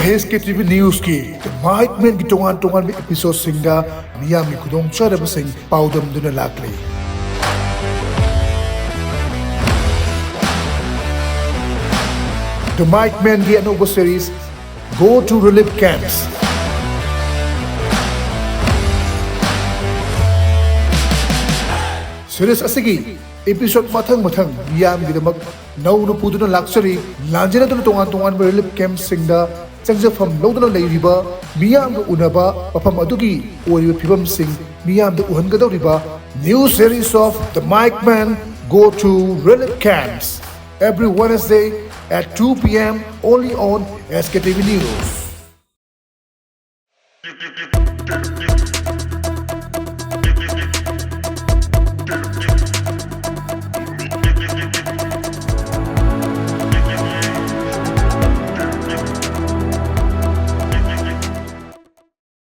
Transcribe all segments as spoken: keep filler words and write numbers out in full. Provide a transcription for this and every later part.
ꯑꯦꯁ ꯀꯦ T V ꯅ꯭ꯌꯨꯁꯀꯤ mike ꯃꯦꯟꯒꯤ ꯇꯣꯉꯥꯟ ꯇꯣꯉꯥꯟꯕ ꯏꯄꯤꯁꯣꯗꯁꯤꯡꯗ ꯃꯤꯌꯥꯝꯒꯤ ꯈꯨꯗꯣꯡꯆꯥꯗꯕꯁꯤꯡ ꯄꯥꯎꯗꯝꯗꯨꯅ ꯂꯥꯛꯂꯤ꯫ ꯗ ꯃꯥꯏꯛ ꯃꯦꯟꯒꯤ ꯑꯅꯧꯕ series, Go to Relief Camps꯫ Series ꯑꯁꯤꯒꯤ ꯏꯄꯤꯁꯣꯗ ꯃꯊꯪ ꯃꯊꯪ ꯃꯤꯌꯥꯝꯒꯤꯗꯃꯛ ꯅꯧꯅ ꯄꯨꯗꯨꯅ ꯂꯥꯛꯆꯔꯤ꯫ ꯂꯥꯟꯖꯦꯟꯅꯗꯨꯅ ꯇꯣꯉꯥꯟ ꯇꯣꯉꯥꯟꯕ ꯔꯤꯂꯤꯐ ꯀꯦꯝꯞꯁꯤꯡꯗ ꯆꯪꯖꯐꯝ ꯂꯧꯗꯨꯅ ꯂꯩꯔꯤꯕ ꯃꯤꯌꯥꯝꯒ ꯎꯅꯕ, ꯃꯐꯝ ꯑꯗꯨꯒꯤ ꯑꯣꯏꯔꯤꯕ ꯐꯤꯕꯝꯁꯤꯡ ꯃꯤꯌꯥꯝꯗ ꯎꯍꯟꯒꯗꯧꯔꯤꯕ new series of The Mic Man, Go to Relief Camps, every Wednesday at two p.m. only on S K T V News.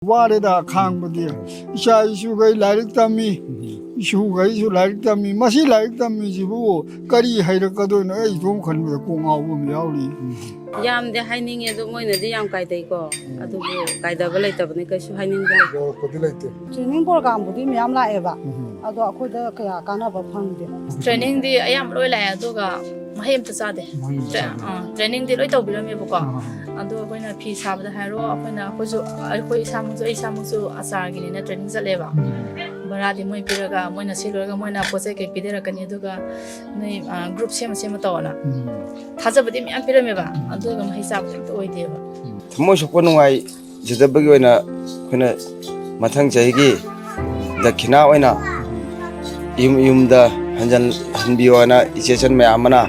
ꯋꯥꯔꯦꯗ ꯈꯥꯡꯕꯗꯤ꯫ ꯏꯆꯥ ꯏꯁꯨꯈꯩ ꯂꯥꯏꯔꯤꯛ ꯇꯝꯃꯤ, ꯏꯁꯨꯈꯩꯁꯨ ꯂꯥꯏꯔꯤꯛ ꯇꯝꯃꯤ꯫ ꯃꯁꯤ ꯂꯥꯏꯔꯤꯛ ꯇꯝꯃꯤꯁꯤꯕꯨ ꯀꯔꯤ ꯍꯩꯔꯛꯀꯗꯣꯏꯅꯣ? ꯑꯩ ꯏꯇꯣꯝ ꯈꯟꯕꯗ ꯀꯣꯛ ꯉꯥꯎꯕ ꯑꯃ ꯌꯥꯎꯔꯤ꯫ ꯌꯥꯝꯗꯤ ꯍꯥꯏꯅꯤꯡꯉꯦ ꯑꯗꯣ, ꯃꯣꯏꯅꯗꯤ ꯌꯥꯝ ꯀꯥꯏꯗꯩꯀꯣ꯫ ꯑꯗꯨꯕꯨ ꯀꯥꯏꯗꯕ ꯂꯩꯇꯕꯅꯤ, ꯀꯩꯁꯨ ꯍꯥꯏꯅꯤꯡꯕ ꯂꯩꯇꯦ꯫ ꯌꯧꯔꯛꯄꯗꯤ ꯂꯩꯇꯦ꯫ ꯇ꯭ꯔꯦꯅꯤꯡ ꯄ꯭ꯔꯣꯒꯥꯝꯕꯨꯗꯤ ꯃꯌꯥꯝ ꯂꯥꯛꯑꯦꯕ, ꯑꯗꯣ ꯑꯩꯈꯣꯏꯗ ꯀꯌꯥ ꯀꯥꯟꯅꯕ ꯐꯪꯗꯦ꯫ ꯇ꯭ꯔꯦꯅꯤꯡꯗꯤ ꯑꯌꯥꯝꯕ ꯂꯣꯏ ꯂꯥꯛꯑꯦ, ꯑꯗꯨꯒ ꯃꯍꯩ ꯑꯝꯇ ꯆꯥꯗꯦ꯫ ꯇ꯭ꯔꯦ- ꯑꯥ, ꯇ꯭ꯔꯦꯅꯤꯡꯗꯤ ꯂꯣꯏ ꯇꯧꯕꯤꯔꯝꯃꯦꯕꯀꯣ꯫ ꯑꯗꯣ ꯑꯩꯈꯣꯏꯅ ꯐꯤ ꯁꯥꯕꯗ ꯍꯥꯏꯔꯣ, ꯑꯩꯈꯣꯏꯅ ꯑꯩꯈꯣꯏꯁꯨ ꯑꯩꯈꯣꯏ ꯏꯁꯥꯃꯛꯁꯨ ꯑꯩ ꯏꯁꯥꯃꯛꯁꯨ ꯑꯆꯥꯔꯒꯤꯅꯤꯅ ꯇ꯭ꯔꯦꯅꯤꯡ ꯆꯠꯂꯦꯕ꯫ ꯚꯔꯥꯗꯤ ꯃꯣꯏ ꯄꯤꯔꯒ, ꯃꯣꯏꯅ ꯁꯤ ꯂꯣꯏꯔꯒ ꯃꯣꯏꯅ ꯄꯣꯠ ꯆꯩ ꯀꯩ ꯄꯤꯗꯔꯛꯀꯅꯤ, ꯑꯗꯨꯒ ꯅꯣꯏ ꯒ꯭ꯔꯨꯞ ꯁꯦꯝꯃ ꯁꯦꯝꯃ ꯇꯧꯑꯣꯅ ꯊꯥꯖꯕꯗꯤ ꯃꯌꯥꯝ ꯄꯤꯔꯝꯃꯦꯕ, ꯑꯗꯨꯒ ꯃꯍꯩ ꯆꯥꯕꯗꯤ ꯑꯝꯇ ꯑꯣꯏꯗꯦꯕ꯫ ꯊꯃꯣꯏ ꯁꯣꯛꯄ ꯅꯨꯡꯉꯥꯏꯖꯗꯕꯒꯤ ꯑꯣꯏꯅ ꯑꯩꯈꯣꯏꯅ ꯃꯊꯪ ꯆꯍꯤꯒꯤ ꯗꯈꯤꯅꯥ ꯑꯣꯏꯅ ꯌꯨꯝ ꯌꯨꯝꯗ ꯍꯟꯖꯟ ꯍꯟꯕꯤꯌꯣ ꯍꯥꯏꯅ ꯏꯆꯦ ꯏꯆꯟ ꯃꯌꯥꯝ ꯑꯃꯅ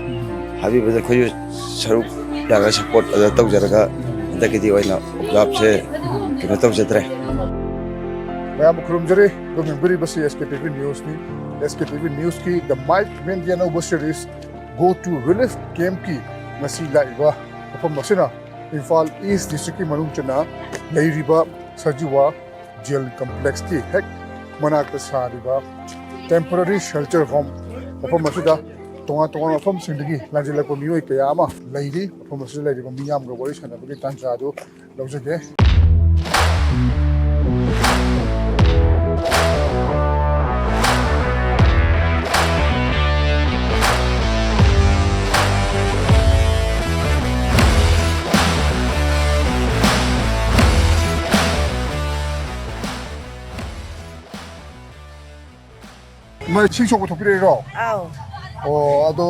ꯍꯥꯏꯕꯤꯕꯗ ꯑꯩꯈꯣꯏꯁꯨ ꯁꯔꯨꯛ ꯌꯥꯔꯒ ꯁꯞꯄꯣꯔꯠ ꯑꯗ ꯇꯧꯖꯔꯒ ꯍꯟꯗꯛꯀꯤꯗꯤ ꯑꯣꯏꯅ ꯑꯣꯕꯖꯥꯔꯕꯁꯦ ꯀꯩꯅꯣ ꯇꯧꯖꯗ꯭ꯔꯦ꯫ ꯃꯌꯥꯝꯕꯨ ꯈꯨꯔꯨꯝꯖꯔꯤ꯫ ꯑꯗꯣꯝ ꯌꯦꯡꯕꯤꯔꯤꯕꯁꯤ S K T V News ꯅꯤ꯫ S K T V News ꯀꯤ The Mic Man ꯒꯤ ꯑꯅꯧꯕ series Go to Relief Camp ꯀꯤ ꯉꯁꯤ ꯂꯥꯛꯏꯕ ꯃꯐꯝ ꯑꯁꯤꯅ ꯏꯝꯐꯥꯜ ꯏꯁ ꯗꯤꯁꯇ꯭ꯔꯤꯛꯀꯤ ꯃꯅꯨꯡ ꯆꯟꯅ ꯂꯩꯔꯤꯕ ꯁꯖꯤꯋꯥ ꯖꯦꯜ ꯀꯝꯄ꯭ꯂꯦꯛꯁꯀꯤ ꯍꯦꯛ ꯃꯅꯥꯛꯇ ꯁꯥꯔꯤꯕ temporary shelter home ꯃꯐꯝ ꯑꯁꯤꯗ ꯇꯣꯉꯥꯟ ꯇꯣꯉꯥꯟꯕ ꯃꯐꯝꯁꯤꯡꯗꯒꯤ ꯂꯥꯟꯖꯦꯜꯂꯛꯄ ꯃꯤꯑꯣꯏ ꯀꯌꯥ ꯑꯃ ꯂꯩꯔꯤ꯫ ꯃꯐꯝ ꯑꯁꯤꯗ ꯂꯩꯔꯤꯕ ꯃꯤꯌꯥꯝꯒ ꯋꯥꯔꯤ ꯁꯥꯟꯅꯕꯒꯤ ꯇꯥꯟꯖꯥ ꯑꯗꯨ ꯂꯧꯖꯒꯦ꯫ ꯏꯃꯥ, ꯏꯁꯤꯡ ꯁꯣꯛꯄ ꯊꯣꯛꯄꯤꯔꯛꯏꯔꯣ? ꯑꯥꯎ꯫ ꯑꯣ, ꯑꯗꯣ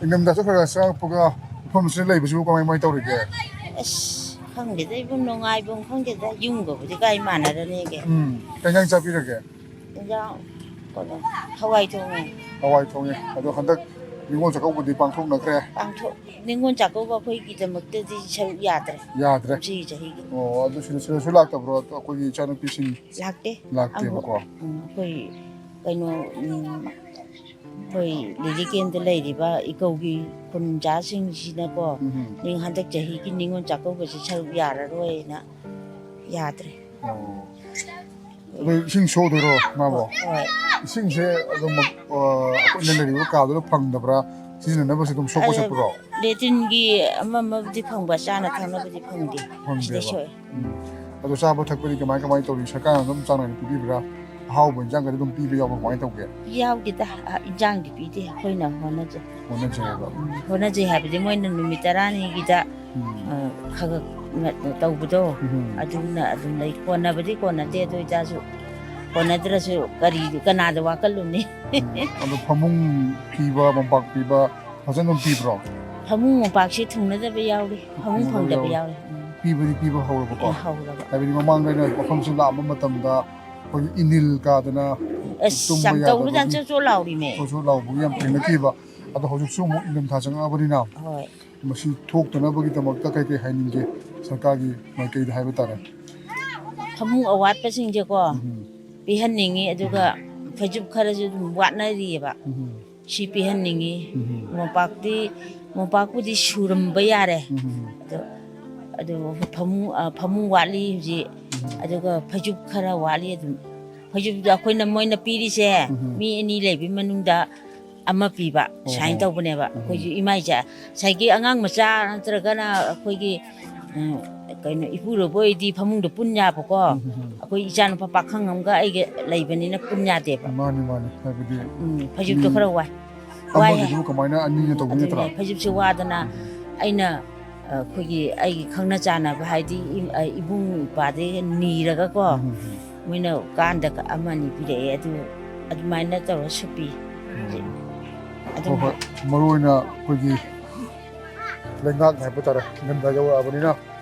ꯏꯪꯊꯝꯊꯥꯁꯨ ꯈꯔ ꯈꯔ ꯆꯪꯉꯛꯄꯒ ꯃꯐꯝꯁꯤꯗ ꯂꯩꯕꯁꯤꯕꯨ ꯀꯃꯥꯏ ꯀꯃꯥꯏ ꯇꯧꯔꯤꯒꯦ? ꯑꯁ, ꯈꯪꯗꯦꯗ ꯏꯕꯨꯡ, ꯅꯨꯡꯉꯥꯏꯕꯝ ꯈꯪꯗꯦꯗ, ꯌꯨꯝꯒꯕꯨꯗꯤ ꯀꯥꯏ ꯃꯥꯟꯅꯔꯅꯤꯒꯦ꯫ ꯎꯝ, ꯀꯩ ꯏꯟꯖꯥꯡ ꯆꯥꯕꯤꯔꯒꯦ? ꯏꯟꯖꯥꯡ, ꯀꯩꯅꯣ, ꯍꯋꯥꯏ ꯊꯣꯡꯉꯦ꯫ ꯍꯋꯥꯏ ꯊꯣꯡꯉꯦ꯫ ꯑꯗꯣ ꯍꯟꯗꯛ ꯅꯤꯉꯣꯜ ꯆꯥꯛꯀꯧꯕꯗꯤ ꯄꯥꯡꯊꯣꯛꯅꯈ꯭ꯔꯦ? ꯄꯥꯡꯊꯣꯛ-, ꯅꯤꯉꯣꯜ ꯆꯥꯛꯀꯧꯕ ꯑꯩꯈꯣꯏꯒꯤꯗꯃꯛꯇꯗꯤ ꯁꯔꯨꯛ ꯌꯥꯗ꯭ꯔꯦ꯫ ꯌꯥꯗ꯭ꯔꯦ? ꯀꯨꯝꯁꯤꯒꯤ ꯆꯍꯤꯒꯤ꯫ ꯑꯣ, ꯑꯗꯨ ꯁꯤꯗ, ꯁꯤꯗꯁꯨ ꯂꯥꯛꯇꯕ꯭ꯔꯣ? ꯑꯩꯈꯣꯏꯒꯤ ꯏꯆꯥꯅꯨꯄꯤꯁꯤꯡ? ꯂꯥꯛꯇꯦ꯫ ꯂꯥꯛꯇꯦꯕꯀꯣ꯫ ꯑꯃꯐꯥꯎ-, ꯎꯝ, ꯑꯩꯈꯣꯏ ꯀꯩꯅꯣ, ꯎꯝ, ꯑꯩꯈꯣꯏ ꯂꯤꯂꯤ ꯀꯦꯝꯗ ꯂꯩꯔꯤꯕ ꯏꯀꯧꯒꯤ ꯈꯨꯟꯖꯥꯁꯤꯡꯁꯤꯅꯀꯣ, ꯎꯝ꯫ ꯅꯤꯡ-, ꯍꯟꯗꯛ ꯆꯍꯤꯒꯤ ꯅꯤꯉꯣꯜ ꯆꯥꯛꯀꯧꯕꯁꯦ ꯁꯔꯨꯛ ꯌꯥꯔꯔꯣꯏꯅ ꯌꯥꯗ꯭ꯔꯦ꯫ ꯑꯣ꯫ ꯑꯗꯣ ꯏꯁꯤꯡ ꯁꯣꯛꯗꯣꯏꯔꯣ ꯃꯥꯕꯣ? ꯍꯣꯏ, ꯍꯣꯏ꯫ ꯏꯁꯤꯡꯁꯦ ꯑꯗꯨꯝ, ꯑ, ꯑꯩꯈꯣꯏꯅ ꯂꯩꯔꯤꯕ ꯀꯥꯗꯨꯗ ꯐꯪꯗꯕ꯭ꯔꯥ? ꯁꯤꯖꯤꯟꯅꯅꯕꯁꯦ ꯑꯗꯨꯝ ꯁꯣꯛꯄ ꯑꯗꯣ ꯆꯠꯄ꯭ꯔꯣ? ꯂꯦꯇ꯭ꯔꯤꯟꯒꯤ ꯑꯃ ꯑꯃꯕꯨꯗꯤ ꯐꯪꯕ, ꯆꯥꯅ ꯊꯛꯅꯕꯗꯤ ꯐꯪꯗꯦ꯫ ꯐꯪꯗꯦꯕ? ꯁꯤꯗ ꯁꯣꯛꯑꯦ꯫ ꯎꯝ꯫ ꯑꯗꯣ ꯆꯥꯕ ꯊꯛꯄꯗꯤ ꯀꯃꯥꯏ, ꯀꯃꯥꯏ ꯇꯧꯔꯤ? ꯁꯔꯀꯥꯔꯅ ꯑꯗꯨꯝ ꯆꯥꯡ ꯅꯥꯏꯅ ꯄꯤꯕꯤꯕ꯭ꯔꯥ? ꯑꯍꯥꯎꯕ ꯏꯟꯖꯥꯡꯒꯗꯤ ꯑꯗꯨꯝ ꯄꯤꯕ ꯌꯥꯎꯕ꯭ꯔꯥ? ꯀꯃꯥꯏꯅ ꯇꯧꯒꯦ? ꯌꯥꯎꯗꯦꯗ꯫ ꯑ, ꯏꯟꯖꯥꯡꯗꯤ ꯄꯤꯗꯦ꯫ ꯑꯩꯈꯣꯏꯅ ꯍꯣꯠꯅꯖꯩ꯫ ꯍꯣꯠꯅꯖꯩꯌꯦꯕ꯫ ꯎꯝ, ꯍꯣꯠꯅꯖꯩ ꯍꯥꯏꯕꯗꯤ ꯃꯣꯏꯅ ꯅꯨꯃꯤꯠ ꯇꯔꯥꯅꯤꯒꯤꯗ, ꯎꯝ꯫ ꯑ, ꯈꯔ ꯈꯔ ꯇꯧꯕꯗꯣ, ꯎꯝ꯫ ꯑꯗꯨꯅ ꯑꯗꯨꯝ ꯂꯩ꯫ ꯀꯣꯟꯅꯕꯗꯤ ꯀꯣꯟꯅꯗꯦ, ꯑꯗꯨ ꯑꯣꯏꯇꯥꯔꯁꯨ ꯀꯣꯟꯅꯗ꯭ꯔꯁꯨ ꯀꯔꯤ, ꯀꯅꯥꯗ ꯋꯥꯀꯠꯂꯨꯅꯤ? ꯎꯝ꯫ ꯑꯗꯣ ꯐꯃꯨꯡ ꯄꯤꯕ, ꯃꯣꯝꯄꯥꯛ ꯄꯤꯕ ꯐꯖꯅ ꯑꯗꯨꯝ ꯄꯤꯕ꯭ꯔꯣ? ꯐꯃꯨꯡ ꯃꯣꯝꯄꯥꯛꯁꯤ ꯊꯨꯡꯅꯗꯕ ꯌꯥꯎꯔꯤ꯫ ꯐꯃꯨꯡ ꯊꯨꯡꯅꯗꯕ ꯐꯪꯗꯕ ꯌꯥꯎꯔꯤ꯫ ꯌꯥꯎꯔꯤ꯫ ꯎꯝ꯫ ꯄꯤꯕꯗꯤ ꯄꯤꯕ ꯍꯧꯔꯕꯀꯣ? ꯍꯧꯔꯕ꯫ ꯍꯥꯏꯕꯗꯤ ꯃꯃꯥꯡꯗ ꯑꯩꯅ ꯃꯐꯝꯁꯤ ꯂꯥꯛꯑꯝꯕ ꯃꯇꯝꯗ ꯑꯩꯈꯣꯏꯒꯤ ꯏꯅꯤꯜ ꯀꯥꯗꯅ ꯑꯁ, ꯇꯨꯝꯕ ꯌꯥꯝ ꯇꯧꯕꯖꯥꯠꯅꯤ, ꯌꯥꯗꯕꯒꯤ, ꯆꯣꯠ ꯆꯣꯠ ꯂꯥꯎꯔꯤꯃꯦ꯫ ꯆꯣꯠ ꯆꯣꯠ ꯂꯥꯎꯕꯒꯤ ꯌꯥꯝ ꯊꯦꯡꯅꯈꯤꯕ꯫ ꯑꯗꯣ ꯍꯧꯖꯤꯛꯁꯨ ꯑꯃꯨꯛ ꯏꯪꯊꯝꯊꯥ ꯆꯪꯉꯛꯑꯕꯅꯤꯅ ꯍꯣꯏ꯫ ꯃꯁꯤ ꯊꯣꯛꯇꯅꯕꯒꯤꯗꯃꯛꯇ ꯀꯩ ꯀꯩ ꯍꯥꯏꯅꯤꯡꯒꯦ ꯁꯔꯀꯥꯔꯒꯤ ꯃꯥꯏꯀꯩꯗ ꯍꯥꯏꯕ ꯇꯥꯔꯦ? ꯐꯃꯨꯡ ꯑꯋꯥꯠꯄꯁꯤꯡꯁꯦꯀꯣ ꯎꯝ꯫ ꯄꯤꯍꯟꯅꯤꯡꯉꯤ, ꯑꯗꯨꯒ ꯐꯩꯖꯨꯞ ꯈꯔꯁꯨ ꯑꯗꯨꯝ ꯋꯥꯠꯅꯔꯤꯑꯕ꯫ ꯎꯝ꯫ ꯁꯤ ꯄꯤꯍꯟꯅꯤꯡꯉꯤ꯫ ꯎꯝ꯫ ꯃꯣꯝꯄꯥꯛꯇꯤ, ꯃꯣꯝꯄꯥꯛꯄꯨꯗꯤ ꯁꯨꯔꯝꯕ ꯌꯥꯔꯦ꯫ ꯎꯝ꯫ ꯑꯗꯣ, ꯑꯗꯨ ꯐꯃꯨꯡ, ꯑ, ꯐꯃꯨꯡ ꯋꯥꯠꯂꯤ ꯍꯧꯖꯤꯛ꯫ ꯎꯝ꯫ ꯑꯗꯨꯒ ꯐꯩꯖꯨꯞ ꯈꯔ ꯋꯥꯠꯂꯤ ꯑꯗꯨꯝ꯫ ꯐꯩꯖꯨꯞꯇꯣ ꯑꯩꯈꯣꯏꯅ, ꯃꯣꯏꯅ ꯄꯤꯔꯤꯁꯦ ꯎꯝ꯫ ꯃꯤ ꯑꯅꯤ ꯂꯩꯕꯒꯤ ꯃꯅꯨꯡꯗ ꯑꯃ ꯄꯤꯕ, ꯁꯨꯃꯥꯏꯅ ꯇꯧꯕꯅꯦꯕ꯫ ꯑꯩꯈꯣꯏꯁꯨ ꯏꯃꯥꯏꯁꯦ ꯉꯁꯥꯏꯒꯤ ꯑꯉꯥꯡ ꯃꯆꯥ ꯅꯠꯇ꯭ꯔꯒꯅ ꯑꯩꯈꯣꯏꯒꯤ, ꯎꯝ, ꯀꯩꯅꯣ, ꯏꯄꯨꯔꯣꯏꯕ ꯑꯣꯏꯗꯤ ꯐꯃꯨꯡꯗ ꯄꯨꯟ ꯌꯥꯕꯀꯣ꯫ ꯑꯩꯈꯣꯏ ꯏꯆꯥꯅꯨꯄꯥ ꯄꯥꯈꯪ ꯑꯃꯒ ꯑꯩꯒ ꯂꯩꯕꯅꯤꯅ ꯄꯨꯟ ꯌꯥꯗꯦꯕ꯫ ꯃꯥꯅꯤ, ꯃꯥꯅꯤ꯫ ꯍꯥꯏꯕꯗꯤ ꯎꯝ, ꯐꯩꯖꯨꯞꯇꯣ ꯈꯔ ꯋꯥꯏ꯫ ꯋꯥꯏ ꯍꯥꯏ꯫ ꯑꯃꯒꯤꯗꯨꯕꯨ ꯀꯃꯥꯏꯅ ꯑꯅꯤꯒ ꯇꯧꯕꯤ ꯅꯠꯇ꯭ꯔꯥ? ꯑꯗꯨꯅꯦ, ꯐꯩꯖꯨꯞꯁꯦ ꯋꯥꯗꯅ ꯑꯩꯅ, ꯑ, ꯑꯩꯈꯣꯏꯒꯤ ꯑꯩꯒꯤ ꯈꯪꯅ ꯆꯥꯟꯅꯕ ꯍꯥꯏꯗꯤ ꯏ-, ꯑ, ꯏꯕꯨꯡ ꯏꯄ꯭ꯋꯥꯗꯒꯤ ꯅꯤꯔꯒꯀꯣ, ꯃꯣꯏꯅ ꯀꯥꯟꯗ ꯑꯃ ꯑꯅꯤ ꯄꯤꯔꯛꯑꯦ꯫ ꯑꯗꯨ ꯑꯗꯨꯃꯥꯏꯅ ꯇꯧꯔ ꯁꯨꯞꯄꯤ꯫ ꯑꯗꯨꯝ ꯍꯣꯏ, ꯍꯣꯏ꯫ ꯃꯔꯨ ꯑꯣꯏꯅ ꯑꯩꯈꯣꯏꯒꯤ ꯂꯩꯉꯥꯛ ꯍꯥꯏꯕ ꯇꯥꯔꯦ, ꯏꯪꯊꯝꯊꯥ ꯌꯧꯔꯛꯑꯕꯅꯤꯅ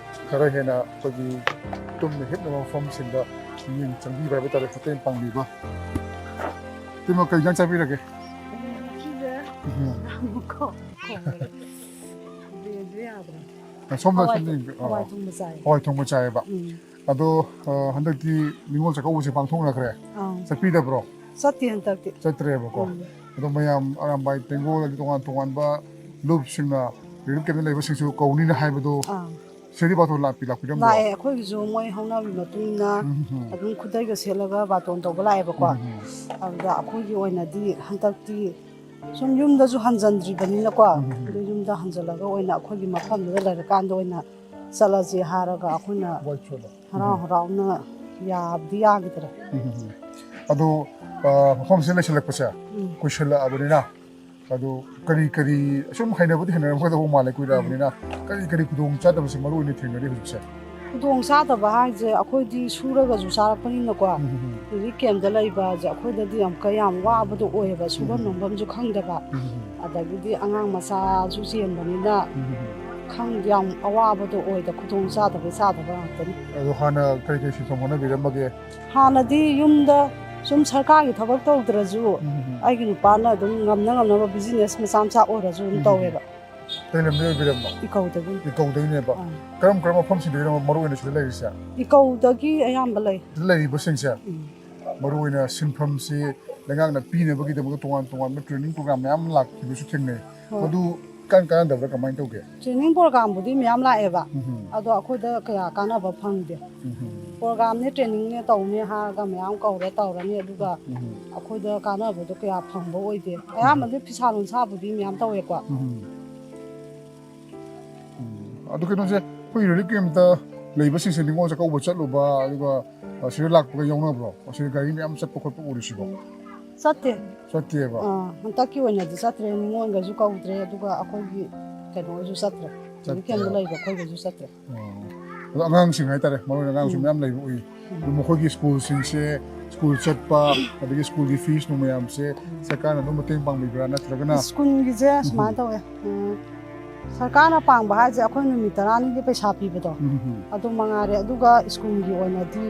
ꯈꯔ ꯍꯦꯟꯅ ꯑꯩꯈꯣꯏꯒꯤ ꯇꯨꯝꯅ ꯍꯤꯞꯅꯕ ꯃꯐꯝꯁꯤꯡꯗ ꯃꯤꯠꯌꯦꯡ ꯆꯪꯕꯤꯕ ꯍꯥꯏꯕ ꯇꯥꯔꯦ, ꯃꯇꯦꯡ ꯄꯥꯡꯕꯤꯕ꯫ ꯏꯇꯩꯃ, ꯀꯩ ꯏꯟꯖꯥꯡ ꯆꯥꯕꯤꯔꯒꯦ? ꯉꯁꯤꯁꯦ ꯎꯝ꯫ ꯉꯥꯃꯨꯀꯣ ꯊꯣꯡꯕꯗꯣ꯫ ꯕ꯭ꯔꯦꯟꯁꯦ ꯌꯥꯗ꯭ꯔꯦ꯫ ꯑ, ꯁꯣꯝꯗ ꯍꯋꯥꯏ ꯁꯨꯝ ꯊꯣꯡ-, ꯌꯦꯡꯕꯤꯌꯨ꯫ ꯑ, ꯍꯋꯥꯏ ꯊꯣꯡꯕ ꯆꯥꯏ꯫ ꯍꯋꯥꯏ ꯊꯣꯡꯕ ꯆꯥꯏꯌꯦꯕ꯫ ꯎꯝ꯫ ꯑꯗꯣ, ꯑ, ꯍꯟꯗꯛꯇꯤ ꯅꯤꯉꯣꯜ ꯆꯥꯛꯀꯧꯕꯁꯦ ꯄꯥꯡꯊꯣꯛꯅꯈ꯭ꯔꯦ꯫ ꯑꯥ꯫ ꯆꯠꯄꯤꯗꯕ꯭ꯔꯣ? ꯆꯠꯇꯦ ꯍꯟꯗꯛꯇꯤ꯫ ꯆꯠꯇ꯭ꯔꯦꯕꯀꯣ꯫ ꯎꯝ꯫ ꯑꯗꯣ ꯃꯌꯥꯝ ꯑꯔꯥꯝꯕꯥꯏ ꯇꯦꯡꯒꯣꯜ, ꯑꯗꯩ ꯇꯣꯉꯥꯟ ꯇꯣꯉꯥꯟꯕ ꯂꯨꯞꯁꯤꯡꯅ ꯔꯤꯂꯤꯐ ꯀꯦꯝꯞꯇ ꯂꯩꯕꯁꯤꯡꯁꯨ ꯀꯧꯅꯤꯅ ꯍꯥꯏꯕꯗꯣ ꯑꯥ꯫ ꯁꯤꯗꯤ ꯕꯥꯇꯣꯟ ꯂꯥꯛꯄꯤ-, ꯂꯥꯛꯄꯤꯔꯝꯕ꯭ꯔꯣ? ꯂꯥꯛꯑꯦ, ꯑꯩꯈꯣꯏꯒꯤꯁꯨ ꯃꯣꯏ ꯍꯧꯅꯕꯤ ꯃꯇꯨꯡ ꯏꯟꯅ ꯎꯝ, ꯎꯝ꯫ ꯑꯗꯨꯝ ꯈꯨꯗꯩꯒ ꯁꯦꯠꯂꯒ ꯕꯥꯇꯣꯟ ꯇꯧꯕ ꯂꯥꯛꯑꯦꯕꯀꯣ꯫ ꯎꯝ, ꯎꯝ꯫ ꯑꯗꯨꯗ ꯑꯩꯈꯣꯏꯒꯤ ꯑꯣꯏꯅꯗꯤ ꯍꯟꯗꯛꯇꯤ ꯁꯨꯝ ꯌꯨꯝꯗꯁꯨ ꯍꯟꯖꯟꯗ꯭ꯔꯤꯕꯅꯤꯅꯀꯣ, ꯎꯝ, ꯎꯝ꯫ ꯑꯗꯨ ꯌꯨꯝꯗ ꯍꯟꯖꯜꯂꯒ ꯑꯣꯏꯅ ꯑꯩꯈꯣꯏꯒꯤ ꯃꯐꯝꯗꯨꯗ ꯂꯩꯔꯀꯥꯟꯗ ꯑꯣꯏꯅ ꯆꯠꯂꯁꯤ ꯍꯥꯏꯔꯒ ꯑꯩꯈꯣꯏꯅ ꯋꯥꯏ ꯁꯣꯗ꯫ ꯍꯔꯥꯎ ꯎꯝ꯫ ꯍꯔꯥꯎꯅ ꯌꯥꯕꯗꯤ ꯌꯥꯈꯤꯗ꯭ꯔꯦ꯫ ꯎꯝ, ꯎꯝ, ꯎꯝ꯫ ꯑꯗꯣ, ꯑ, ꯃꯐꯝꯁꯤꯗ ꯂꯩꯁꯤꯜꯂꯛꯄꯁꯦ ꯎꯝ꯫ ꯀꯨꯏꯁꯜꯂꯛꯑꯕꯅꯤꯅ, ꯑꯗꯣ ꯀꯔꯤ ꯀꯔꯤ, ꯁꯨꯝ ꯍꯩꯅꯕꯗꯤ ꯍꯩꯅꯔꯝꯒꯗꯧꯕ ꯃꯥꯜꯂꯦ, ꯀꯨꯏꯔꯛꯑꯕꯅꯤꯅ꯫ ꯎꯝ꯫ ꯀꯔꯤ ꯀꯔꯤ ꯈꯨꯗꯣꯡ ꯆꯥꯗꯕꯁꯦ ꯃꯔꯨ ꯑꯣꯏꯅ ꯊꯦꯡꯅꯔꯤ ꯍꯧꯖꯤꯛꯁꯦ? ꯈꯨꯗꯣꯡ ꯆꯥꯗꯕ ꯍꯥꯏꯁꯦ, ꯑꯩꯈꯣꯏꯗꯤ ꯁꯨꯔꯒꯁꯨ ꯆꯥꯔꯛꯄꯅꯤꯅꯀꯣ, ꯎꯝ, ꯎꯝ, ꯎꯝ꯫ ꯔꯤꯂꯤꯐ ꯀꯦꯝꯞꯇ ꯂꯩꯕꯁꯦ ꯑꯩꯈꯣꯏꯗꯗꯤ ꯌꯥꯝ ꯀ-, ꯌꯥꯝ ꯋꯥꯕꯗꯣ ꯑꯣꯏꯌꯦꯕ, ꯁꯨꯐꯝ ꯎꯝ, ꯎꯝ꯫ ꯅꯣꯝꯐꯝꯁꯨ ꯈꯪꯗꯕ, ꯎꯝ, ꯎꯝ꯫ ꯑꯗꯒꯤꯗꯤ ꯑꯉꯥꯡ ꯃꯆꯥꯁꯨ ꯆꯦꯟꯕꯅꯤꯅ, ꯎꯝ, ꯎꯝ꯫ ꯈꯪꯗꯦ, ꯌꯥꯝ ꯑꯋꯥꯕꯗꯣ ꯑꯣꯏꯗ, ꯈꯨꯗꯣꯡ ꯆꯥꯗꯕꯩ ꯆꯥꯗꯕ ꯉꯥꯛꯇꯅꯤ꯫ ꯑꯗꯣ ꯍꯥꯟꯅ ꯀꯔꯤ ꯀꯔꯤ ꯁꯤꯟꯐꯝ ꯍꯣꯠꯅꯕꯤꯔꯝꯕꯒꯦ? ꯍꯥꯟꯅꯗꯤ ꯌꯨꯝꯗ ꯁꯨꯝ ꯁꯔꯀꯥꯔꯒꯤ ꯊꯕꯛ ꯇꯧꯗ꯭ꯔꯁꯨ, ꯎꯝ, ꯎꯝ, ꯎꯝ꯫ ꯑꯩꯒꯤ ꯅꯨꯄꯥꯅ ꯑꯗꯨꯝ ꯉꯝꯅ ꯉꯝꯅꯕ ꯕꯤꯖꯤꯅꯦꯁ ꯃꯆꯥ ꯃꯆꯥ ꯑꯣꯏꯔꯁꯨ ꯑꯗꯨꯝ ꯎꯝ, ꯎꯝ, ꯎꯝ꯫ ꯇꯧꯋꯦꯕ꯫ ꯀꯩ ꯂꯝꯗꯩ ꯑꯣꯏꯕꯤꯔꯝꯕ? ꯏꯀꯧꯗꯒꯤ꯫ ꯏꯀꯧꯗꯩꯅꯦꯕ꯫ ꯑꯥ꯫ ꯀꯔꯝ ꯀꯔꯝꯕ ꯃꯐꯝꯁꯤꯡꯗꯒꯤꯅꯣ ꯃꯔꯨ ꯑꯣꯏꯅ ꯁꯤꯗ ꯂꯩꯔꯤꯁꯦ? ꯏꯀꯧꯗꯒꯤ ꯑꯌꯥꯝꯕ ꯂꯩ꯫ ꯁꯤꯗ ꯂꯩꯔꯤꯕꯁꯤꯡꯁꯦ ꯎꯝ꯫ ꯃꯔꯨ ꯑꯣꯏꯅ ꯁꯤꯟꯐꯝꯁꯤ ꯂꯩꯉꯥꯛꯅ ꯄꯤꯅꯕꯒꯤꯗꯃꯛꯇ ꯇꯣꯉꯥꯟ ꯇꯣꯉꯥꯟꯕ ꯇ꯭ꯔꯦꯅꯤꯡ ꯄ꯭ꯔꯣꯒ꯭ꯔꯥꯝ ꯃꯌꯥꯝ ꯂꯥꯛꯈꯤꯕꯁꯨ ꯊꯦꯡꯅꯩ꯫ ꯍꯣꯏ꯫ ꯃꯗꯨ ꯏꯀꯥꯟ ꯀꯥꯟꯅꯗꯕ꯭ꯔꯥ, ꯀꯃꯥꯏꯅ ꯇꯧꯒꯦ? ꯇ꯭ꯔꯦꯅꯤꯡ ꯄ꯭ꯔꯣꯒ꯭ꯔꯥꯝꯕꯨꯗꯤ ꯃꯌꯥꯝ ꯂꯥꯛꯑꯦꯕ꯫ ꯎꯝ꯫ ꯑꯗꯣ ꯑꯩꯈꯣꯏꯗ ꯀꯌꯥ ꯀꯥꯟꯅꯕ ꯐꯪꯗꯦ꯫ ꯎꯝ꯫ ꯄ꯭ꯔꯣꯒ꯭ꯔꯥꯝꯅꯦ, ꯇ꯭ꯔꯦꯅꯤꯡꯅꯦ ꯇꯧꯅꯦ ꯍꯥꯏꯔꯒ ꯃꯌꯥꯝ ꯀꯧꯔ ꯇꯧꯔꯅꯤ, ꯑꯗꯨꯒ ꯎꯝ꯫ ꯑꯩꯈꯣꯏꯗ ꯀꯥꯟꯅꯕꯗꯣ ꯀꯌꯥ ꯐꯪꯕ ꯑꯣꯏꯗꯦ꯫ ꯑꯌꯥꯝꯕꯗꯤ ꯐꯤꯁꯥ ꯂꯣꯟꯁꯥꯕꯨꯗꯤ ꯃꯌꯥꯝ ꯇꯧꯋꯦꯀꯣ꯫ ꯎꯝ꯫ ꯎꯝ꯫ ꯑꯗꯨ ꯀꯩꯅꯣꯁꯦ, ꯑꯩꯈꯣꯏ ꯔꯤꯂꯤꯐ ꯀꯦꯝꯞꯇ ꯂꯩꯕꯁꯤꯡꯁꯦ ꯅꯤꯉꯣꯜ ꯆꯥꯛꯀꯧꯕ ꯆꯠꯂꯨꯕ, ꯑꯗꯨꯒ, ꯑ, ꯁꯤꯗ ꯂꯥꯛꯄꯒ ꯌꯥꯎꯅꯕ꯭ꯔꯣ? ꯑꯁꯤꯗ ꯒꯥꯔꯤ ꯃꯌꯥꯝ ꯆꯠꯄ ꯈꯣꯠꯄ ꯎꯔꯤꯁꯤꯕꯣ? ꯆꯠꯇꯦ꯫ ꯆꯠꯇꯦꯕ? ꯑꯥ, ꯍꯟꯗꯛꯀꯤ ꯑꯣꯏꯅꯗꯤ ꯆꯠꯇ꯭ꯔꯦ, ꯅꯤꯉꯣꯜꯒꯁꯨ ꯀꯧꯗ꯭ꯔꯦ, ꯑꯗꯨꯒ ꯑꯩꯈꯣꯏꯒꯤ ꯀꯩꯅꯣꯁꯨ ꯆꯠꯇ꯭ꯔꯦ꯫ ꯆꯠꯇ꯭ꯔꯦ꯫ ꯀꯦꯝꯞꯇ ꯂꯩꯕ ꯑꯩꯈꯣꯏꯒꯁꯨ ꯆꯠꯇ꯭ꯔꯦ꯫ ꯑꯣ꯫ ꯑꯗꯣ ꯑꯉꯥꯡꯁꯤꯡ ꯍꯥꯏꯇꯥꯔꯦ, ꯃꯔꯨ ꯑꯣꯏꯅ ꯑꯉꯥꯡꯁꯨ ꯎꯝ꯫ ꯃꯌꯥꯝ ꯂꯩꯕ ꯎꯏ꯫ ꯎꯝ꯫ ꯑꯗꯨ ꯃꯈꯣꯏꯒꯤ ꯁ꯭ꯀꯨꯜꯁꯤꯡꯁꯦ, ꯁ꯭ꯀꯨꯜ ꯆꯠꯄ, ꯑꯗꯒꯤ ꯁ꯭ꯀꯨꯜꯒꯤ ꯐꯤꯁ ꯅꯨꯡ ꯃꯌꯥꯝꯁꯦ ꯁꯔꯀꯥꯔꯅ ꯑꯗꯨꯝ ꯃꯇꯦꯡ ꯄꯥꯡꯕꯤꯕ꯭ꯔꯥ, ꯅꯠꯇ꯭ꯔꯒꯅ? ꯁ꯭ꯀꯨꯜꯒꯤꯁꯦ ꯁꯨꯃꯥꯏꯅ ꯇꯧꯋꯦ, ꯎꯝ, ꯁꯔꯀꯥꯔꯅ ꯄꯥꯡꯕ ꯍꯥꯏꯁꯦ ꯑꯩꯈꯣꯏ ꯅꯨꯃꯤꯠ ꯇꯔꯥꯅꯤꯒꯤ ꯄꯩꯁꯥ ꯄꯤꯕꯗꯣ, ꯎꯝ, ꯎꯝ꯫ ꯑꯗꯨ ꯃꯉꯥꯏꯔꯦ꯫ ꯑꯗꯨꯒ ꯁ꯭ꯀꯨꯜꯒꯤ ꯑꯣꯏꯅꯗꯤ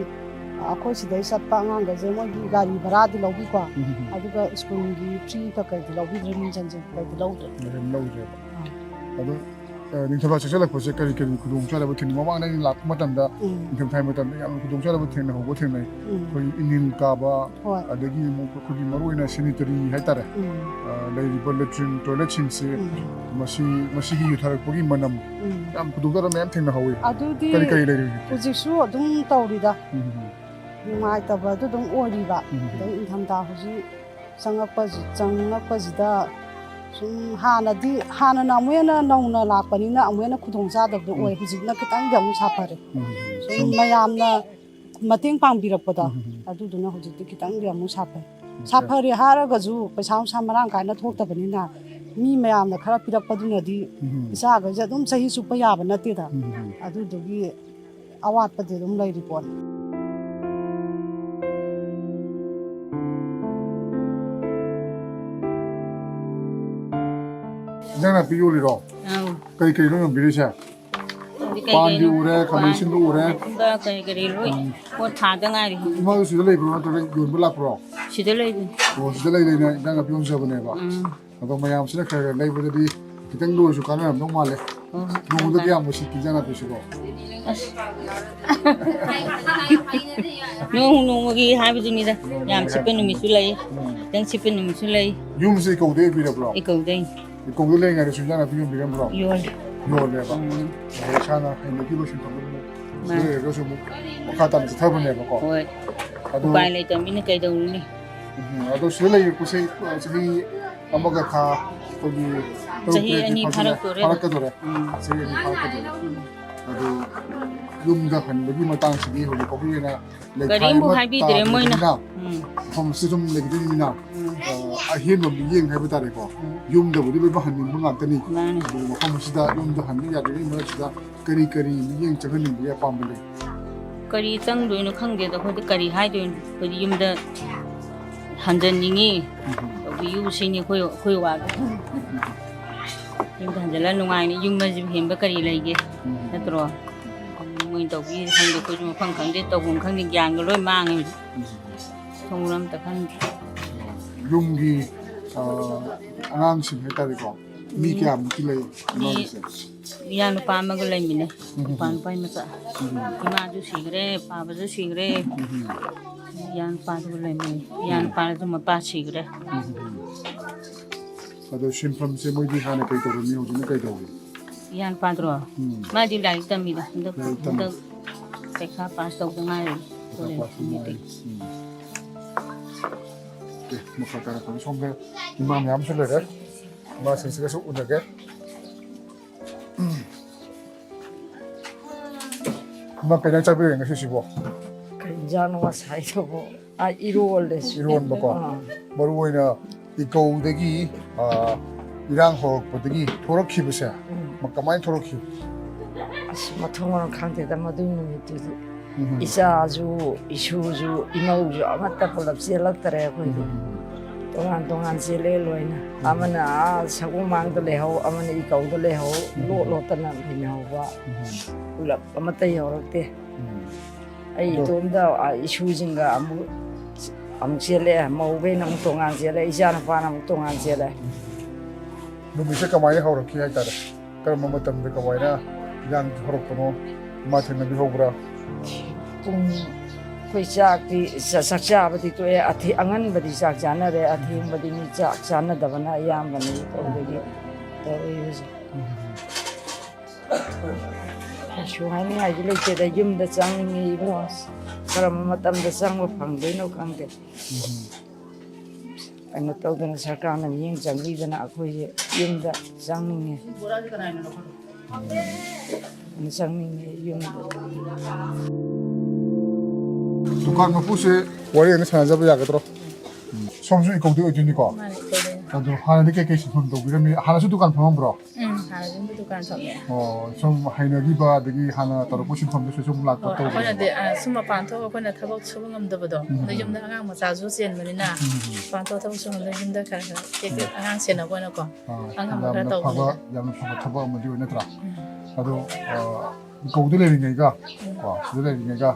ꯑꯩꯈꯣꯏ ꯁꯤꯗꯩ ꯆꯠꯄ ꯑꯉꯥꯡꯈꯩꯁꯦ ꯃꯣꯏꯒꯤ ꯒꯥꯔꯤ ꯚꯔꯥꯗꯤ ꯂꯧꯕꯤꯀꯣ, ꯎꯝ, ꯎꯝ꯫ ꯑꯗꯨꯒ ꯁ꯭ꯀꯨꯜꯒꯤ ꯐꯤ ꯀꯩꯀꯩꯗꯤ ꯂꯧꯕꯤꯗ꯭ꯔꯦ, ꯃꯤꯡ ꯆꯟꯁꯤꯟ ꯀꯩꯀꯩꯗꯤ ꯂꯧꯗ꯭ꯔꯦ꯫ ꯃꯔꯝ ꯂꯧꯗ꯭ꯔꯦꯕ꯫ ꯑꯥ꯫ ꯑꯗꯣ, ꯑ, ꯅꯤꯡꯊꯝꯊꯥ ꯆꯪꯁꯤꯜꯂꯛꯄꯁꯦ ꯀꯔꯤ ꯀꯔꯤ ꯈꯨꯗꯣꯡꯆꯥꯗꯕ ꯊꯦꯡꯅꯩ? ꯃꯃꯥꯡꯗ ꯑꯩꯅ ꯂꯥꯛꯄ ꯃꯇꯝꯗ, ꯎꯝ꯫ ꯅꯤꯡꯊꯝꯊꯥꯒꯤ ꯃꯇꯝꯗ ꯌꯥꯝꯅ ꯈꯨꯗꯣꯡꯆꯥꯗꯕ ꯊꯦꯡꯅꯍꯧꯕ ꯊꯦꯡꯅꯩ꯫ ꯎꯝ꯫ ꯑꯩꯈꯣꯏ ꯏꯅꯤꯜ ꯀꯥꯕ, ꯍꯣꯏ꯫ ꯑꯗꯒꯤ ꯑꯃꯨꯛ ꯑꯩꯈꯣꯏꯒꯤ ꯃꯔꯨꯑꯣꯏꯅ ꯁꯦꯅꯤꯇꯔꯤ ꯍꯥꯏꯇꯥꯔꯦ, ꯎꯝ꯫ ꯑ, ꯂꯩꯔꯤꯕ ꯂꯦꯇ꯭ꯔꯤꯟ ꯇꯣꯏꯂꯦꯠꯁꯤꯡꯁꯤ, ꯎꯝ꯫ ꯃꯁꯤ, ꯃꯁꯤꯒꯤ ꯌꯨꯊꯔꯛꯄꯒꯤ ꯃꯅꯝ, ꯎꯝ꯫ ꯌꯥꯝ ꯈꯨꯗꯣꯡꯆꯥꯗꯕ ꯃꯌꯥꯝ ꯊꯦꯡꯅꯍꯧꯋꯤ꯫ ꯑꯗꯨꯗꯤ ꯀꯔꯤ ꯀꯔꯤ ꯂꯩꯔꯤ ꯍꯧꯖꯤꯛꯇꯤ? ꯍꯧꯖꯤꯛꯁꯨ ꯑꯗꯨꯝ ꯇꯧꯔꯤꯗ, ꯎꯝ, ꯎꯝ꯫ ꯅꯨꯡꯉꯥꯏꯇꯕ ꯑꯗꯨ ꯑꯗꯨꯝ ꯑꯣꯏꯔꯤꯕ꯫ ꯎꯝ꯫ ꯑꯗꯩ ꯏꯪꯊꯝꯊꯥ ꯍꯧꯖꯤꯛ ꯆꯪꯉꯛꯄꯁꯤ-, ꯆꯪꯉꯛꯄꯁꯤꯗ ꯁꯨꯝ ꯍꯥꯟꯅꯗꯤ, ꯍꯥꯟꯅꯅ ꯑꯃꯨꯛ ꯍꯦꯟꯅ ꯅꯧꯅ ꯂꯥꯛꯄꯅꯤꯅ ꯑꯃꯨꯛ ꯍꯦꯟꯅ ꯈꯨꯗꯣꯡ ꯆꯥꯗꯕꯗꯣ ꯑꯣꯏ, ꯎꯝ꯫ ꯍꯧꯖꯤꯛꯅ ꯈꯤꯇꯪꯗꯤ ꯑꯃꯨꯛ ꯁꯥꯐꯔꯦ꯫ ꯎꯝ꯫ ꯁꯨꯝ ꯁꯨꯝ ꯃꯌꯥꯝꯅ ꯃꯇꯦꯡ ꯄꯥꯡꯕꯤꯔꯛꯄꯗꯣ, ꯎꯝ꯫ ꯑꯗꯨꯗꯨꯅ ꯍꯧꯖꯤꯛꯇꯤ ꯈꯤꯇꯪꯗꯤ ꯑꯃꯨꯛ ꯁꯥꯐꯩ꯫ ꯎꯝ꯫ ꯁꯥꯐꯔꯦ ꯍꯥꯏꯔꯒꯁꯨ ꯄꯩꯁꯥ ꯅꯨꯡꯁꯥ ꯃꯔꯥꯡ ꯀꯥꯏꯅ ꯊꯣꯛꯇꯕꯅꯤꯅ ꯃꯤ ꯃꯌꯥꯝꯅ ꯈꯔ ꯄꯤꯔꯛꯄꯗꯨꯅꯗꯤ ꯎꯝ꯫ ꯏꯆꯥꯈꯩꯁꯦ ꯑꯗꯨꯝ ꯆꯍꯤ ꯆꯨꯞꯄ ꯌꯥꯕ ꯅꯠꯇꯦꯗ꯫ ꯎꯝ꯫ ꯑꯗꯨꯗꯨꯒꯤ ꯑꯋꯥꯠꯄꯗꯤ ꯑꯗꯨꯝ ꯂꯩꯔꯤ ꯄꯣꯠꯅꯤ꯫ ꯏꯟꯖꯥꯡ ꯅꯥꯄꯤ ꯌꯣꯜꯂꯤꯔꯣ? ꯑꯧ꯫ ꯀꯩ ꯀꯩꯅꯣ ꯌꯣꯟꯕꯤꯔꯤꯁꯦ? ꯈꯪꯗꯦ ꯄꯥꯟꯗꯤ ꯀꯩ ꯀꯩꯅꯣ꯫ ꯎꯔꯦ, ꯈꯥꯃꯦꯟ ꯑꯁꯤꯟꯕ ꯎꯔꯦ꯫ ꯄꯥꯟꯒꯨꯝꯕ ꯀꯔꯤ ꯀꯔꯤ ꯂꯣꯏ ꯄꯣꯠ ꯊꯥꯗ ꯉꯥꯏꯔꯤ꯫ ꯏꯃꯥꯗꯨ ꯁꯤꯗ ꯂꯩꯕ꯭ꯔꯣ, ꯅꯠꯇ꯭ꯔꯒ ꯌꯣꯟꯕ ꯂꯥꯛꯄ꯭ꯔꯣ? ꯁꯤꯗ ꯂꯩꯕꯅꯤ꯫ ꯑꯣ, ꯁꯤꯗ ꯂꯩ ꯂꯩꯅ ꯏꯟꯖꯥꯡ ꯅꯥꯄꯤ ꯌꯣꯟꯖꯕꯅꯦꯕ꯫ ꯎꯝ꯫ ꯑꯗꯣ ꯃꯌꯥꯝꯁꯤꯅ ꯈꯔ ꯈꯔ ꯂꯩꯕꯗꯗꯤ ꯈꯤꯇꯪꯗ ꯑꯣꯏꯔꯁꯨ ꯀꯥꯟꯅꯔꯝꯗꯧ ꯃꯥꯜꯂꯦ꯫ ꯍꯣꯏ꯫ ꯅꯣꯡꯃꯗ ꯀꯌꯥꯃꯨꯛ ꯁꯤꯠꯀꯦ ꯏꯟꯖꯥꯡ ꯅꯥꯄꯤꯁꯤꯕꯣ? ꯑꯁ꯫ ꯅꯣꯡ ꯅꯣꯡꯃꯒꯤ ꯍꯥꯏꯕꯗꯨꯅꯤꯗ꯫ ꯌꯥꯝ ꯁꯤꯠꯄ ꯅꯨꯃꯤꯠꯁꯨ ꯂꯩ, ꯈꯤꯇꯪ ꯁꯤꯠꯄ ꯅꯨꯃꯤꯠꯁꯨ ꯂꯩ꯫ ꯌꯨꯝꯁꯦ ꯏꯀꯧꯗꯩ ꯑꯣꯏꯕꯤꯔꯕ꯭ꯔꯣ? ꯏꯀꯧꯗꯩ꯫ ꯏꯀꯧꯗ ꯂꯩꯔꯤꯉꯩꯗꯁꯨ ꯏꯟꯖꯥꯡ ꯅꯥꯄꯤ ꯌꯣꯟꯕꯤꯔꯝꯕ꯭ꯔꯣ? ꯌꯣꯜꯂꯦ꯫ ꯌꯣꯜꯂꯦꯕ꯫ ꯎꯝ꯫ ꯑꯗꯣ ꯏꯁꯥꯅ ꯍꯩꯅꯈꯤꯕ ꯁꯤꯟꯐꯝ ꯑꯗꯨꯝ ꯃꯥꯅꯦ꯫ ꯂꯩꯔꯒꯁꯨ ꯑꯃꯨꯛ ꯃꯈꯥ ꯇꯥꯅ ꯆꯠꯊꯕꯅꯦꯕꯀꯣ꯫ ꯍꯣꯏ꯫ ꯑꯗꯣ ꯎꯄꯥꯏ ꯂꯩꯇꯕꯅꯤꯅ ꯀꯩꯗꯧꯔꯨꯅꯤ? ꯎꯝ, ꯑꯗꯣ ꯁꯤꯗ ꯂꯩꯔꯛꯄꯁꯦ, ꯑ, ꯆꯍꯤ ꯑꯃꯒ ꯊꯥ ꯑꯩꯈꯣꯏꯒꯤ ꯇꯔꯨꯛ ꯆꯍꯤ ꯇꯔꯦꯠꯇꯤ ꯑꯅꯤ ꯐꯥꯖꯤꯜꯂꯛ-, ꯐꯥꯔꯛꯇꯣꯔꯦ꯫ ꯐꯥꯔꯛꯀꯗꯣꯔꯦ꯫ ꯎꯝ꯫ ꯆꯍꯤ ꯑꯅꯤ ꯐꯥꯔꯛꯀꯗꯣꯔꯦ꯫ ꯎꯝ꯫ ꯑꯗꯨ ꯌꯨꯝꯗ ꯍꯟꯕꯒꯤ ꯃꯇꯥꯡꯁꯤꯗꯤ ꯍꯧꯖꯤꯛ ꯐꯥꯎꯒꯤ ꯑꯣꯏꯅ ꯂꯩꯈꯥꯏ ꯀꯔꯤꯝꯕꯨ ꯑꯃ ꯍꯥꯏꯕꯤꯗ꯭ꯔꯦ ꯃꯣꯏꯅ꯫ ꯇꯥꯗ꯭ꯔꯤꯕꯅꯤꯅ ꯎꯝ꯫ ꯃꯐꯝꯁꯤꯗ ꯑꯗꯨꯝ ꯂꯩꯒꯗꯣꯏꯅꯤꯅ, ꯎꯝ꯫ ꯑ, ꯑꯍꯦꯟꯕ ꯃꯤꯠꯌꯦꯡ ꯍꯥꯏꯕ ꯇꯥꯔꯦꯀꯣ꯫ ꯎꯝ꯫ ꯌꯨꯝꯗꯕꯨꯗꯤ ꯂꯣꯏꯅ ꯍꯟꯅꯤꯡꯕ ꯉꯥꯛꯇꯅꯤ꯫ ꯃꯥꯅꯤ꯫ ꯑꯗꯨꯕꯨ ꯃꯐꯝ ꯑꯁꯤꯗ ꯌꯨꯝꯗ ꯍꯟꯕ ꯌꯥꯗ꯭ꯔꯤꯉꯩ ꯃꯔꯛꯁꯤꯗ ꯀꯔꯤ ꯀꯔꯤ ꯃꯤꯠꯌꯦꯡ ꯆꯪꯍꯟꯅꯤꯡꯕꯒꯤ ꯑꯄꯥꯝꯕ ꯂꯩ? ꯀꯔꯤ ꯆꯪꯗꯣꯏꯅꯣ ꯈꯪꯗꯦꯗ, ꯑꯩꯈꯣꯏꯗꯤ ꯀꯔꯤ ꯍꯥꯏꯗꯣꯏꯅꯣ? ꯑꯩꯈꯣꯏꯗꯤ ꯌꯨꯝꯗ ꯍꯟꯖꯟꯅꯤꯡꯉꯤ, ꯎꯝ꯫ ꯇꯧꯕꯤꯌꯨ ꯁꯤꯅꯤ ꯑꯩꯈꯣꯏ, ꯑꯩꯈꯣꯏ ꯋꯥꯗꯣ꯫ ꯌꯨꯝꯗ ꯍꯟꯖꯜꯂ ꯅꯨꯡꯉꯥꯏꯅ ꯌꯨꯝ ꯑꯁꯤꯕꯨ ꯍꯦꯟꯕ ꯀꯔꯤ ꯂꯩꯒꯦ? ꯎꯝ꯫ ꯅꯠꯇ꯭ꯔꯣ? ꯃꯣꯏꯅ ꯇꯧꯕꯤꯔꯤꯁꯦ ꯈꯪꯗꯦ, ꯑꯩꯈꯣꯏꯁꯨ ꯃꯐꯝ ꯈꯪꯗꯦ, ꯇꯧꯐꯝ ꯈꯪꯗꯦ, ꯒ꯭ꯌꯥꯟꯒ ꯂꯣꯏ ꯃꯥꯡꯉꯦ ꯍꯧꯖꯤꯛ꯫ ꯎꯝ꯫ ꯊꯣꯡ ꯑꯝꯇ ꯈꯪꯗꯦ꯫ ꯌꯨꯝꯒꯤ, ꯑ, ꯑꯉꯥꯡꯁꯤꯡ ꯍꯥꯏꯇꯥꯔꯦꯀꯣ, ꯃꯤ ꯎꯝ꯫ ꯀꯌꯥꯃꯨꯛꯇꯤ ꯂꯩ ꯃꯤ ꯏꯃꯥꯒꯤꯁꯦ? ꯏꯌꯥ ꯅꯨꯄꯥ ꯑꯃꯒ ꯂꯩꯃꯤꯟꯅꯩ꯫ ꯎꯝ꯫ ꯅꯨꯄꯥ ꯅꯨꯄꯥꯒꯤ ꯃꯆꯥ꯫ ꯎꯝ꯫ ꯏꯃꯥꯁꯨ ꯁꯤꯈ꯭ꯔꯦ, ꯄꯥꯕꯁꯨ ꯁꯤꯈ꯭ꯔꯦ꯫ ꯎꯝ꯫ ꯏꯌꯥ ꯅꯨꯄꯥꯗꯨꯒ ꯂꯩꯃꯤꯟꯅꯩ꯫ ꯏꯌꯥ ꯎꯝ꯫ ꯅꯨꯄꯥꯗꯨ ꯃꯄꯥ ꯁꯤꯈ꯭ꯔꯦ꯫ ꯎꯝ꯫ ꯑꯗꯣ ꯁꯤꯟꯐꯝꯁꯦ ꯃꯣꯏꯗꯤ ꯍꯥꯟꯅ ꯀꯩ ꯇꯧꯔꯝꯃꯤ, ꯍꯧꯖꯤꯛꯅ ꯀꯩ ꯇꯧꯔꯤ? ꯏꯌꯥ ꯅꯨꯄꯥꯗꯨꯔꯣ? ꯎꯝ꯫ ꯃꯥꯗꯤ ꯂꯥꯏꯔꯤꯛ ꯇꯝꯃꯤꯗ꯫ ꯍꯟꯗꯛ, ꯂꯥꯏꯔꯤꯛ ꯇꯝꯃꯤ꯫ ꯍꯟꯗꯛ ꯄꯩꯈꯥ ꯄꯥꯁ ꯇꯧꯗ ꯉꯥꯏꯔꯤ꯫ ꯄꯩꯈꯥ ꯀꯣꯂꯦꯖ ꯄꯥꯁ ꯇꯧꯗ ꯇꯝꯃꯤꯗꯤ꯫ ꯉꯥꯏꯔꯤ꯫ ꯎꯝ꯫ ꯑꯣꯀꯦ, ꯃꯈꯥ ꯇꯥꯔꯛꯄꯗ ꯁꯣꯝꯗ ꯏꯃꯥ ꯃꯌꯥꯝꯁꯨ ꯂꯩꯔꯦ꯫ ꯏꯃꯥꯁꯤꯡꯁꯤꯒꯁꯨ ꯎꯅꯒꯦ꯫ ꯏꯃꯥ, ꯀꯩ ꯏꯟꯖꯥꯡ ꯆꯥꯕꯤꯔꯒꯦ ꯉꯁꯤꯁꯤꯕꯣ? ꯀꯩ ꯏꯟꯖꯥꯡꯅꯣ ꯉꯁꯥꯏꯗꯨꯕꯣ? ꯑꯥ, ꯏꯔꯣꯜꯂꯦ꯫ ꯏꯔꯣꯟꯕꯀꯣ? ꯑꯥ꯫ ꯃꯔꯨ ꯑꯣꯏꯅ ꯏꯀꯧꯗꯒꯤ, ꯑꯥ, ꯏꯔꯥꯡ ꯍꯧꯔꯛꯄꯗꯒꯤ ꯊꯣꯔꯛꯈꯤꯕꯁꯦ, ꯎꯝ꯫ ꯃ-, ꯀꯃꯥꯏꯅ ꯊꯣꯔꯛꯈꯤ? ꯑꯁ, ꯃꯊꯣꯡ ꯃꯔꯝ ꯈꯪꯗꯦꯗ ꯃꯗꯨꯒꯤ ꯅꯨꯃꯤꯠꯇꯨꯗꯤ꯫ ꯎꯝ꯫ ꯏꯆꯥꯁꯨ, ꯏꯁꯨꯁꯨ, ꯏꯃꯧꯁꯨ ꯑꯃꯠꯇ ꯄꯨꯂꯞ ꯆꯦꯜꯂꯛꯇꯔꯦ ꯑꯩꯈꯣꯏꯗꯤ꯫ ꯎꯝ꯫ ꯇꯣꯉꯥꯟ ꯇꯣꯉꯥꯟ ꯆꯦꯜꯂꯛꯑꯦ ꯂꯣꯏꯅ꯫ ꯎꯝ꯫ ꯑꯃꯅ ꯑꯥ ꯁꯒꯣꯜꯃꯥꯡꯗ ꯂꯩꯍꯧ, ꯑꯃꯅ ꯏꯀꯧꯗ ꯂꯩꯍꯧ, ꯎꯝ꯫ ꯂꯣꯠ ꯂꯣꯠꯇꯅ ꯂꯩꯅꯍꯧꯕ꯫ ꯎꯝ꯫ ꯄꯨꯂꯞ ꯑꯃꯠꯇ ꯌꯧꯔꯛꯇꯦ꯫ ꯎꯝ꯫ ꯑꯩ ꯑꯗꯣ ꯏꯇꯣꯝꯗ, ꯑꯥ, ꯏꯁꯨꯁꯤꯡꯒ ꯑꯃꯨꯛ, ꯑꯃꯨꯛ ꯆꯦꯜꯂꯦ, ꯃꯧꯈꯩꯅ ꯑꯃꯨꯛ ꯇꯣꯉꯥꯟ ꯆꯦꯜꯂꯦ, ꯏꯆꯥ ꯅꯨꯄꯥꯅ ꯑꯃꯨꯛ ꯇꯣꯉꯥꯟ ꯆꯦꯜꯂꯦ꯫ ꯅꯨꯃꯤꯠꯁꯦ ꯀꯃꯥꯏꯅ ꯍꯧꯔꯛꯈꯤ ꯍꯥꯏꯇꯥꯔꯦ? ꯀꯔꯝꯕ ꯃꯇꯝꯗ ꯀꯃꯥꯏꯅ ꯏꯔꯥꯡ ꯍꯧꯔꯛꯄꯅꯣ? ꯏꯃꯥ ꯊꯦꯡꯅꯕꯤꯍꯧꯕ꯭ꯔꯥ? ꯄꯨꯡ, ꯑꯩꯈꯣꯏ ꯆꯥꯛꯇꯤ, ꯆ-, ꯆꯥꯛ ꯆꯥꯕꯗꯤ ꯇꯣꯛꯑꯦ, ꯑꯊꯦ-, ꯑꯉꯟꯕꯗꯤ ꯆꯥꯛ ꯆꯥꯅꯔꯦ, ꯑꯊꯦꯡꯕꯗꯤ ꯃꯤ ꯆꯥꯛ ꯆꯥꯅꯗꯕꯅ ꯑꯌꯥꯝꯕꯅꯤ꯫ ꯑꯗꯨꯗꯒꯤ ꯇꯧꯔꯛꯏꯕꯁꯦ꯫ ꯎꯝ꯫ ꯀꯩꯁꯨ ꯍꯥꯏꯅꯤꯡꯉꯥꯏꯗꯤ ꯂꯩꯇꯦꯗ, ꯌꯨꯝꯗ ꯆꯪꯅꯤꯡꯉꯤ ꯏꯕꯨꯡꯉꯣ꯫ ꯀꯔꯝꯕ ꯃꯇꯝꯗ ꯆꯪꯕ ꯐꯪꯗꯣꯏꯅꯣ ꯈꯪꯗꯦ꯫ ꯎꯝ꯫ ꯀꯩꯅꯣ ꯇꯧꯗꯅ ꯁꯔꯀꯥꯔꯅ ꯃꯤꯠꯌꯦꯡ ꯆꯪꯕꯤꯗꯅ ꯑꯩꯈꯣꯏꯁꯦ ꯌꯨꯝꯗ ꯆꯪꯅꯤꯡꯉꯦ꯫ ꯆꯪꯅꯤꯡꯉꯦ ꯌꯨꯝꯗ꯫ ꯗꯨꯀꯥꯟ ꯃꯄꯨꯁꯦ ꯋꯥꯔꯤ ꯑꯃ ꯁꯥꯟꯅꯖꯕ ꯌꯥꯒꯗ꯭ꯔꯣ? ꯎꯝ꯫ ꯁꯣꯝꯁꯨ ꯏꯀꯧꯗꯤ ꯑꯣꯏꯗꯣꯏꯅꯤꯀꯣ? ꯃꯥꯅꯦ, ꯏꯀꯧꯗꯣꯏꯅꯤ꯫ ꯑꯗꯣ ꯍꯥꯟꯅꯗꯤ ꯀꯩꯀꯩ ꯁꯤꯟꯐꯝ ꯇꯧꯕꯤꯔꯝꯃꯤ? ꯍꯥꯟꯅꯁꯨ ꯗꯨꯀꯥꯟ ꯐꯝꯃꯝꯕ꯭ꯔꯣ? ꯎꯝ, ꯍꯥꯟꯅꯗꯤ ꯗꯨꯀꯥꯟ ꯐꯝꯃꯦ꯫ ꯑꯣ, ꯁꯨꯝ ꯍꯩꯅꯈꯤꯕ ꯑꯗꯒꯤ ꯍꯥꯟꯅ ꯇꯧꯔꯛꯄ ꯁꯤꯟꯐꯝꯗꯨꯁꯨ ꯁꯨꯝ ꯂꯥꯛꯄ ꯍꯣꯏ, ꯇꯧꯕꯅꯦꯕ? ꯑꯩꯈꯣꯏꯅꯗꯤ, ꯑ, ꯁꯨꯝ ꯃꯄꯥꯟ ꯊꯣꯛꯑꯒ ꯑꯩꯈꯣꯏꯅ ꯊꯕꯛ ꯁꯨꯕ ꯉꯝꯗꯕꯗꯣ, ꯎꯝ꯫ ꯑꯗꯣ ꯌꯨꯝꯗ ꯑꯉꯥꯡ ꯃꯆꯥꯁꯨ ꯆꯦꯟꯕꯅꯤꯅ, ꯎꯝ꯫ ꯃꯄꯥꯟ ꯊꯣꯛꯑ ꯊꯕꯛ ꯁꯨꯕ ꯉꯝꯗꯕ ꯌꯨꯝꯗ ꯈꯔ ꯈꯔ ꯇꯦꯛ ꯇꯦꯛ ꯎꯝ꯫ ꯑꯉꯥꯡ ꯁꯦꯟꯅꯕ ꯑꯣꯏꯅꯀꯣ, ꯑꯥ, ꯑꯉꯝꯕ ꯈꯔ ꯌꯥꯝꯅ ꯐꯕ, ꯇꯧꯕꯅꯤꯗ꯫ ꯌꯥꯝꯅ ꯐꯕ ꯊꯕꯛ ꯑꯃꯗꯤ ꯑꯣꯏ ꯅꯠꯇ꯭ꯔꯥ? ꯎꯝ꯫ ꯑꯗꯣ, ꯑ, ꯏꯀꯧꯗ ꯂꯩꯔꯤꯉꯩꯒ, ꯎꯝ꯫ ꯀꯣ, ꯁꯤꯗ ꯂꯩꯔꯤꯉꯩꯒ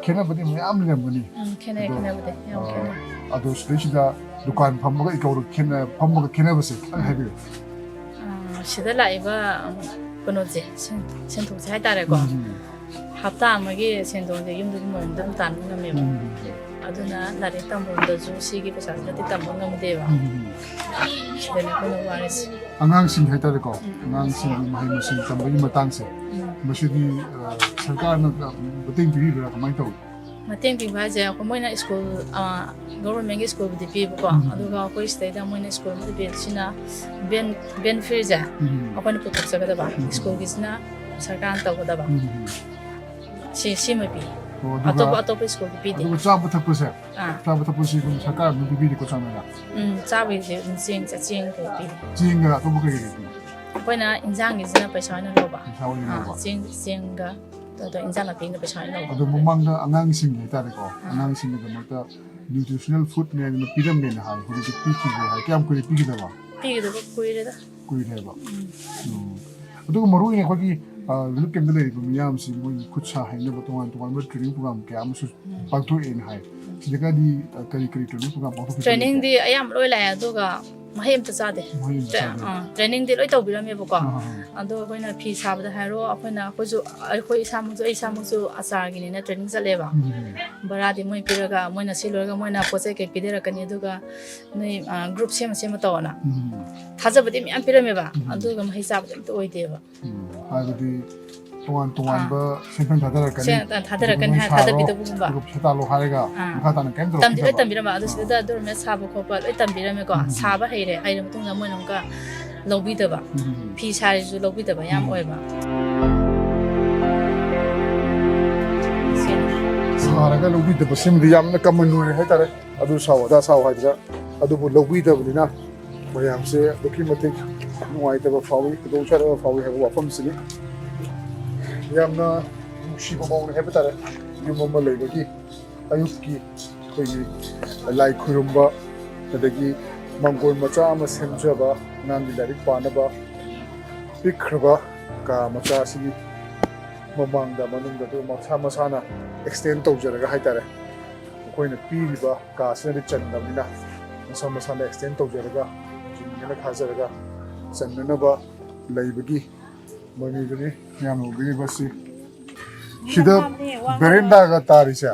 ꯈꯦꯠꯅꯕꯗꯤ ꯃꯌꯥꯝ ꯂꯩꯔꯝꯒꯅꯤ꯫ ꯎꯝ, ꯈꯦꯠꯅꯩ, ꯑꯗꯣ, ꯈꯦꯠꯅꯕꯗꯤ ꯌꯥꯝ ꯑ, ꯈꯦꯠꯅꯩ꯫ ꯑꯗꯣ ꯁꯤꯗꯩꯁꯤꯗ ꯗꯨꯀꯥꯟ ꯐꯝꯕꯒ ꯏꯀꯧꯗ ꯈꯦꯠꯅ-, ꯐꯝꯕꯒ ꯈꯦꯠꯅꯕꯁꯦ ꯈꯤꯇꯪ ꯍꯥꯏꯕꯤꯌꯨ꯫ ꯑ, ꯁꯤꯗ ꯂꯥꯛꯏꯕ, ꯎꯝ, ꯀꯩꯅꯣꯁꯦ, ꯁꯦꯟ-, ꯁꯦꯟꯊꯣꯛꯁꯦ ꯍꯥꯏꯇꯥꯔꯦꯀꯣ꯫ ꯎꯝ꯫ ꯍꯞꯇꯥ ꯑꯃꯒꯤ ꯁꯦꯟꯗꯣꯡꯁꯦ ꯌꯨꯝꯗꯒꯤ ꯃꯣꯏ ꯑꯗꯨꯝ ꯇꯥꯟꯕ ꯉꯝꯃꯦꯕ꯫ ꯎꯝ꯫ ꯑꯗꯨꯅ ꯂꯥꯏꯔꯤꯛ ꯇꯝꯐꯝꯗꯁꯨ ꯁꯤꯒꯤ ꯄꯩꯁꯥꯁꯤꯅꯗꯤ ꯇꯝꯕ ꯉꯝꯗꯦꯕ꯫ ꯎꯝ꯫ ꯁꯤꯗꯅꯦ ꯑꯩꯈꯣꯏꯅ ꯋꯥꯔꯤꯁꯦ꯫ ꯑꯉꯥꯡꯁꯤꯡ ꯍꯥꯏꯇꯥꯔꯦꯀꯣ, ꯎꯝ, ꯎꯝ꯫ ꯑꯉꯥꯡꯁꯤꯡꯒꯤ ꯃꯍꯩ ꯃꯁꯤꯡ ꯇꯝꯕꯒꯤ ꯃꯇꯥꯡꯁꯦ, ꯎꯝ꯫ ꯃꯁꯤꯗꯤ, ꯑ, ꯁꯔꯀꯥꯔꯅ ꯃꯇꯦꯡ ꯄꯤꯕꯤꯕ꯭ꯔꯥ, ꯀꯃꯥꯏꯅ ꯇꯧꯏ? ꯃꯇꯦꯡ ꯄꯤꯕ ꯍꯥꯏꯁꯦ, ꯑꯩꯈꯣꯏ, ꯃꯣꯏꯅ ꯁ꯭ꯀꯨꯜ, ꯑ, ꯒꯣꯕꯔꯃꯦꯟꯒꯤ ꯁ꯭ꯀꯨꯜꯕꯨꯗꯤ ꯄꯤꯕꯀꯣ, ꯎꯝ꯫ ꯑꯗꯨꯒ ꯑꯩꯈꯣꯏ ꯁꯤꯗꯩꯗ ꯃꯣꯏꯅ ꯁ꯭ꯀꯨꯜ ꯑꯃꯗ ꯄꯤꯕꯁꯤꯅ ꯚꯦꯟ, ꯚꯦꯟ ꯐꯤꯁꯦ ꯎꯝ꯫ ꯑꯩꯈꯣꯏꯅ ꯄꯨꯊꯣꯛꯆꯒꯗꯕ, ꯎꯝ꯫ ꯁ꯭ꯀꯨꯜꯒꯤꯁꯤꯅ ꯁꯔꯀꯥꯔꯅ ꯇꯧꯒꯗꯕ꯫ ꯎꯝ꯫ ꯁꯤ, ꯁꯤꯃ ꯄꯤ꯫ ꯑꯣ, ꯑꯗꯨꯒ, ꯑꯇꯣꯞꯄ, ꯑꯇꯣꯞꯄ ꯁ꯭ꯀꯨꯜꯗꯤ ꯄꯤꯗꯦ꯫ ꯑꯗꯨꯒ ꯆꯥꯕ ꯊꯛꯄꯁꯦ? ꯑꯥ꯫ ꯆꯥꯕ ꯊꯛꯄꯁꯤ ꯑꯗꯨꯝ ꯁꯔꯀꯥꯔ ꯑꯗꯨꯝ ꯄꯤꯕꯤꯔꯤꯀꯣ, ꯆꯥꯡ ꯅꯥꯏꯅ? ꯎꯝ, ꯆꯥꯕꯒꯤꯗꯤ ꯑꯗꯨꯝ ꯆꯦꯡ, ꯆꯦꯡ ꯈꯔ ꯄꯤ꯫ ꯆꯦꯡꯒ ꯑꯇꯣꯞꯄ ꯀꯩ ꯀꯩ ꯄꯤ? ꯑꯩꯈꯣꯏꯅ ꯏꯟꯖꯥꯡꯒꯤꯁꯤꯅ ꯄꯩꯁꯥ ꯑꯣꯏꯅ ꯂꯧꯕ꯫ ꯄꯩꯁꯥ ꯑꯣꯏꯅ ꯑꯥ, ꯂꯧꯕ? ꯆꯦꯡ, ꯆꯦꯡꯒ, ꯑꯗꯣ ꯏꯟꯖꯥꯡ ꯅꯥꯄꯤꯅ ꯄꯩꯁꯥ ꯑꯣꯏꯅ ꯂꯧꯕ꯫ ꯑꯗꯣ ꯃꯃꯥꯡꯗ ꯑꯉꯥꯡꯁꯤꯡ ꯍꯥꯏꯇꯥꯔꯦꯀꯣ, ꯑꯥ꯫ ꯑꯉꯥꯡꯁꯤꯡꯒꯤꯗꯃꯛꯇ nutritional food ꯃꯌꯥꯝ ꯑꯃ ꯄꯤꯔꯝꯃꯦꯅ ꯍꯥꯏ, ꯍꯧꯖꯤꯛꯇꯤ ꯄꯤꯈꯤꯗ꯭ꯔꯦ ꯍꯥꯏ꯫ ꯀꯌꯥꯝ ꯀꯨꯏꯔꯦ ꯄꯤꯈꯤꯗꯕ? ꯄꯤꯈꯤꯗꯕ ꯀꯨꯏꯔꯦꯗ꯫ ꯀꯨꯏꯔꯦꯕ? ꯎꯝ꯫ ꯎꯝ꯫ ꯑꯗꯨꯒ ꯃꯔꯨ ꯑꯣꯏꯅ ꯑꯩꯈꯣꯏꯒꯤ, ꯑ, relief camp ꯇ ꯂꯩꯔꯤꯕ ꯃꯤꯌꯥꯝꯁꯤ ꯃꯣꯏꯒꯤ ꯈꯨꯠ ꯁꯥ ꯍꯩꯅꯕ ꯇꯣꯉꯥꯟ ꯇꯣꯉꯥꯟꯕ training program ꯀꯌꯥ ꯑꯃꯁꯨ ꯎꯝ꯫ ꯄꯥꯡꯊꯣꯛꯑꯦꯅ ꯍꯥꯏ꯫ ꯎꯝ꯫ ꯁꯤꯗꯒꯗꯤ, ꯑ, ꯀꯔꯤ ꯀꯔꯤ training program ꯄꯥꯡꯊꯣꯛꯈꯤꯕ ꯂꯩꯒꯦ? Training ꯗꯤ ꯑꯌꯥꯝꯕ ꯂꯣꯏ ꯂꯥꯛꯑꯦ, ꯑꯗꯨꯒ ꯃꯍꯩ ꯑꯝꯇ ꯆꯥꯗꯦ꯫ ꯃꯍꯩ ꯑꯝꯇ ꯇ꯭ꯔꯦ-, ꯆꯥꯗꯦ꯫ ꯑ, training ꯗꯤ ꯂꯣꯏ ꯇꯧꯕꯤꯔꯝꯃꯦꯕꯀꯣ꯫ ꯑꯥ, ꯑꯥ, ꯑꯥ꯫ ꯑꯗꯣ ꯑꯩꯈꯣꯏꯅ ꯐꯤ ꯁꯥꯕꯗ ꯍꯥꯏꯔꯣ, ꯑꯩꯈꯣꯏꯅ, ꯑꯩꯈꯣꯏꯁꯨ, ꯑꯩꯈꯣꯏ ꯏꯁꯥꯃꯛꯁꯨ, ꯑꯩ ꯏꯁꯥꯃꯛꯁꯨ ꯑꯆꯥꯔꯒꯤꯅꯦꯅ training ꯆꯠꯂꯦꯕ꯫ ꯎꯝ꯫ ꯚꯔꯥꯗꯤ ꯃꯣꯏ ꯄꯤꯔꯒ, ꯃꯣꯏꯅ ꯁꯤ ꯂꯣꯏꯔꯒ ꯃꯣꯏꯅ ꯄꯣꯠ ꯆꯩ ꯀꯩ ꯄꯤꯊꯔꯛꯀꯅꯤ, ꯑꯗꯨꯒ ꯅꯣꯏ, ꯑ, group ꯁꯦꯝꯃ ꯁꯦꯝꯃ ꯇꯧꯑꯣꯅ꯫ ꯎꯝ꯫ ꯊꯥꯖꯕꯗꯤ ꯃꯌꯥꯝ ꯄꯤꯔꯝꯃꯦꯕ, ꯎꯝ꯫ ꯑꯗꯨꯒ ꯃꯍꯩ ꯆꯥꯕꯗꯤ ꯑꯝꯇ ꯑꯣꯏꯗꯦꯕ꯫ ꯎꯝ, ꯍꯥꯏꯕꯗꯤ ꯇꯣꯉꯥꯟ ꯇꯣꯉꯥꯟꯕ ꯁꯦꯟꯐꯝ ꯊꯥꯗꯔꯛꯀꯅꯤ꯫ ꯁꯦꯟ ꯊꯥꯗꯔꯛꯀꯅꯤ, ꯑꯗꯨꯒ ꯅꯣꯏ ꯁꯥꯔꯣ, ꯊꯥꯗꯕꯤꯗꯕꯒꯨꯝꯕ꯫ ꯑꯗꯨꯒ ꯄꯩꯁꯥ ꯇꯥꯜꯂꯣ ꯍꯥꯏꯔꯒ ꯑꯥ꯫ ꯃꯈꯥ ꯇꯥꯅ ꯀꯩꯝ ꯇꯝꯕꯤꯔꯣꯏ, ꯇꯧꯔꯛꯈꯤꯗꯕ꯫ ꯇꯝꯕꯤꯔꯝꯕ ꯑꯗꯨ ꯁꯤꯗ ꯑꯥ꯫ ꯑꯗꯨ ꯁꯥꯕ ꯈꯣꯠꯄ ꯂꯣꯏ ꯇꯝꯕꯤꯔꯝꯃꯦꯀꯣ꯫ ꯎꯝ꯫ ꯁꯥꯕ ꯍꯩꯔꯦ꯫ ꯍꯩꯔ ꯃꯇꯨꯡꯗ ꯃꯣꯏꯅ ꯑꯃꯨꯛꯀ ꯂꯧꯕꯤꯗꯕ꯫ ꯎꯝ꯫ ꯐꯤ ꯁꯥꯔꯤꯁꯨ ꯂꯧꯕꯤꯗꯕ ꯌꯥꯝ ꯎꯝ꯫ ꯑꯣꯏꯕ꯫ ꯁꯥꯔꯒ ꯂꯧꯕꯤꯗꯕ ꯁꯤꯃꯗꯤ ꯌꯥꯝꯅ common ꯑꯣꯏꯔꯦ ꯍꯥꯏꯇꯥꯔꯦ꯫ ꯑꯗꯨ ꯁꯥꯎ, ꯑꯗꯥ ꯁꯥꯎ ꯍꯥꯏꯕꯗ꯫ ꯑꯗꯨꯕꯨ ꯂꯧꯕꯤꯗꯕꯅꯤꯅ ꯃꯌꯥꯝꯁꯦ ꯑꯗꯨꯛꯀꯤ ꯃꯇꯤꯛ ꯅꯨꯡꯉꯥꯏꯇꯕ ꯐꯥꯎꯏ, ꯈꯨꯗꯣꯡ ꯆꯥꯗꯕ ꯐꯥꯎꯏ ꯍꯥꯏꯕ ꯋꯥꯐꯝꯁꯤꯅꯤ꯫ ꯌꯥꯝꯅ ꯅꯨꯡꯁꯤꯕ ꯃꯑꯣꯡꯅꯤ ꯍꯥꯏꯕ ꯇꯥꯔꯦ꯫ ꯌꯨꯝ ꯑꯃ ꯂꯩꯕꯒꯤ ꯑꯌꯨꯛꯀꯤ ꯑꯩꯈꯣꯏꯒꯤ ꯂꯥꯏ ꯈꯨꯔꯨꯝꯕ, ꯑꯗꯒꯤ ꯃꯥꯡꯒꯣꯜ ꯃꯆꯥ ꯑꯃ ꯁꯦꯝꯖꯕ, ꯑꯉꯥꯡꯒꯤ ꯂꯥꯏꯔꯤꯛ ꯄꯥꯅꯕ ꯄꯤꯛꯈ꯭ꯔꯕ ꯀꯥ ꯃꯆꯥ ꯑꯁꯤꯒꯤ ꯃꯃꯥꯡꯗ, ꯃꯅꯨꯡꯗ ꯑꯗꯨ ꯃꯁꯥ ꯃꯁꯥꯅ extend ꯇꯧꯖꯔꯒ ꯍꯥꯏꯇꯥꯔꯦ, ꯃꯈꯣꯏꯅ ꯄꯤꯔꯤꯕ ꯀꯥꯁꯤꯅꯗꯤ ꯆꯟꯗꯕꯅꯤꯅ ꯃꯁꯥ ꯃꯁꯥꯅ extend ꯇꯧꯖꯔꯒ, ꯖꯤꯡꯒꯅ ꯈꯥꯖꯔꯒ ꯆꯟꯅꯅꯕ ꯂꯩꯕꯒꯤ ꯃꯃꯤꯗꯨꯅꯤ ꯃꯌꯥꯝꯅ ꯎꯕꯤꯔꯤꯕꯁꯤ꯫ ꯁꯤꯗ verandaꯒ ꯇꯥꯔꯤꯁꯦ,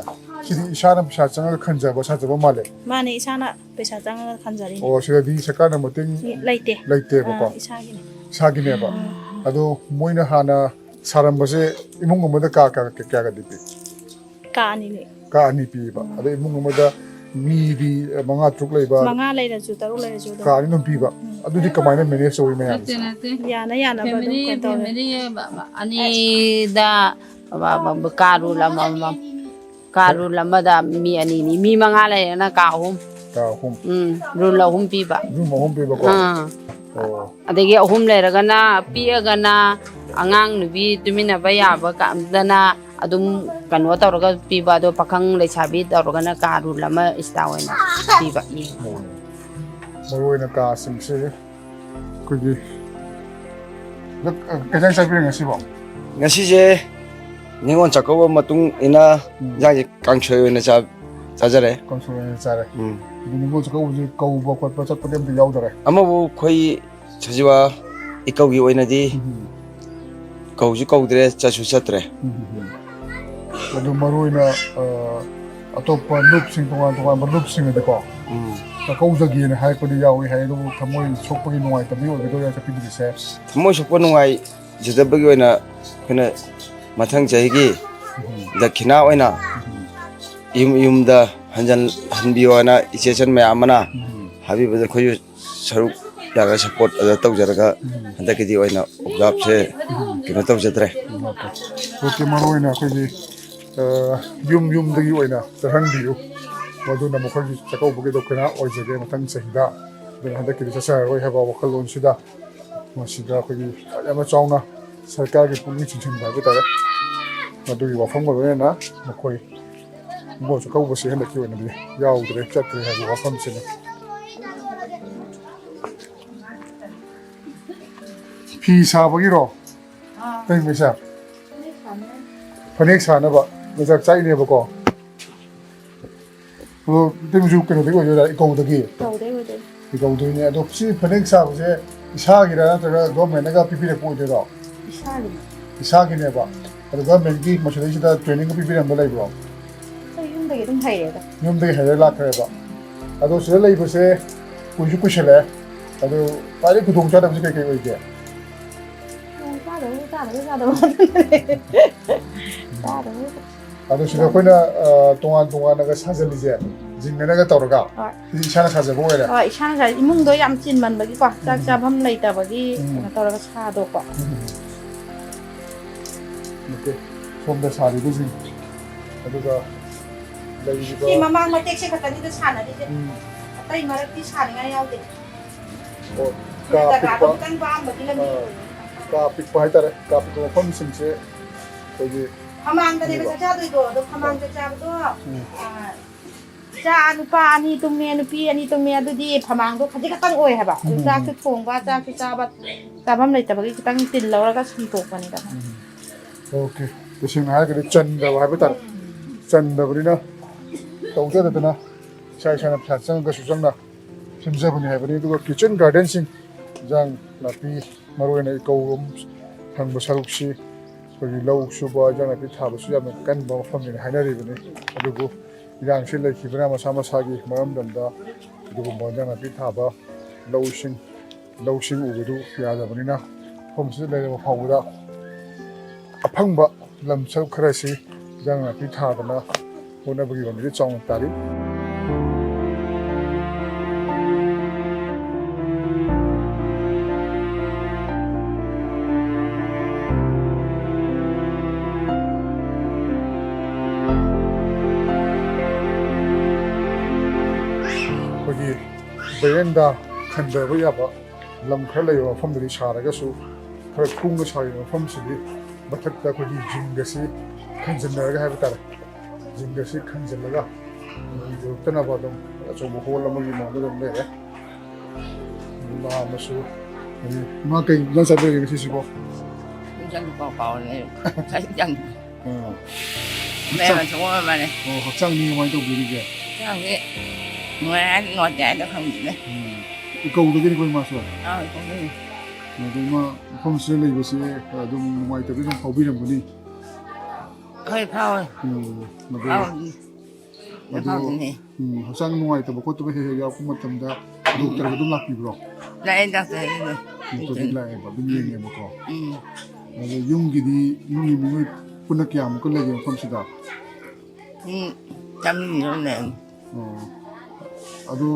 ꯁꯤꯗꯤ ꯏꯁꯥꯅ ꯄꯩꯁꯥ ꯆꯪꯉꯒ ꯈꯟꯖꯕ ꯁꯥꯖꯕ ꯃꯥꯜꯂꯦ꯫ ꯃꯥꯅꯦ, ꯏꯁꯥꯅ ꯄꯩꯁꯥ ꯆꯪꯉꯒ ꯈꯟꯖꯔꯤꯅꯦ꯫ ꯑꯣ, ꯁꯤꯗꯗꯤ ꯁꯔꯀꯥꯔꯅ ꯃꯇꯦꯡ ꯂꯩꯇꯦ꯫ ꯂꯩꯇꯦꯕꯀꯣ꯫ ꯑꯥ, ꯏꯁꯥꯒꯤꯅꯦ꯫ ꯏꯁꯥꯒꯤꯅꯦꯕ꯫ ꯎꯝ꯫ ꯑꯗꯣ ꯃꯣꯏꯅ ꯍꯥꯟꯅ ꯁꯥꯔꯝꯕꯁꯦ ꯏꯃꯨꯡ ꯑꯃꯗ ꯀꯥ ꯀꯌꯥ, ꯀꯌꯥꯒꯗꯤ ꯄꯤ? ꯀꯥ ꯑꯅꯤꯅꯦ꯫ ꯀꯥ ꯑꯅꯤ ꯄꯤꯕ꯫ ꯎꯝ꯫ ꯑꯗꯣ ꯏꯃꯨꯡ ꯑꯃꯗ ꯃꯤꯗꯤ ꯃꯉꯥ ꯇꯔꯨꯛ ꯂꯩꯕ, ꯃꯉꯥ ꯂꯩꯔꯁꯨ, ꯇꯔꯨꯛ ꯂꯩꯔꯁꯨ ꯑꯗꯨꯝ꯫ ꯀꯥ ꯑꯅꯤ ꯑꯗꯨꯝ ꯄꯤꯕ꯫ ꯎꯝ꯫ ꯑꯗꯨꯗꯤ ꯀꯃꯥꯏꯅ manage ꯇꯧꯏ ꯃꯌꯥꯝꯁꯦ? ꯅꯠꯇꯦ, ꯅꯠꯇꯦ꯫ ꯌꯥꯅ ꯌꯥꯅꯕ ꯑꯗꯨꯝ family, ꯀꯩꯅꯣ ꯇꯧꯔꯦ꯫ Family ꯑꯅꯤꯗ ꯀꯥ room ꯑꯃꯃꯝ꯫ ꯀꯥ room ꯑꯃꯗ ꯃꯤ ꯑꯅꯤꯅꯤ, ꯃꯤ ꯃꯉꯥ ꯂꯩꯔꯒꯅ ꯀꯥ ꯑꯍꯨꯝ꯫ ꯀꯥ ꯑꯍꯨꯝ꯫ ꯎꯝ, room ꯑꯍꯨꯝ ꯄꯤꯕ꯫ Room ꯑꯍꯨꯝ ꯄꯤꯕꯀꯣ? ꯑꯥ꯫ ꯑꯣ꯫ ꯑꯗꯒꯤ ꯑꯍꯨꯝ ꯂꯩꯔꯒꯅ, ꯄꯤꯛꯑꯒꯅ ꯑꯉꯥꯡ ꯅꯨꯄꯤ ꯇꯨꯃꯤꯟꯅꯕ ꯌꯥꯕ ꯀꯥꯟꯗꯅ ꯑꯗꯨꯝ ꯀꯩꯅꯣ ꯇꯧꯔꯒ ꯄꯤꯕ, ꯑꯗꯣ ꯄꯥꯈꯪ ꯂꯩꯁꯥꯕꯤ ꯇꯧꯔꯒꯅ ꯀꯥ room ꯑꯃ extra ꯑꯣꯏꯅ ꯄꯤꯕ꯫ ꯑꯣ꯫ ꯃꯔꯨ ꯑꯣꯏꯅ ꯀꯥꯁꯤꯡꯁꯦ ꯑꯩꯈꯣꯏꯒꯤ, ꯑꯗꯣ, ꯑ, ꯀꯩ ꯏꯟꯖꯥꯡ ꯆꯥꯕꯤꯔꯦ ꯉꯁꯤꯕꯣ? ꯉꯁꯤꯁꯦ ꯅꯤꯉꯣꯜ ꯆꯥꯛꯀꯧꯕ ꯃꯇꯨꯡ ꯏꯟꯅ ꯎꯝ꯫ ꯏꯟꯖꯥꯡꯁꯦ ꯀꯥꯡꯁꯣꯏ ꯑꯣꯏꯅ ꯆꯥ-, ꯆꯥꯖꯔꯦ꯫ ꯀꯥꯡꯁꯣꯏ ꯑꯣꯏꯅ ꯆꯥꯔꯦ꯫ ꯎꯝ꯫ ꯑꯗꯨ ꯅꯤꯉꯣꯜ ꯆꯥꯛꯀꯧꯕꯁꯦ ꯀꯧꯕ ꯈꯣꯠꯄ ꯆꯠꯄꯗꯤ ꯑꯝꯇ ꯌꯥꯎꯗꯔꯦ? ꯑꯃꯕꯨ ꯑꯩꯈꯣꯏ ꯁꯖꯤꯋꯥ ꯏꯀꯧꯒꯤ ꯑꯣꯏꯅꯗꯤ ꯎꯝ꯫ ꯀꯧꯁꯨ ꯀꯧꯗ꯭ꯔꯦ, ꯆꯠꯁꯨ ꯆꯠꯇ꯭ꯔꯦ꯫ ꯎꯝ꯫ ꯑꯗꯨ ꯃꯔꯨ ꯑꯣꯏꯅ, ꯑ, ꯑꯇꯣꯞꯄ ꯂꯨꯞꯁꯤꯡ, ꯇꯣꯉꯥꯟ ꯇꯣꯉꯥꯟꯕ ꯂꯨꯞꯁꯤꯡꯅꯗꯤꯀꯣ, ꯎꯝ꯫ ꯆꯥꯛꯀꯧꯖꯒꯦꯅ ꯍꯥꯏꯔꯛꯄꯗꯤ ꯌꯥꯎꯏ ꯍꯥꯏ, ꯑꯗꯨꯕꯨ ꯊꯃꯣꯏ ꯁꯣꯛꯄꯒꯤ ꯅꯨꯡꯉꯥꯏꯇꯕꯗꯤ ꯑꯣꯏꯒꯗꯣꯏꯔꯥ ꯆꯠꯄꯤꯗ꯭ꯔꯤꯁꯦ? ꯊꯃꯣꯏ ꯁꯣꯛꯄ ꯅꯨꯡꯉꯥꯏꯖꯗꯕꯒꯤ ꯑꯣꯏꯅ ꯑꯩꯈꯣꯏꯅ ꯃꯊꯪ ꯆꯍꯤꯒꯤ ꯗꯈꯤꯅꯥ ꯑꯣꯏꯅ ꯌꯨꯝ ꯌꯨꯝꯗ ꯍꯟꯖꯟ ꯍꯟꯕꯤꯌꯣ ꯍꯥꯏꯅ ꯏꯆꯦ ꯏꯆꯟ ꯃꯌꯥꯝ ꯑꯃꯅ ꯍꯥꯏꯕꯤꯕꯗ ꯑꯩꯈꯣꯏꯁꯨ ꯁꯔꯨꯛ ꯌꯥꯔꯒ ꯁꯞꯄꯣꯔꯠ ꯑꯗ ꯇꯧꯖꯔꯒ ꯍꯟꯗꯛꯀꯤꯗꯤ ꯑꯣꯏꯅ ꯑꯣꯕꯖꯥꯔꯞꯁꯦ ꯀꯩꯅꯣ ꯇꯧꯖꯗ꯭ꯔꯦ꯫ ꯑꯣꯀꯦ, ꯃꯔꯨ ꯑꯣꯏꯅ ꯑꯩꯈꯣꯏꯒꯤ, ꯑ, ꯌꯨꯝ ꯌꯨꯝꯗꯒꯤ ꯑꯣꯏꯅ ꯆꯠꯍꯟꯕꯤꯌꯨ, ꯃꯗꯨꯅ ꯃꯈꯣꯏꯒꯤ ꯆꯥꯛꯀꯧꯕꯒꯤ ꯗꯈꯤꯅꯥ ꯑꯣꯏꯖꯒꯦ ꯃꯊꯪ ꯆꯍꯤꯗ꯫ ꯑꯗꯨꯅ ꯍꯟꯗꯛꯀꯤꯗꯤ ꯆꯠꯆꯔꯔꯣꯏ ꯍꯥꯏꯕ ꯋꯥꯈꯜꯂꯣꯟꯁꯤꯗ ꯃꯁꯤꯗ ꯑꯩꯈꯣꯏꯒꯤ ꯌꯥꯝꯅ ꯆꯥꯎꯅ ꯁꯔꯀꯥꯔꯒꯤ ꯄꯨꯛꯅꯤꯡ ꯆꯤꯡꯁꯤꯟꯕ ꯍꯥꯏꯕ ꯇꯥꯔꯦ꯫ ꯃꯗꯨꯒꯤ ꯋꯥꯐꯝꯒ ꯂꯣꯏꯅꯅ ꯃꯈꯣꯏ ꯅꯤꯉꯣꯜ ꯆꯥꯛꯀꯧꯕꯁꯤ ꯍꯟꯗꯛꯀꯤ ꯑꯣꯏꯅꯗꯤ ꯌꯥꯎꯗ꯭ꯔꯦ, ꯆꯠꯇ꯭ꯔꯦ ꯍꯥꯏꯕ ꯋꯥꯐꯝꯁꯤꯅꯤ꯫ ꯐꯤ ꯁꯥꯕꯒꯤꯔꯣ? ꯑꯥ꯫ ꯀꯩ ꯃꯩꯁꯥ? ꯐꯅꯦꯛ ꯁꯥꯅꯕ ꯃꯩꯆꯥꯛ ꯆꯥꯛꯏꯅꯦꯕꯀꯣ꯫ ꯑꯗꯣ ꯏꯇꯩꯃꯁꯨ ꯀꯩꯅꯣꯗꯒꯤ ꯑꯣꯏꯗꯣꯏꯔꯥ, ꯏꯀꯧꯗꯒꯤ? ꯏꯀꯧꯗꯩ ꯑꯣꯏꯗꯣꯏꯅꯦ꯫ ꯏꯀꯧꯗꯣꯏꯅꯦ꯫ ꯑꯗꯣ ꯁꯤ ꯐꯅꯦꯛ ꯁꯥꯕꯁꯦ ꯏꯁꯥꯒꯤꯔꯥ ꯅꯠꯇ꯭ꯔꯒ ꯒꯣꯔꯃꯦꯟꯅꯒ ꯄꯤꯕꯤꯔꯛꯄ ꯑꯣꯏꯗꯣꯏꯔꯣ? ꯏꯁꯥꯒꯤꯅꯦ꯫ ꯏꯁꯥꯒꯤꯅꯦꯕ꯫ ꯑꯗꯣ ꯒꯣꯔꯃꯦꯟꯒꯤ ꯃꯁꯤꯗꯩꯁꯤꯗ ꯇ꯭ꯔꯦꯅꯤꯡꯒ ꯄꯤꯕꯤꯔꯝꯕ ꯂꯩꯕ꯭ꯔꯣ? ꯑꯩꯈꯣꯏ ꯌꯨꯝꯗꯒꯤ ꯑꯗꯨꯝ ꯍꯩꯔꯦꯗ꯫ ꯌꯨꯝꯗꯒꯤ ꯍꯩꯔ ꯂꯥꯛꯈ꯭ꯔꯦꯕ꯫ ꯑꯗꯣ ꯁꯤꯗ ꯂꯩꯕꯁꯦ ꯀꯨꯏꯁꯨ ꯀꯨꯏꯁꯜꯂꯛꯑꯦ꯫ ꯑꯗꯣ ꯈ꯭ꯋꯥꯏꯗꯒꯤ ꯈꯨꯗꯣꯡ ꯆꯥꯗꯕꯁꯦ ꯀꯩ ꯀꯩ ꯑꯣꯏꯒꯦ? ꯆꯥꯗꯕ, ꯆꯥꯗꯕ, ꯆꯥꯗꯕ꯫ ꯆꯥꯗꯕ꯫ ꯑꯗꯣ ꯁꯤꯗ ꯑꯩꯈꯣꯏꯅ, ꯑ, ꯇꯣꯉꯥꯟ ꯇꯣꯉꯥꯟꯅꯒ ꯁꯥꯖꯜꯂꯤꯁꯦ, ꯖꯤꯡꯒꯅꯒ ꯇꯧꯔꯒ, ꯍꯣꯏ꯫ ꯁꯤꯗꯤ ꯏꯁꯥꯅ ꯁꯥꯖꯕ ꯑꯣꯏꯔꯦ? ꯍꯣꯏ, ꯏꯁꯥꯅ ꯁꯥꯖ-, ꯏꯃꯨꯡꯗꯣ ꯌꯥꯝ ꯆꯤꯟꯃꯟꯕꯒꯤꯀꯣ, ꯆꯥꯛ ꯎꯝ꯫ ꯆꯥꯐꯝ ꯂꯩꯇꯕꯒꯤ ꯎꯝ꯫ ꯀꯩꯅꯣ ꯇꯧꯔꯒ ꯁꯥꯗꯣꯛꯄ꯫ ꯎꯝ꯫ ꯑꯣꯀꯦ꯫ ꯁꯣꯝꯗ ꯁꯥꯔꯤꯕꯁꯤꯡ, ꯑꯗꯨꯒ ꯂꯩꯔꯤꯕ ꯁꯤ ꯃꯃꯥꯡ ꯃꯇꯦꯛꯁꯦ ꯈꯛꯇꯅꯤꯗ ꯁꯥꯟꯅꯔꯤꯁꯦ꯫ ꯎꯝ꯫ ꯑꯇꯩ ꯃꯔꯛꯇꯤ ꯁꯥꯅꯤꯡꯉꯥꯏ ꯌꯥꯎꯗꯦ꯫ ꯑꯣ, ꯀꯥ ꯖꯒꯥꯗꯣ ꯄꯤꯛꯄ, ꯈꯤꯇꯪ ꯄꯥꯛꯑꯝꯕꯒꯤ ꯂꯝꯕꯤ ꯑꯥ, ꯑꯣꯏꯕꯅꯤ꯫ ꯀꯥ ꯄꯤꯛꯄ ꯍꯥꯏꯇꯥꯔꯦ꯫ ꯀꯥ ꯄꯤꯛꯄ ꯃꯐꯝꯁꯤꯡꯁꯦ ꯑꯩꯈꯣꯏꯒꯤ ꯐꯃꯥꯡꯗꯅꯦꯕ ꯎꯝ꯫ ꯆꯥꯛ ꯆꯥꯗꯣꯏꯗꯣ, ꯑꯗꯣ ꯐꯃꯥꯡ ꯑꯥ꯫ ꯆꯥꯛ ꯆꯥꯕꯗꯣ, ꯎꯝ꯫ ꯑꯥ, ꯏꯆꯥ ꯅꯨꯄꯥ ꯑꯅꯤ ꯇꯨꯝꯃꯦ, ꯅꯨꯄꯤ ꯑꯅꯤ ꯇꯨꯝꯃꯦ, ꯑꯗꯨꯗꯤ ꯐꯃꯥꯡꯗꯣ ꯈꯖꯤꯛ ꯈꯛꯇꯪ ꯑꯣꯏ ꯍꯥꯏꯕ꯫ ꯑꯗꯨ ꯎꯝ, ꯆꯥꯛꯁꯨ ꯎꯝ꯫ ꯊꯣꯡꯕ, ꯆꯥꯛꯁꯨ ꯆꯥꯕ, ꯆꯥꯐꯝ ꯂꯩꯇꯕꯒꯤ ꯈꯤꯇꯪ ꯇꯤꯜ ꯂꯧꯔꯒ ꯁꯦꯡꯇꯣꯛꯄꯅꯤꯗ꯫ ꯎꯝ꯫ ꯑꯣꯀꯦ꯫ ꯇꯁꯦꯡꯅ ꯍꯥꯏꯔꯒꯗꯤ ꯆꯟꯗꯕ ꯍꯥꯏꯕ ꯇꯥꯔꯦ꯫ ꯎꯝ꯫ ꯆꯟꯗꯕꯅꯤꯅ ꯇꯧꯖꯗꯗꯅ ꯏꯁꯥ ꯏꯁꯥꯅ ꯄꯩꯁꯥ ꯆꯪꯉꯒꯁꯨ ꯆꯪꯅ ꯁꯦꯝꯖꯕꯅꯤ ꯍꯥꯏꯕꯅꯤ꯫ ꯑꯗꯨꯒ ꯀꯤꯠꯆꯟ ꯒꯥꯔꯗꯦꯟꯁꯤꯡ, ꯏꯟꯖꯥꯡ ꯅꯥꯄꯤ, ꯃꯔꯨ ꯑꯣꯏꯅ ꯏꯀꯧꯔꯣꯝ ꯊꯪꯕ ꯁꯔꯨꯛꯁꯤ ꯑꯩꯈꯣꯏꯒꯤ ꯂꯧ ꯁꯨꯕ, ꯏꯟꯖꯥꯡ ꯅꯥꯄꯤ ꯊꯥꯕꯁꯨ ꯌꯥꯝꯅ ꯀꯟꯕ ꯃꯐꯝꯅꯦꯅ ꯍꯥꯏꯅꯔꯤꯕꯅꯤ꯫ ꯑꯗꯨꯕꯨ ꯏꯔꯥꯡꯁꯤ ꯂꯩꯈꯤꯕꯅ ꯃꯁꯥ ꯃꯁꯥꯒꯤ ꯃꯔꯝꯗꯝꯗ ꯑꯗꯨꯒꯨꯝꯕ ꯏꯟꯖꯥꯡ ꯅꯥꯄꯤ ꯊꯥꯕ, ꯂꯧꯁꯤꯡ, ꯂꯧꯁꯤꯡ ꯎꯕꯗꯨ ꯌꯥꯗꯕꯅꯤꯅ ꯃꯐꯝꯁꯤꯗ ꯂꯩꯔꯕ ꯐꯥꯎꯕꯗ ꯐꯪꯕ ꯂꯝ ꯁꯔꯨꯛ ꯈꯔꯁꯤ ꯏꯟꯖꯥꯡ ꯅꯥꯄꯤ ꯊꯥꯗꯅ ꯍꯣꯠꯅꯕꯒꯤ ꯃꯃꯤꯗꯤ ꯆꯥꯎꯅ ꯇꯥꯔꯤ꯫ ꯑꯩꯈꯣꯏꯒꯤ ꯕꯦꯔꯦꯟꯗꯥ ꯈꯟꯊꯕ ꯌꯥꯕ ꯂꯝ ꯈꯔ ꯂꯩꯕ ꯃꯐꯝꯗꯗꯤ ꯁꯥꯔꯒꯁꯨ, ꯈꯔ ꯀꯨꯡꯅ ꯁꯥꯔꯤꯕ ꯃꯐꯝꯁꯤꯗꯤ ꯃꯊꯛꯇ ꯑꯩꯈꯣꯏꯒꯤ ꯖꯤꯡꯒꯁꯤ ꯈꯟꯖꯤꯟꯅꯔꯒ ꯍꯥꯏꯕ ꯇꯥꯔꯦ, ꯖꯤꯡꯒꯁꯤ ꯈꯟꯖꯤꯜꯂꯒ ꯅꯣꯡ ꯆꯨꯔꯛꯇꯅꯕ ꯑꯗꯨꯝ ꯑꯆꯧꯕ ꯍꯣꯜ ꯑꯃꯒꯤ ꯃꯑꯣꯡꯗ ꯑꯗꯨꯝ ꯂꯩꯔꯦ꯫ ꯏꯃꯥ ꯑꯃꯁꯨ, ꯏꯃꯥ ꯀꯩ ꯏꯟꯖꯥꯡ ꯆꯥꯕꯤꯔꯒꯦ ꯉꯁꯤꯁꯤꯕꯣ? ꯏꯟꯖꯥꯡ ꯀꯥꯎ ꯀꯥꯎꯔꯦ꯫ ꯏꯟꯖꯥꯡ ꯑꯥ꯫ ꯃꯌꯥꯝ ꯍꯛꯆꯥꯡ ꯊꯣꯡꯉꯝꯕꯅꯦ꯫ ꯑꯣ, ꯍꯛꯆꯥꯡꯗꯤ ꯀꯃꯥꯏꯅ ꯇꯧꯕꯤꯔꯤꯒꯦ? ꯍꯛꯆꯥꯡꯁꯦ ꯅꯨꯡꯉꯥꯏ ꯍꯥꯏ ꯅꯨꯡꯉꯥꯏꯇꯦ ꯍꯥꯏꯗꯣ ꯈꯪꯗꯦꯗ꯫ ꯎꯝ꯫ ꯏꯀꯧꯗꯒꯤꯅꯤꯀꯣ ꯏꯃꯥꯁꯨ? ꯑꯥ, ꯏꯀꯧꯗꯒꯤ꯫ ꯑꯗꯣ ꯏꯃꯥ, ꯃꯐꯝꯁꯤꯗ ꯂꯩꯕꯁꯦ ꯑꯗꯨꯝ ꯅꯨꯡꯉꯥꯏꯇꯕꯗꯤ ꯑꯗꯨꯝ ꯐꯥꯎꯕꯤꯔꯝꯒꯅꯤ? ꯍꯣꯏ, ꯐꯥꯎꯋꯦ꯫ ꯎꯝ, ꯑꯗꯣ ꯐꯥꯎꯕꯅꯤ꯫ ꯑꯗꯣ, ꯐꯥꯎꯕꯅꯤ꯫ ꯎꯝ, ꯍꯛꯆꯥꯡ ꯅꯨꯡꯉꯥꯏꯇꯕ ꯈꯣꯠꯇꯕ ꯍꯦꯛ ꯍꯦꯛ ꯌꯥꯎꯔꯛꯄ ꯃꯇꯝꯗ ꯗꯣꯛꯇꯔꯒ ꯑꯗꯨꯝ ꯂꯥꯛꯄꯤꯕ꯭ꯔꯣ? ꯂꯥꯛꯑꯦ, ꯗꯥꯛꯇꯔ ꯑꯗꯨꯝ꯫ ꯗꯣꯛꯇꯔꯗꯤ ꯂꯥꯛꯑꯦꯕ, ꯑꯗꯨꯝ ꯌꯦꯡꯉꯦꯕꯀꯣ꯫ ꯎꯝ꯫ ꯑꯗꯣ ꯌꯨꯝꯒꯤꯗꯤ, ꯌꯨꯝꯒꯤ ꯃꯤꯑꯣꯏ ꯄꯨꯟꯅ ꯀꯌꯥꯃꯨꯛꯀ ꯂꯩꯒꯦ ꯃꯐꯝꯁꯤꯗ? ꯃꯤ ꯆꯥꯃꯔꯤ ꯂꯣꯏ ꯂꯩꯔꯝꯃꯤ꯫ ꯑꯣ꯫ ꯑꯗꯣ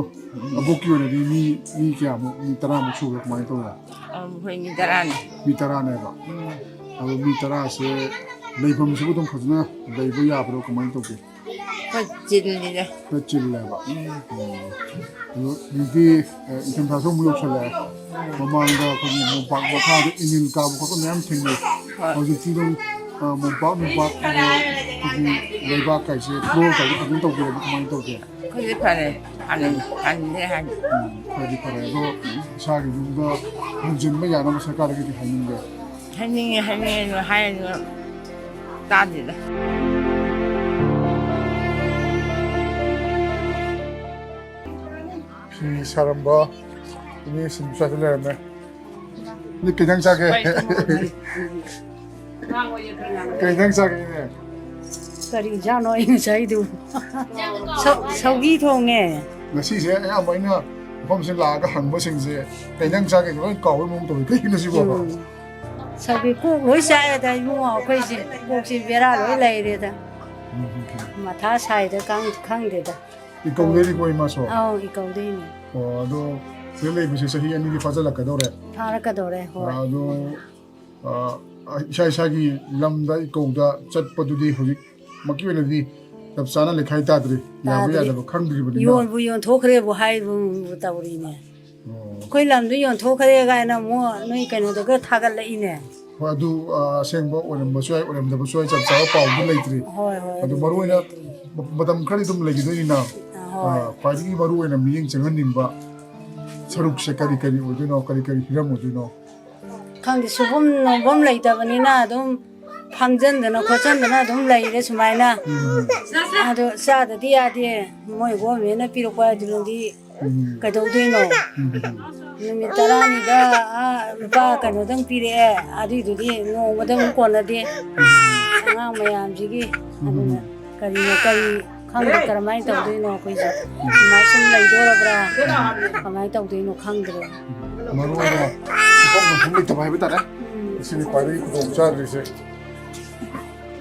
ꯑꯕꯣꯛꯀꯤ ꯑꯣꯏꯅꯗꯤ ꯃꯤ, ꯃꯤ ꯀꯌꯥꯃꯨꯛ, ꯃꯤ ꯇꯔꯥꯃꯨꯛ ꯁꯨꯕ꯭ꯔꯥ, ꯀꯃꯥꯏꯅ ꯇꯧꯕ꯭ꯔꯥ? ꯑꯩꯈꯣꯏ ꯃꯤ ꯇꯔꯥꯅꯤ꯫ ꯃꯤ ꯇꯔꯥꯅꯦꯕ? ꯎꯝ꯫ ꯑꯗꯣ ꯃꯤ ꯇꯔꯥꯁꯦ ꯂꯩꯐꯝꯁꯤꯕꯨ ꯑꯗꯨꯝ ꯐꯖꯅ ꯂꯩꯕ ꯌꯥꯕ꯭ꯔꯣ, ꯀꯃꯥꯏꯅ ꯇꯧꯒꯦ? ꯈꯔ ꯆꯤꯜꯂꯤꯗ꯫ ꯈꯔ ꯆꯤꯜꯂꯦꯕ? ꯎꯝ꯫ ꯑꯣ꯫ ꯑꯗꯣ ꯍꯧꯖꯤꯛꯇꯤ, ꯑ, ꯏꯪꯊꯝꯊꯥꯁꯨ ꯑꯃꯨꯛ ꯌꯧꯁꯜꯂꯛꯑꯦ꯫ ꯎꯝ꯫ ꯃꯃꯥꯡꯗ ꯑꯩꯈꯣꯏꯒꯤ ꯃꯣꯝꯄꯥꯛ ꯃꯈꯥꯗ ꯏꯅꯤꯜ ꯀꯥꯕ ꯈꯣꯠꯄ ꯃꯌꯥꯝ ꯊꯦꯡꯅꯩ꯫ ꯍꯣꯏ꯫ ꯍꯧꯖꯤꯛꯇꯤ ꯑꯗꯨꯝ, ꯑ, ꯃꯣꯝꯄꯥꯛ ꯅꯨꯡꯄꯥꯛ, ꯑꯗꯣ ꯑꯩꯈꯣꯏꯒꯤ ꯂꯩꯕꯥꯛ ꯀꯥꯏꯁꯦ floor ꯀꯥꯏꯁꯦ ꯐꯖꯅ ꯇꯧꯕꯤꯔꯕ, ꯀꯃꯥꯏꯅ ꯇꯧꯒꯦ? ꯑꯩꯈꯣꯏꯗꯤ ꯐꯔꯦ꯫ ꯍꯥꯟꯅ, ꯍꯥꯟꯅꯗꯤ ꯍꯥꯟꯅ꯫ ꯎꯝ, ꯈꯔꯗꯤ ꯐꯔꯦ꯫ ꯑꯗꯣ ꯏꯁꯥꯒꯤ ꯌꯨꯝꯗ ꯍꯟꯖꯤꯟꯕ ꯌꯥꯅꯕ ꯁꯔꯀꯥꯔꯗꯒꯤꯗꯤ ꯍꯥꯏꯅꯤꯡꯕ꯭ꯔꯥ? ꯍꯥꯏꯅꯤꯡꯉꯦ, ꯍꯥꯏꯅꯤꯡꯉꯦ, ꯑꯗꯣ ꯍꯥꯏꯔꯁꯨ ꯇꯥꯗꯦꯗ꯫ ꯐꯤ ꯁꯥꯔꯝꯕ ꯏꯅꯦꯁꯤꯡ ꯁ꯭ꯋꯥꯏꯗ ꯂꯩꯔꯝꯃꯦ꯫ ꯅꯣꯏ ꯀꯩ ꯏꯟꯖꯥꯡ ꯆꯥꯒꯦ? ꯀꯩ ꯏꯟꯖꯥꯡ ꯆꯥꯒꯦ, ꯏꯅꯦ? ꯀꯔꯤ ꯏꯟꯖꯥꯡꯅꯣ ꯑꯩ ꯉꯁꯥꯏꯗꯨ? ꯁꯧ-, ꯁꯧꯒꯤ ꯊꯣꯡꯉꯦ꯫ ꯉꯁꯤꯁꯦ ꯑꯌꯥꯝꯕ ꯑꯩꯅ ꯃꯐꯝꯁꯤꯗ ꯂꯥꯛꯑꯒ ꯍꯪꯕꯁꯤꯡꯁꯦ ꯀꯩ ꯏꯟꯖꯥꯡ ꯆꯥꯒꯦ ꯂꯣꯏ ꯀꯥꯎꯕꯩ ꯃꯑꯣꯡ ꯇꯧꯋꯤ꯫ ꯀꯩꯒꯤꯅꯣ ꯁꯤꯕꯣ? ꯎꯝ꯫ ꯁꯧꯒ꯭ꯔꯤ ꯀꯣꯛ ꯂꯣꯏ ꯆꯥꯏꯌꯦꯗ ꯏꯕꯨꯡꯉꯣ, ꯑꯩꯈꯣꯏꯁꯦ ꯀꯣꯛꯁꯤ ꯕꯦꯔꯥ ꯂꯣꯏ ꯂꯩꯔꯦꯗ꯫ ꯎꯝ, ꯎꯝ, ꯎꯝ꯫ ꯃꯊꯥ ꯁꯥꯏꯗ ꯈꯪ-, ꯈꯪꯗꯦꯗ꯫ ꯏꯀꯧꯗꯩꯅꯤꯀꯣ ꯏꯃꯥꯁꯨ? ꯑꯧ, ꯏꯀꯧꯗꯩꯅꯦ꯫ ꯑꯣ, ꯑꯗꯣ ꯁꯤꯗ ꯂꯩꯕꯁꯦ ꯆꯍꯤ ꯑꯅꯤꯗꯤ ꯐꯥꯖꯤꯜꯂꯛꯀꯗꯧꯔꯦ꯫ ꯐꯥꯔꯛꯀꯗꯧꯔꯦ, ꯍꯣꯏ꯫ ꯑꯗꯣ, ꯑ, ꯏꯁꯥ ꯏꯁꯥꯒꯤ ꯂꯝꯗ ꯏꯀꯧꯗ ꯆꯠꯄꯗꯨꯗꯤ ꯍꯧꯖꯤꯛꯃꯛꯀꯤ ꯑꯣꯏꯅꯗꯤ ꯆꯞ ꯆꯥꯅ ꯂꯩꯈꯥꯏ ꯇꯥꯗ꯭ꯔꯤ, ꯌꯥꯕ ꯇꯥꯗ꯭ꯔꯤ꯫ ꯌꯥꯗꯕ ꯈꯪꯗ꯭ꯔꯤꯕꯅꯤꯅ꯫ ꯌꯣꯟꯕꯨ ꯌꯣꯟꯊꯣꯛꯈ꯭ꯔꯦꯕꯨ ꯍꯥꯏꯕ ꯇꯧꯔꯤꯅꯦ꯫ ꯑꯣ꯫ ꯑꯩꯈꯣꯏ ꯂꯝꯗꯨ ꯌꯣꯟꯊꯣꯛꯈ꯭ꯔꯦ ꯀꯥꯏꯅ ꯑꯃꯨꯛ ꯅꯣꯏ ꯀꯩꯅꯣꯗꯒ ꯊꯥꯒꯠꯂꯛꯏꯅꯦ꯫ ꯍꯣꯏ, ꯑꯗꯨ, ꯑ, ꯑꯁꯦꯡꯕ ꯑꯣꯏꯔꯝꯕꯁꯨ ꯌꯥꯏ, ꯑꯣꯏꯔꯝꯗꯕꯁꯨ ꯌꯥꯏ, ꯆꯞ ꯆꯥꯕ ꯄꯥꯎꯗꯤ ꯂꯩꯇ꯭ꯔꯤ꯫ ꯍꯣꯏ, ꯍꯣꯏ, ꯑꯗꯨ ꯑꯗꯨ ꯃꯔꯨꯑꯣꯏꯅ ꯂꯩꯇ꯭ꯔꯤ꯫ ꯃ-, ꯃꯇꯝ ꯈꯔꯗꯤ ꯑꯗꯨꯝ ꯂꯩꯈꯤꯗꯣꯏꯅꯤꯅ, ꯑ, ꯍꯣꯏ꯫ ꯑ, ꯈ꯭ꯋꯥꯏꯗꯒꯤ ꯃꯔꯨꯑꯣꯏꯅ ꯃꯤꯠꯌꯦꯡ ꯆꯪꯍꯟꯅꯤꯡꯕ ꯁꯔꯨꯛꯁꯦ ꯀꯔꯤ ꯀꯔꯤ ꯑꯣꯏꯗꯣꯏꯅꯣ, ꯀꯔꯤ ꯀꯔꯤ ꯍꯤꯔꯝ ꯑꯣꯏꯗꯣꯏꯅꯣ? ꯈꯪꯗꯦ, ꯁꯨꯐꯝ ꯅꯣꯝꯐꯝ ꯂꯩꯇꯕꯅꯤꯅ ꯑꯗꯨꯝ ꯐꯝꯖꯟꯗꯅ ꯈꯣꯠꯆꯟꯗꯅ ꯑꯗꯨꯝ ꯂꯩꯔꯦ ꯁꯨꯃꯥꯏꯅ꯫ ꯎꯝ꯫ ꯑꯗꯣ ꯆꯥꯗꯗꯤ ꯌꯥꯗꯦ, ꯃꯣꯏ ꯒꯣꯔꯃꯦꯟꯅ ꯄꯤꯔꯛꯄ ꯍꯥꯏꯗꯨꯅꯗꯤ ꯎꯝ꯫ ꯀꯩꯗꯧꯗꯣꯏꯅꯣ? ꯎꯝ꯫ ꯅꯨꯃꯤꯠ ꯇꯔꯥꯅꯤꯗ, ꯑꯥ, ꯂꯨꯄꯥ ꯀꯩꯅꯣꯗꯪ ꯄꯤꯔꯛꯑꯦ, ꯑꯗꯨꯏꯗꯨꯗꯤ ꯅꯣꯡꯃꯗ ꯑꯃꯨꯛ ꯀꯣꯟꯅꯗꯦ꯫ ꯎꯝ꯫ ꯑꯉꯥꯡ ꯃꯌꯥꯝꯁꯤꯒꯤ꯫ ꯎꯝ꯫ ꯑꯗꯨꯅ ꯀꯔꯤꯅꯣ, ꯀꯔꯤ ꯈꯪꯗꯦ, ꯀꯔꯝꯍꯥꯏꯅ ꯇꯧꯗꯣꯏꯅꯣ ꯑꯩꯈꯣꯏꯁꯦ? ꯁꯨꯃꯥꯏ ꯁꯨꯝ ꯂꯩꯗꯣꯔꯕ꯭ꯔꯥ? ꯀꯃꯥꯏꯅ ꯇꯧꯗꯣꯏꯅꯣ ꯈꯪꯗ꯭ꯔꯦ꯫ ꯃꯔꯨ ꯑꯣꯏꯅ ꯁꯨꯐꯝ ꯅꯣꯝꯐꯝ ꯂꯩꯇꯕ ꯍꯥꯏꯕ ꯇꯥꯔꯦ꯫ ꯎꯝ꯫ ꯁꯤꯅꯤ ꯈ꯭ꯋꯥꯏꯗꯒꯤ ꯈꯨꯗꯣꯡ ꯆꯥꯗ꯭ꯔꯤꯁꯦ꯫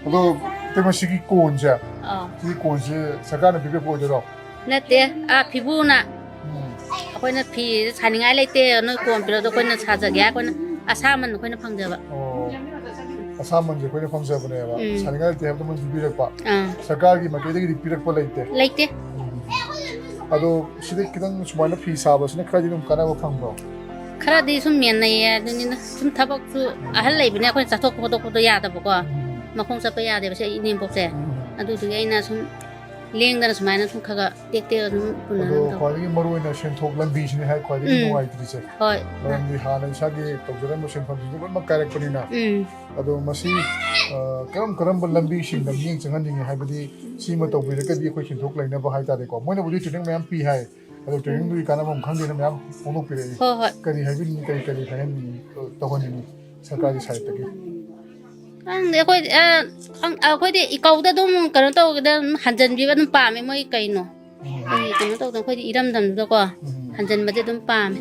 ꯑꯗꯣ, ꯏꯇꯩꯃ, ꯁꯤꯒꯤ ꯀꯣꯟꯁꯦ, ꯑꯥ꯫ ꯁꯤꯒꯤ ꯀꯣꯟꯁꯦ ꯁꯔꯀꯥꯔꯅ ꯄꯤꯕꯤꯔꯛꯄ ꯑꯣꯏꯗꯣꯏꯔꯣ? ꯅꯠꯇꯦ, ꯑꯥ, ꯐꯤꯕꯨꯅ꯫ ꯎꯝ꯫ ꯑꯩꯈꯣꯏꯅ ꯐꯤ ꯁꯥꯅꯤꯡꯉꯥꯏ ꯂꯩꯇꯦ, ꯅꯣꯏ ꯀꯣꯟ ꯄꯤꯔꯛꯑꯣ, ꯑꯩꯈꯣꯏꯅ ꯁꯥꯖꯒꯦ ꯍꯥꯏ, ꯑꯩꯈꯣꯏꯅ ꯑꯁꯥꯃꯟ ꯑꯩꯈꯣꯏꯅ ꯐꯪꯖꯕ꯫ ꯑꯣ, ꯑꯁꯥꯃꯟꯁꯦ ꯑꯩꯈꯣꯏꯅ ꯐꯪꯖꯕꯅꯦꯕ꯫ ꯎꯝ꯫ ꯁꯥꯅꯤꯡꯉꯥꯏ ꯂꯩꯇꯦ ꯍꯥꯏꯕꯗ ꯃꯣꯏꯅ ꯄꯤꯕꯤꯔꯛꯄ꯫ ꯑꯥ꯫ ꯁꯔꯀꯥꯔꯒꯤ ꯃꯥꯏꯀꯩꯗꯒꯤꯗꯤ ꯄꯤꯔꯛꯄ ꯂꯩꯇꯦ꯫ ꯂꯩꯇꯦ꯫ ꯎꯝ꯫ ꯑꯗꯣ ꯁꯤꯗ ꯈꯤꯇꯪ ꯁꯨꯃꯥꯏꯅ ꯐꯤ ꯁꯥꯕꯁꯤꯅ ꯈꯔꯗꯤ ꯑꯗꯨꯝ ꯀꯥꯟꯅꯕ ꯐꯪꯕ꯭ꯔꯣ? ꯈꯔꯗꯤ ꯁꯨꯝ ꯃꯦꯟꯅꯩꯌꯦ, ꯑꯗꯨꯅꯤꯅ ꯁꯨꯝ ꯊꯕꯛꯁꯨ ꯑꯍꯜ ꯂꯩꯕꯅꯦ, ꯑꯩꯈꯣꯏꯅ ꯆꯠꯊꯣꯛꯄ ꯈꯣꯠꯇꯣꯛꯄꯗꯣ ꯌꯥꯗꯕꯀꯣ꯫ ꯎꯝ꯫ ꯃꯈꯣꯡ ꯆꯠꯄ ꯌꯥꯗꯦꯕ ꯁꯤ ꯑꯩ ꯏꯅꯦꯝꯕꯣꯛꯁꯦ꯫ ꯎꯝ꯫ ꯑꯗꯨꯗꯨꯒꯤ ꯑꯩꯅ ꯁꯨꯝ ꯂꯦꯡꯗꯅ ꯁꯨꯃꯥꯏꯅ ꯁꯨꯝ ꯈꯔ ꯈꯔ ꯇꯦꯛ ꯇꯦꯛ ꯑꯗꯨꯝ ꯄꯨꯅꯔꯒ ꯑꯗꯣ ꯇꯧ꯫ ꯈ꯭ꯋꯥꯏꯗꯒꯤ ꯃꯔꯨ ꯑꯣꯏꯅ ꯁꯦꯟꯊꯣꯛ ꯂꯝꯕꯤꯁꯤꯅꯦ ꯍꯥꯏ ꯈ꯭ꯋꯥꯏꯗꯒꯤ ꯎꯝ꯫ ꯅꯨꯡꯉꯥꯏꯇ꯭ꯔꯤꯁꯦ꯫ ꯍꯣꯏ꯫ ꯃꯔꯝꯗꯤ ꯍꯥꯟꯅ ꯏꯁꯥꯒꯤ ꯇꯧꯖꯔꯝꯕ ꯁꯤꯟꯐꯝꯁꯤꯡꯗꯣ ꯂꯣꯏꯅꯃꯛ ꯀꯥꯏꯔꯛꯄꯅꯤꯅ꯫ ꯎꯝ꯫ ꯑꯗꯣ ꯃꯁꯤ, ꯑ, ꯀꯔꯝ ꯀꯔꯝꯕ ꯂꯝꯕꯤꯁꯤꯡꯗ ꯃꯤꯠꯌꯦꯡ ꯆꯪꯍꯟꯅꯤꯡꯉꯤ ꯍꯥꯏꯕꯗꯤ ꯁꯤꯃ ꯇꯧꯕꯤꯔꯒꯗꯤ ꯑꯩꯈꯣꯏ ꯁꯦꯟꯊꯣꯛ ꯂꯩꯅꯕ ꯍꯥꯏꯇꯥꯔꯦꯀꯣ꯫ ꯃꯣꯏꯅꯕꯨꯗꯤ training ꯃꯌꯥꯝ ꯄꯤ ꯍꯥꯏ, ꯑꯗꯣ trainingꯗꯨꯒꯤ ꯀꯥꯟꯅꯕ ꯑꯃ ꯈꯪꯗꯦꯅ ꯃꯌꯥꯝ ꯐꯣꯡꯗꯣꯛꯄꯤꯔꯛꯏ꯫ ꯍꯣꯏ, ꯍꯣꯏ꯫ ꯀꯔꯤ ꯍꯥꯏꯕꯤꯅꯤꯡꯉꯤ, ꯀꯔꯤ ꯀꯔꯤ ꯍꯥꯏꯍꯟꯅꯤꯡꯉꯤ, ꯑ, ꯇꯧꯍꯟꯅꯤꯡꯉꯤ ꯁꯔꯀꯥꯔꯒꯤ sideꯇꯒꯤ? ꯈꯪꯗꯦ, ꯑꯩꯈꯣꯏꯗꯤ, ꯑ, ꯈꯪ-, ꯑꯩꯈꯣꯏꯗꯤ ꯏꯀꯧꯗ ꯑꯗꯨꯝ ꯀꯩꯅꯣ ꯇꯧꯕꯗ ꯑꯗꯨꯝ ꯍꯟꯖꯟꯕꯤꯕ ꯑꯗꯨꯝ ꯄꯥꯝꯃꯦ, ꯃꯣꯏ ꯀꯩꯅꯣ꯫ ꯎꯝ꯫ ꯑꯩꯈꯣꯏꯒꯤ ꯀꯩꯅꯣ ꯇꯧꯗꯅ ꯑꯩꯈꯣꯏꯗꯤ ꯏꯔꯝꯗꯝꯗꯨꯗꯀꯣ ꯎꯝ꯫ ꯍꯟꯖꯟꯕꯗꯤ ꯑꯗꯨꯝ ꯄꯥꯝꯃꯦ꯫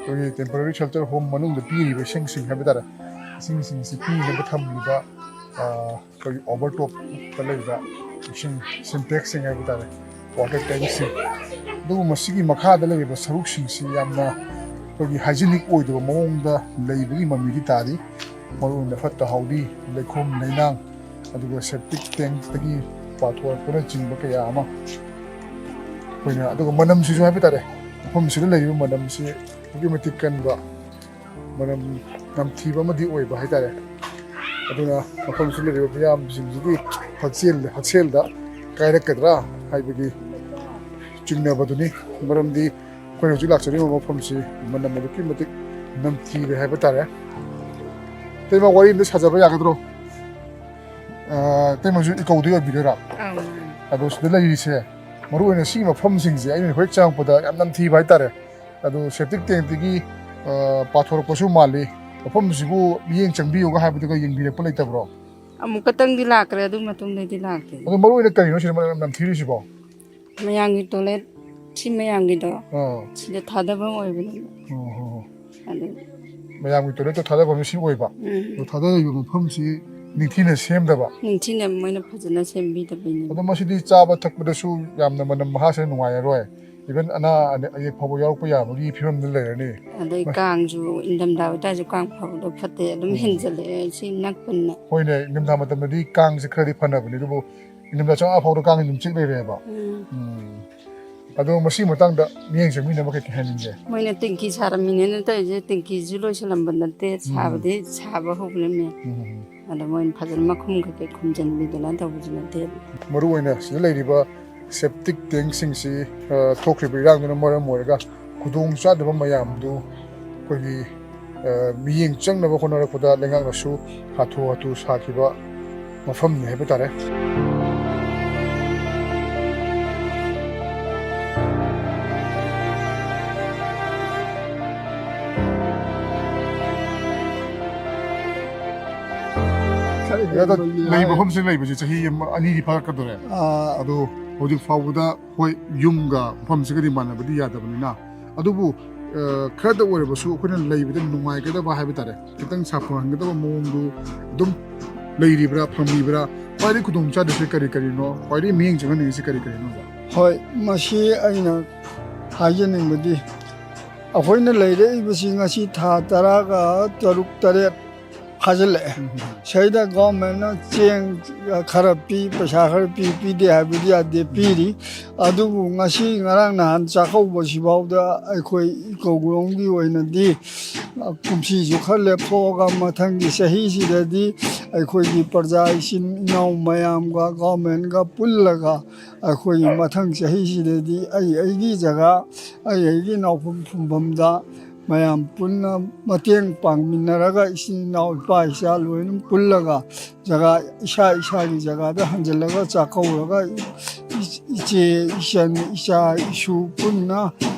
ꯑꯩꯈꯣꯏꯒꯤ temporary shelter home ꯃꯅꯨꯡꯗ ꯄꯤꯔꯤꯕ ꯏꯁꯤꯡꯁꯤꯡ ꯍꯥꯏꯕ ꯇꯥꯔꯦ, ꯏꯁꯤꯡꯁꯤꯡꯁꯤ ꯄꯤꯅꯕ ꯊꯝꯂꯤꯕ, ꯑ, ꯑꯩꯈꯣꯏꯒꯤ over topꯇ ꯂꯩꯕ ꯏꯁꯤꯡ Sintexꯁꯤꯡ ꯍꯥꯏꯕ ꯇꯥꯔꯦ, water tankꯁꯤꯡ꯫ ꯑꯗꯨꯕꯨ ꯃꯁꯤꯒꯤ ꯃꯈꯥꯗ ꯂꯩꯔꯤꯕ ꯁꯔꯨꯛꯁꯤꯡꯁꯤ ꯌꯥꯝꯅ ꯑꯩꯈꯣꯏꯒꯤ hygienic ꯑꯣꯏꯗꯕ ꯃꯑꯣꯡꯗ ꯂꯩꯕꯒꯤ ꯃꯃꯤꯗꯤ ꯇꯥꯔꯤ꯫ ꯃꯔꯨꯑꯣꯏꯅ ꯐꯠꯇ ꯍꯥꯎꯗꯤ, ꯂꯩꯈꯣꯝ ꯂꯩꯅꯥꯡ, ꯑꯗꯨꯒ septic tankꯇꯒꯤ ꯄꯥꯊꯣꯔꯛꯄꯅꯆꯤꯡꯕ ꯀꯌꯥ ꯑꯃ ꯑꯩꯈꯣꯏꯅ, ꯑꯗꯨꯒ ꯃꯅꯝꯁꯤꯁꯨ ꯍꯥꯏꯕ ꯇꯥꯔꯦ, ꯃꯐꯝꯁꯤꯗ ꯂꯩꯔꯤꯕ ꯃꯅꯝꯁꯤ ꯑꯗꯨꯛꯀꯤ ꯃꯇꯤꯛ ꯀꯟꯕ, ꯃꯅꯝ ꯅꯝꯊꯤꯕ ꯑꯃꯗꯤ ꯑꯣꯏꯕ ꯍꯥꯏ ꯇꯥꯔꯦ꯫ ꯑꯗꯨꯅ ꯃꯐꯝꯁꯤꯗ ꯂꯩꯔꯤꯕ ꯃꯤꯌꯥꯝꯁꯤꯡꯁꯤꯒꯤ ꯍꯛꯁꯦꯜ, ꯍꯛꯁꯦꯜꯗ ꯀꯥꯏꯔꯛꯀꯗ꯭ꯔꯥ ꯍꯥꯏꯕꯒꯤ ꯆꯤꯡꯅꯕꯗꯨꯅꯤ꯫ ꯃꯔꯝꯗꯤ ꯑꯩꯈꯣꯏꯅ ꯍꯧꯖꯤꯛ ꯂꯥꯛꯆꯔꯤꯕ ꯃꯐꯝꯁꯤ ꯃꯅꯝ ꯑꯗꯨꯛꯀꯤ ꯃꯇꯤꯛ ꯅꯝꯊꯤꯔꯦ ꯍꯥꯏꯕ ꯇꯥꯔꯦ꯫ ꯏꯇꯩꯃ, ꯋꯥꯔꯤ ꯑꯃꯇ ꯁꯥꯖꯕ ꯌꯥꯒꯗ꯭ꯔꯣ? ꯑ, ꯏꯇꯩꯃꯁꯨ ꯏꯀꯧꯗꯩ ꯑꯣꯏꯕꯤꯗꯣꯏꯔꯥ? ꯑꯧ꯫ ꯑꯗꯣ ꯁꯤꯗ ꯂꯩꯔꯤꯁꯦ, ꯃꯔꯨꯑꯣꯏꯅ ꯁꯤꯒꯤ ꯃꯐꯝꯁꯤꯡꯁꯦ ꯑꯩꯅ ꯍꯦꯛ ꯆꯪꯉꯛꯄꯗ ꯌꯥꯝ ꯅꯝꯊꯤꯕ ꯍꯥꯏꯇꯥꯔꯦ꯫ ꯑꯗꯣ septic tankꯇꯒꯤ, ꯑ, ꯄꯥꯊꯣꯔꯛꯄꯁꯨ ꯃꯥꯜꯂꯤ꯫ ꯃꯐꯝꯁꯤꯕꯨ ꯃꯤꯠꯌꯦꯡ ꯆꯪꯕꯤꯌꯨꯒ ꯍꯥꯏꯕꯗꯨꯒ ꯌꯦꯡꯕꯤꯔꯛꯄ ꯂꯩꯇꯕ꯭ꯔꯣ? ꯑꯃꯨꯛ ꯈꯛꯇꯪꯗꯤ ꯂꯥꯛꯈ꯭ꯔꯦ, ꯑꯗꯨ ꯃꯇꯨꯡꯗꯗꯤ ꯂꯥꯛꯇꯦ꯫ ꯑꯗꯣ ꯃꯔꯨꯑꯣꯏꯅ ꯀꯔꯤꯅꯣ ꯁꯤꯗ ꯃꯅꯝ ꯅꯝꯊꯤꯔꯤꯁꯤꯕꯣ? ꯃꯌꯥꯝꯒꯤ toilet, ꯁꯤ ꯃꯌꯥꯝꯒꯤꯗꯣ, ꯑꯥ꯫ ꯁꯤꯗ ꯊꯥꯗꯐꯝ ꯑꯣꯏꯕꯅꯦꯕ꯫ ꯑꯣ, ꯍꯣ, ꯍꯣ꯫ ꯑꯗꯨ ꯃꯌꯥꯝꯒꯤ toiletꯇ ꯊꯥꯗꯐꯝꯁꯤ ꯁꯤ ꯑꯣꯏꯕ? ꯎꯝ꯫ ꯑꯗꯣ ꯊꯥꯗꯔꯤꯕ ꯃꯐꯝꯁꯤ ꯅꯤꯡꯊꯤꯅ ꯁꯦꯝꯗꯕ? ꯅꯤꯡꯊꯤꯅ ꯃꯣꯏꯅ ꯐꯖꯅ ꯁꯦꯝꯕꯤꯗꯕꯩꯅꯦ꯫ ꯑꯗꯣ ꯃꯁꯤꯗꯤ ꯆꯥꯕ ꯊꯛꯄꯗꯁꯨ ꯌꯥꯝꯅ ꯃꯅꯝ ꯃꯍꯥꯁꯦ ꯅꯨꯡꯉꯥꯏꯔꯔꯣꯏ꯫ Even ꯑꯅꯥ ꯑꯅꯦ-, ꯑꯌꯦꯛ ꯐꯥꯎꯕ ꯌꯥꯎꯔꯛꯄ ꯌꯥꯕꯒꯤ ꯐꯤꯕꯝꯗ ꯂꯩꯔꯅꯤ꯫ ꯑꯗꯩ ꯃ- ꯀꯥꯡꯁꯨ, ꯏꯪꯊꯝꯊꯥ ꯑꯣꯏꯇꯥꯔꯁꯨ ꯀꯥꯡ ꯐꯥꯕꯗꯣ ꯐꯠꯇꯦ, ꯑꯗꯨꯝ ꯎꯝ꯫ ꯍꯦꯟꯖꯜꯂꯛꯑꯦ ꯁꯤ ꯅꯛꯄꯅꯤꯅ꯫ ꯍꯣꯏꯅꯦ, ꯏꯪꯊꯝꯊꯥ ꯃꯇꯝꯗꯗꯤ ꯀꯥꯡꯁꯦ ꯈꯔꯗꯤ ꯐꯅꯕꯅꯤ, ꯑꯗꯨꯕꯨ ꯏꯪꯊꯝꯊꯥ ꯆꯪꯉꯛꯑ ꯐꯥꯎꯗ ꯀꯥꯡ ꯑꯗꯨꯝ ꯆꯤꯛ ꯂꯩꯔꯦꯕ꯫ ꯎꯝ꯫ ꯎꯝ꯫ ꯑꯗꯣ ꯃꯁꯤꯒꯤ ꯃꯇꯥꯡꯗ ꯃꯤꯠꯌꯦꯡ ꯆꯪꯕꯤꯅꯕ ꯀꯩ ꯀꯩ ꯍꯥꯏꯅꯤꯡꯒꯦ? ꯃꯣꯏꯅ ꯇꯦꯡꯀꯤ ꯁꯥꯔꯝꯃꯤꯅꯦꯅ ꯇꯧꯔꯤꯁꯦ, ꯇꯦꯡꯀꯤꯁꯨ ꯂꯣꯏꯁꯤꯜꯂꯝꯕ ꯅꯠꯇꯦ, ꯎꯝ꯫ ꯁꯥꯕꯗꯤ ꯁꯥꯕ ꯍꯧꯈ꯭ꯔꯦꯅꯦ꯫ ꯎꯝ꯫ ꯑꯗꯣ ꯃꯣꯏꯅ ꯐꯖꯅ ꯃꯈꯨꯝ ꯀꯩꯀꯩ ꯈꯨꯝꯖꯤꯟꯕꯤꯗꯅ ꯇꯧꯕꯁꯨ ꯅꯠꯇꯦ꯫ ꯃꯔꯨꯑꯣꯏꯅ ꯁꯤꯗ ꯂꯩꯔꯤꯕ septic tankꯁꯤꯡꯁꯤ, ꯑ, ꯊꯣꯛꯈ꯭ꯔꯤꯕ ꯏꯔꯥꯡꯗꯨꯅ ꯃꯔꯝ ꯑꯣꯏꯔꯒ ꯈꯨꯗꯣꯡ ꯆꯥꯗꯕ ꯃꯌꯥꯝꯗꯨ ꯑꯩꯈꯣꯏꯒꯤ, ꯑ, ꯃꯤꯠꯌꯦꯡ ꯆꯪꯅꯕ ꯍꯣꯠꯅꯔꯛꯄꯗ ꯂꯩꯉꯥꯛꯅꯁꯨ ꯍꯥꯊꯨ ꯍꯥꯊꯨ ꯁꯥꯈꯤꯕ ꯃꯐꯝꯅꯤ ꯍꯥꯏꯕ ꯇꯥꯔꯦ꯫ ꯑꯗꯣ ꯂꯩ ꯃꯐꯝꯁꯤꯗ ꯂꯩꯕꯁꯦ ꯆꯍꯤ ꯑꯃ, ꯑꯅꯤꯗꯤ ꯐꯥꯔꯛꯀꯗꯧꯔꯦ꯫ ꯑꯥ꯫ ꯑꯗꯣ ꯍꯧꯖꯤꯛ ꯐꯥꯎꯕꯗ, ꯍꯣꯏ, ꯌꯨꯝꯒ ꯃꯐꯝꯁꯤꯒꯗꯤ ꯃꯥꯟꯅꯕꯗꯤ ꯌꯥꯗꯕꯅꯤꯅ, ꯑꯗꯨꯕꯨ ꯑ, ꯈꯔꯗ ꯑꯣꯏꯔꯕꯁꯨ ꯑꯩꯈꯣꯏꯅ ꯂꯩꯕꯗ ꯅꯨꯡꯉꯥꯏꯒꯗꯕ ꯍꯥꯏꯕ ꯇꯥꯔꯦ, ꯈꯤꯇꯪ ꯁꯥꯐꯍꯟꯒꯗꯕ ꯃꯑꯣꯡꯗꯨ ꯑꯗꯨꯝ ꯂꯩꯔꯤꯕ꯭ꯔꯥ, ꯐꯪꯂꯤꯕ꯭ꯔꯥ? ꯈ꯭ꯋꯥꯏꯗꯒꯤ ꯈꯨꯗꯣꯡ ꯆꯥꯗ꯭ꯔꯤꯁꯦ ꯀꯔꯤ ꯀꯔꯤꯅꯣ? ꯈ꯭ꯋꯥꯏꯗꯒꯤ ꯃꯤꯠꯌꯦꯡ ꯆꯪꯍꯟꯅꯤꯡꯉꯤꯁꯦ ꯀꯔꯤ ꯀꯔꯤꯅꯣꯕ? ꯍꯣꯏ, ꯃꯁꯤ ꯑꯩꯅ ꯍꯥꯏꯖꯅꯤꯡꯕꯗꯤ, ꯑꯩꯈꯣꯏꯅ ꯂꯩꯔꯛꯏꯕꯁꯤ ꯉꯁꯤ ꯊꯥ ꯇꯔꯥꯒ ꯇꯔꯨꯛ ꯇꯔꯦꯠ ꯐꯥꯖꯤꯜꯂꯛꯑꯦ꯫ ꯁꯤꯗ ꯒꯣꯔꯃꯦꯟꯅ ꯆꯦꯡ ꯈꯔ ꯄꯤ, ꯄꯩꯁꯥ ꯈꯔ ꯄꯤ, ꯄꯤꯗꯦ ꯍꯥꯏꯕꯗꯤ ꯌꯥꯗꯦ, ꯄꯤꯔꯤ꯫ ꯑꯗꯨꯕꯨ ꯉꯁꯤ ꯉꯔꯥꯡ ꯅꯍꯥꯟ ꯆꯥꯛꯀꯧꯕꯁꯤꯐꯥꯎꯗ ꯑꯩꯈꯣꯏ ꯏꯀꯣꯒ꯭ꯔꯣꯝꯒꯤ ꯑꯣꯏꯅꯗꯤ ꯀꯨꯝꯁꯤꯁꯨ ꯈꯔ ꯂꯦꯞꯊꯣꯛꯑꯒ ꯃꯊꯪꯒꯤ ꯆꯍꯤꯁꯤꯗꯗꯤ ꯑꯩꯈꯣꯏꯒꯤ ꯄ꯭ꯔꯖꯥ ꯏꯆꯤꯟ ꯏꯅꯥꯎ ꯃꯌꯥꯝꯒ ꯒꯣꯔꯃꯦꯟꯒ ꯄꯨꯜꯂꯒ ꯑꯩꯈꯣꯏꯒꯤ ꯃꯊꯪ ꯆꯍꯤꯁꯤꯗꯗꯤ ꯑꯩ ꯑꯩꯒꯤ ꯖꯒꯥ, ꯑꯩ ꯑꯩꯒꯤ ꯏꯅꯥꯎꯐꯝ ꯐꯨꯝꯐꯝꯗ ꯃꯌꯥꯝ ꯄꯨꯟꯅ ꯃꯇꯦꯡ ꯄꯥꯡꯃꯤꯟꯅꯔꯒ ꯏꯆꯤꯟ ꯏꯅꯥꯎ ꯏꯄꯥ ꯏꯆꯥ ꯂꯣꯏꯅ ꯄꯨꯜꯂꯒ ꯖꯒꯥ, ꯏꯁꯥ ꯏꯁꯥꯒꯤ ꯖꯒꯥꯗ ꯍꯟꯖꯤꯜꯂꯒ ꯆꯥꯛꯀꯧꯔꯒ ꯏ-, ꯏꯆꯦ ꯏꯆꯟ ꯏꯆꯥ ꯏꯁꯨ ꯄꯨꯟꯅ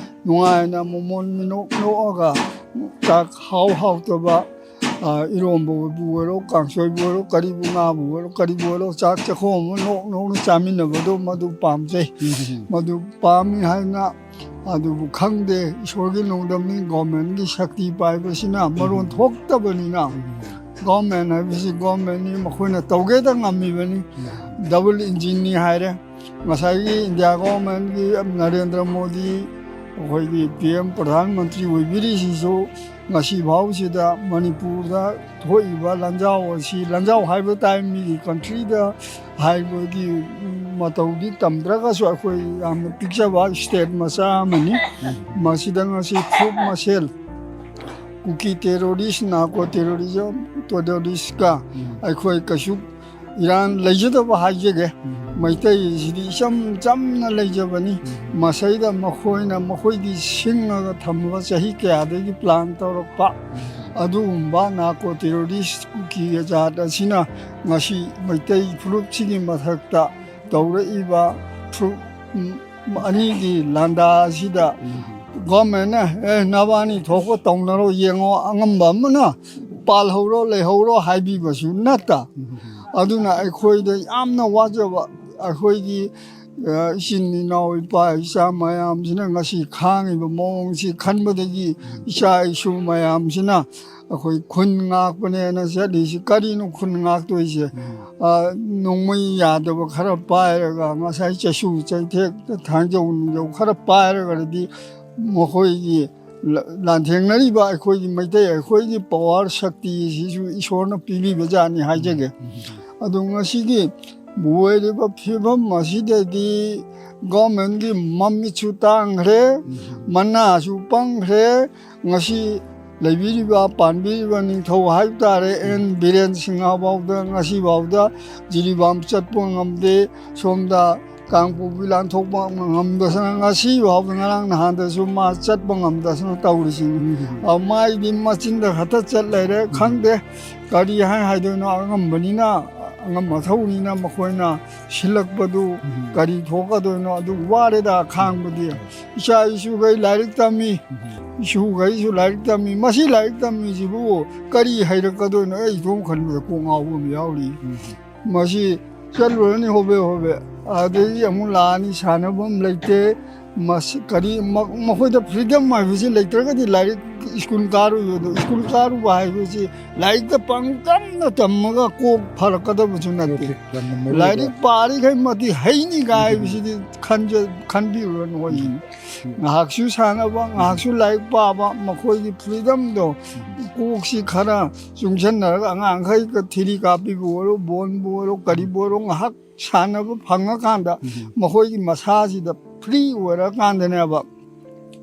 ꯅꯨꯡꯉꯥꯏꯅ ꯃꯣꯃꯣꯟ ꯃꯤꯅꯣꯛ ꯅꯣꯛꯑꯒ ꯆꯥꯛ ꯍꯥꯎ ꯍꯥꯎꯇꯕ, ꯑ, ꯏꯔꯣꯝꯕꯕꯨ ꯑꯣꯏꯔꯣ, ꯀꯥꯡꯁꯣꯏꯕꯨ ꯑꯣꯏꯔꯣ, ꯀꯔꯤꯕꯨ ꯉꯥꯕꯨ ꯑꯣꯏꯔꯣ, ꯀꯔꯤꯕꯨ ꯑꯣꯏꯔꯣ, ꯆꯥꯛ ꯆꯥꯛꯈꯣꯝ ꯑꯃ ꯅꯣꯛ ꯅꯣꯛꯅ ꯆꯥꯃꯤꯟꯅꯕꯗꯣ ꯃꯗꯨ ꯄꯥꯝꯖꯩ꯫ ꯎꯝ꯫ ꯃꯗꯨ ꯄꯥꯝꯃꯤ ꯍꯥꯏꯅ, ꯑꯗꯨꯕꯨ ꯈꯪꯗꯦ, ꯏꯁꯣꯔꯒꯤ ꯅꯣꯡꯗꯝꯅꯤ, ꯒꯣꯔꯃꯦꯟꯒꯤ ꯁꯛꯇꯤ ꯄꯥꯏꯕꯁꯤꯅ ꯃꯔꯣꯟ ꯎꯝ꯫ ꯊꯣꯛꯇꯕꯅꯤꯅ, ꯎꯝ꯫ ꯒꯣꯔꯃꯦꯟ ꯍꯥꯏꯕꯁꯤ ꯒꯣꯔꯃꯦꯟꯅꯤ, ꯃꯈꯣꯏꯅ ꯇꯧꯒꯦꯗ ꯉꯝꯃꯤꯕꯅꯤ꯫ ꯎꯝ꯫ ꯗꯕꯜ ꯏꯟꯖꯤꯟꯅꯤ ꯍꯥꯏꯔꯦ꯫ ꯉꯁꯥꯏꯒꯤ ꯏꯟꯗꯤꯌꯥ ꯒꯣꯔꯃꯦꯟꯒꯤ ꯅꯔꯦꯟꯗ꯭ꯔ ꯃꯣꯗꯤ, ꯑꯩꯈꯣꯏꯒꯤ ꯄꯤ ꯑꯦꯝ ꯄ꯭ꯔꯙꯥꯟ ꯃꯟꯇ꯭ꯔꯤ ꯑꯣꯏꯕꯤꯔꯤꯁꯤꯁꯨ ꯉꯁꯤ ꯐꯥꯎꯁꯤꯗ ꯃꯅꯤꯄꯨꯔꯗ ꯊꯣꯛꯏꯕ ꯂꯥꯟꯖꯥꯎ ꯑꯁꯤ, ꯂꯥꯟꯖꯥꯎ ꯍꯥꯏꯕ ꯇꯥꯏ, ꯃꯤꯒꯤ ꯀꯟꯇ꯭ꯔꯤꯗ ꯍꯥꯏꯕꯒꯤ ꯃꯇꯧꯗꯤ ꯇꯝꯗ꯭ꯔꯒꯁꯨ ꯑꯩꯈꯣꯏ ꯌꯥꯝꯅ ꯄꯤꯛꯆꯕ ꯁ꯭ꯇꯦꯠ ꯃꯆꯥ ꯑꯃꯅꯤ꯫ ꯃꯁꯤꯗ ꯉꯁꯤ ꯐꯨꯔꯨꯞ ꯃꯁꯦꯜ ꯀꯨꯀꯤ ꯇꯦꯔꯣꯔꯤꯁ, ꯅꯥꯔꯀꯣ ꯇꯦꯔꯣꯔꯤꯖꯝ, ꯇꯦꯔꯣꯔꯤꯁꯀ ꯎꯝ꯫ ꯑꯩꯈꯣꯏ ꯀꯩꯁꯨ ꯏꯔꯥꯟ ꯂꯩꯖꯗꯕ ꯍꯥꯏꯖꯒꯦ꯫ ꯎꯝ꯫ ꯃꯩꯇꯩꯁꯤꯗꯤ ꯏꯆꯝ ꯆꯝꯅ ꯂꯩꯖꯕꯅꯤ꯫ ꯎꯝ꯫ ꯃꯁꯩꯗ ꯃꯈꯣꯏꯅ ꯃꯈꯣꯏꯒꯤ ꯁꯤꯡꯉꯒ ꯊꯝꯃꯕ ꯆꯍꯤ ꯀꯌꯥꯗꯒꯤ ꯄ꯭ꯂꯥꯟ ꯇꯧꯔꯛꯄ ꯎꯝ꯫ ꯑꯗꯨꯒꯨꯝꯕ ꯅꯥꯔꯀꯣ ꯇꯦꯔꯣꯔꯤꯁ ꯀꯨꯀꯤ ꯖꯥꯠ ꯑꯁꯤꯅ ꯉꯁꯤ ꯃꯩꯇꯩ ꯐꯨꯔꯨꯞꯁꯤꯒꯤ ꯃꯊꯛꯇ ꯇꯧꯔꯛꯏꯕ ꯐꯨꯔꯨꯞ, ꯎꯝ, ꯑꯅꯤꯒꯤ ꯂꯥꯟꯗꯥ ꯑꯁꯤꯗ ꯎꯝ꯫ ꯒꯣꯔꯃꯦꯟꯅ, "ꯑꯦ, ꯅꯕꯥꯅꯤ ꯊꯣꯛꯄ ꯇꯧꯅꯔꯣ, ꯌꯦꯡꯉꯣ, ꯑꯉꯝꯕ ꯑꯃꯅ ꯄꯥꯜꯍꯧꯔꯣ, ꯂꯩꯍꯧꯔꯣ" ꯍꯥꯏꯕꯤꯕꯁꯨ ꯅꯠꯇ꯫ ꯎꯝ꯫ ꯑꯗꯨꯅ ꯑꯩꯈꯣꯏꯗ ꯌꯥꯝꯅ ꯋꯥꯖꯕ, ꯑꯩꯈꯣꯏꯒꯤ ꯑ, ꯏꯆꯤꯟ ꯏꯅꯥꯎ, ꯏꯄꯥ ꯏꯆꯥ ꯃꯌꯥꯝꯁꯤꯅ ꯉꯁꯤ ꯈꯥꯡꯉꯤꯕ ꯃꯑꯣꯡꯁꯤ ꯈꯟꯕꯗꯒꯤ ꯏꯆꯥ ꯏꯁꯨ ꯃꯌꯥꯝꯁꯤꯅ ꯑꯩꯈꯣꯏ ꯈꯨꯟ ꯉꯥꯛꯄꯅꯦꯅ ꯆꯠꯂꯤꯁꯤ꯫ ꯀꯔꯤꯅꯣ ꯈꯨꯟ ꯉꯥꯛꯇꯣꯏꯁꯦ? ꯑ, ꯅꯣꯡꯃꯩ ꯌꯥꯗꯕ ꯈꯔ ꯄꯥꯏꯔꯒ, ꯉꯁꯥꯏ ꯆꯩꯁꯨ ꯆꯩꯊꯦꯛ, ꯊꯥꯡꯖꯧ ꯅꯨꯡꯖꯧ ꯈꯔ ꯄꯥꯏꯔꯒꯗꯤ ꯃꯈꯣꯏꯒꯤ ꯂ-, ꯂꯥꯟꯊꯦꯡꯅꯔꯤꯕ ꯑꯩꯈꯣꯏꯒꯤ ꯃꯩꯇꯩ, ꯑꯩꯈꯣꯏꯒꯤ ꯄꯋꯥꯔ ꯁꯛꯇꯤ ꯑꯁꯤꯁꯨ ꯏꯁꯣꯔꯅ ꯄꯤꯕꯤꯕ ꯖꯥꯠꯅꯤ ꯍꯥꯏꯖꯒꯦ꯫ ꯑꯗꯣ ꯉꯁꯤꯒꯤ ꯑꯣꯏꯔꯤꯕ ꯐꯤꯕꯝ ꯑꯁꯤꯗꯗꯤ ꯒꯣꯔꯃꯦꯟꯒꯤ ꯃꯃꯤꯠꯁꯨ ꯇꯥꯡꯈ꯭ꯔꯦ, ꯃꯅꯥꯁꯨ ꯄꯪꯈ꯭ꯔꯦ꯫ ꯉꯁꯤ ꯂꯩꯕꯤꯔꯤꯕ, ꯄꯥꯟꯕꯤꯔꯤꯕ ꯅꯤꯡꯊꯧ ꯍꯥꯏꯕ ꯇꯥꯔꯦ, ꯑꯦꯟ ꯕꯤꯔꯦꯟ ꯁꯤꯡꯍ ꯐꯥꯎꯗ ꯉꯁꯤ ꯐꯥꯎꯗ ꯖꯤꯔꯤꯕꯥꯝ ꯆꯠꯄ ꯉꯝꯗꯦ꯫ ꯁꯣꯝꯗ ꯀꯥꯡꯄꯣꯛꯄꯤ ꯂꯥꯟꯊꯣꯛꯄ ꯉꯝꯗꯗꯅ ꯉꯁꯤ ꯐꯥꯎꯗ, ꯉꯔꯥꯡ ꯅꯍꯥꯟꯗꯁꯨ ꯃꯥ ꯆꯠꯄ ꯉꯝꯗꯗꯅ ꯇꯧꯔꯤꯁꯤꯅꯤ꯫ ꯎꯝ꯫ ꯑ, ꯃꯥꯏꯗꯤ ꯃꯆꯤꯟꯗ ꯈꯛꯇ ꯆꯠ ꯂꯩꯔꯦ꯫ ꯎꯝ꯫ ꯈꯪꯗꯦ ꯀꯔꯤ ꯍꯥꯏ ꯍꯥꯏꯗꯣꯏꯅꯣ, ꯑꯉꯝꯕꯅꯤꯅ, ꯑꯉꯝ ꯑꯊꯧꯅꯤꯅ ꯃꯈꯣꯏꯅ ꯁꯤꯜꯂꯛꯄꯗꯨ ꯎꯝ꯫ ꯀꯔꯤ ꯊꯣꯛꯀꯗꯣꯏꯅꯣ? ꯑꯗꯨ ꯋꯥꯔꯦꯗ ꯈꯥꯡꯕꯗꯤ꯫ ꯏꯆꯥ ꯏꯁꯨꯈꯩ ꯂꯥꯏꯔꯤꯛ ꯇꯝꯃꯤ, ꯎꯝ꯫ ꯏꯁꯨꯈꯩꯁꯨ ꯂꯥꯏꯔꯤꯛ ꯇꯝꯃꯤ꯫ ꯃꯁꯤ ꯂꯥꯏꯔꯤꯛ ꯇꯝꯃꯤꯁꯤꯕꯨ ꯀꯔꯤ ꯍꯩꯔꯛꯀꯗꯣꯏꯅꯣ? ꯑꯩ ꯏꯇꯣꯝ ꯈꯟꯕꯗ ꯀꯣꯛ ꯉꯥꯎꯕ ꯑꯃ ꯌꯥꯎꯔꯤ꯫ ꯎꯝ꯫ ꯃꯁꯤ ꯆꯠꯂꯨꯔꯅꯤ ꯍꯣꯕꯦ ꯍꯣꯕꯦ, ꯑꯗꯒꯤ ꯑꯃꯨꯛ ꯂꯥꯛꯑꯅꯤ, ꯁꯥꯟꯅꯐꯝ ꯂꯩꯇꯦ꯫ ꯃꯁꯤ ꯀꯔꯤ, ꯃ-, ꯃꯈꯣꯏꯗ ꯐ꯭ꯔꯤꯗꯝ ꯍꯥꯏꯕꯁꯤ ꯂꯩꯇ꯭ꯔꯒꯗꯤ ꯂꯥꯏꯔꯤꯛ, ꯁ꯭ꯀꯨꯜ ꯀꯥꯔꯨꯕꯗꯣ, ꯁ꯭ꯀꯨꯜ ꯀꯥꯔꯨꯕ ꯍꯥꯏꯕꯁꯤ ꯂꯥꯏꯔꯤꯛꯇ ꯄꯪꯇꯝꯅ ꯇꯝꯃꯒ ꯀꯣꯛ ꯐꯔꯛꯀꯗꯕꯁꯨ ꯅꯠꯇꯦ꯫ ꯌꯥꯝꯅ ꯃꯔꯨ ꯑꯣꯏꯕ꯫ ꯂꯥꯏꯔꯤꯛ ꯄꯥꯔꯤꯈꯩ ꯃꯇꯤꯛ ꯍꯩꯅꯤꯒ ꯍꯥꯏꯕꯁꯤꯗꯤ ꯈꯟꯖ-, ꯈꯟꯕꯤꯔꯨꯔꯅꯨ ꯑꯩ꯫ ꯉꯥꯏꯍꯥꯛꯁꯨ ꯁꯥꯟꯅꯕ, ꯉꯥꯏꯍꯥꯛꯁꯨ ꯂꯥꯏꯔꯤꯛ ꯄꯥꯕ, ꯃꯈꯣꯏꯒꯤ ꯐ꯭ꯔꯤꯗꯝꯗꯣ, ꯀꯣꯛꯁꯤ ꯈꯔ ꯆꯨꯡꯁꯟꯅꯔꯒ ꯑꯉꯥꯡꯈꯩ ꯊꯤꯔꯤ ꯀꯥꯞꯄꯤꯕꯨ ꯑꯣꯏꯔꯣ, ꯕꯣꯟꯕꯨ ꯑꯣꯏꯔꯣ, ꯀꯔꯤꯕꯨ ꯑꯣꯏꯔꯣ, ꯉꯥꯏꯍꯥꯛ ꯁꯥꯟꯅꯕ ꯐꯪꯉꯀꯥꯟꯗ ꯎꯝ꯫ ꯃꯈꯣꯏꯒꯤ ꯃꯁꯥꯁꯤꯗ ꯐ꯭ꯔꯤ ꯑꯣꯏꯔꯀꯥꯟꯗꯅꯦꯕ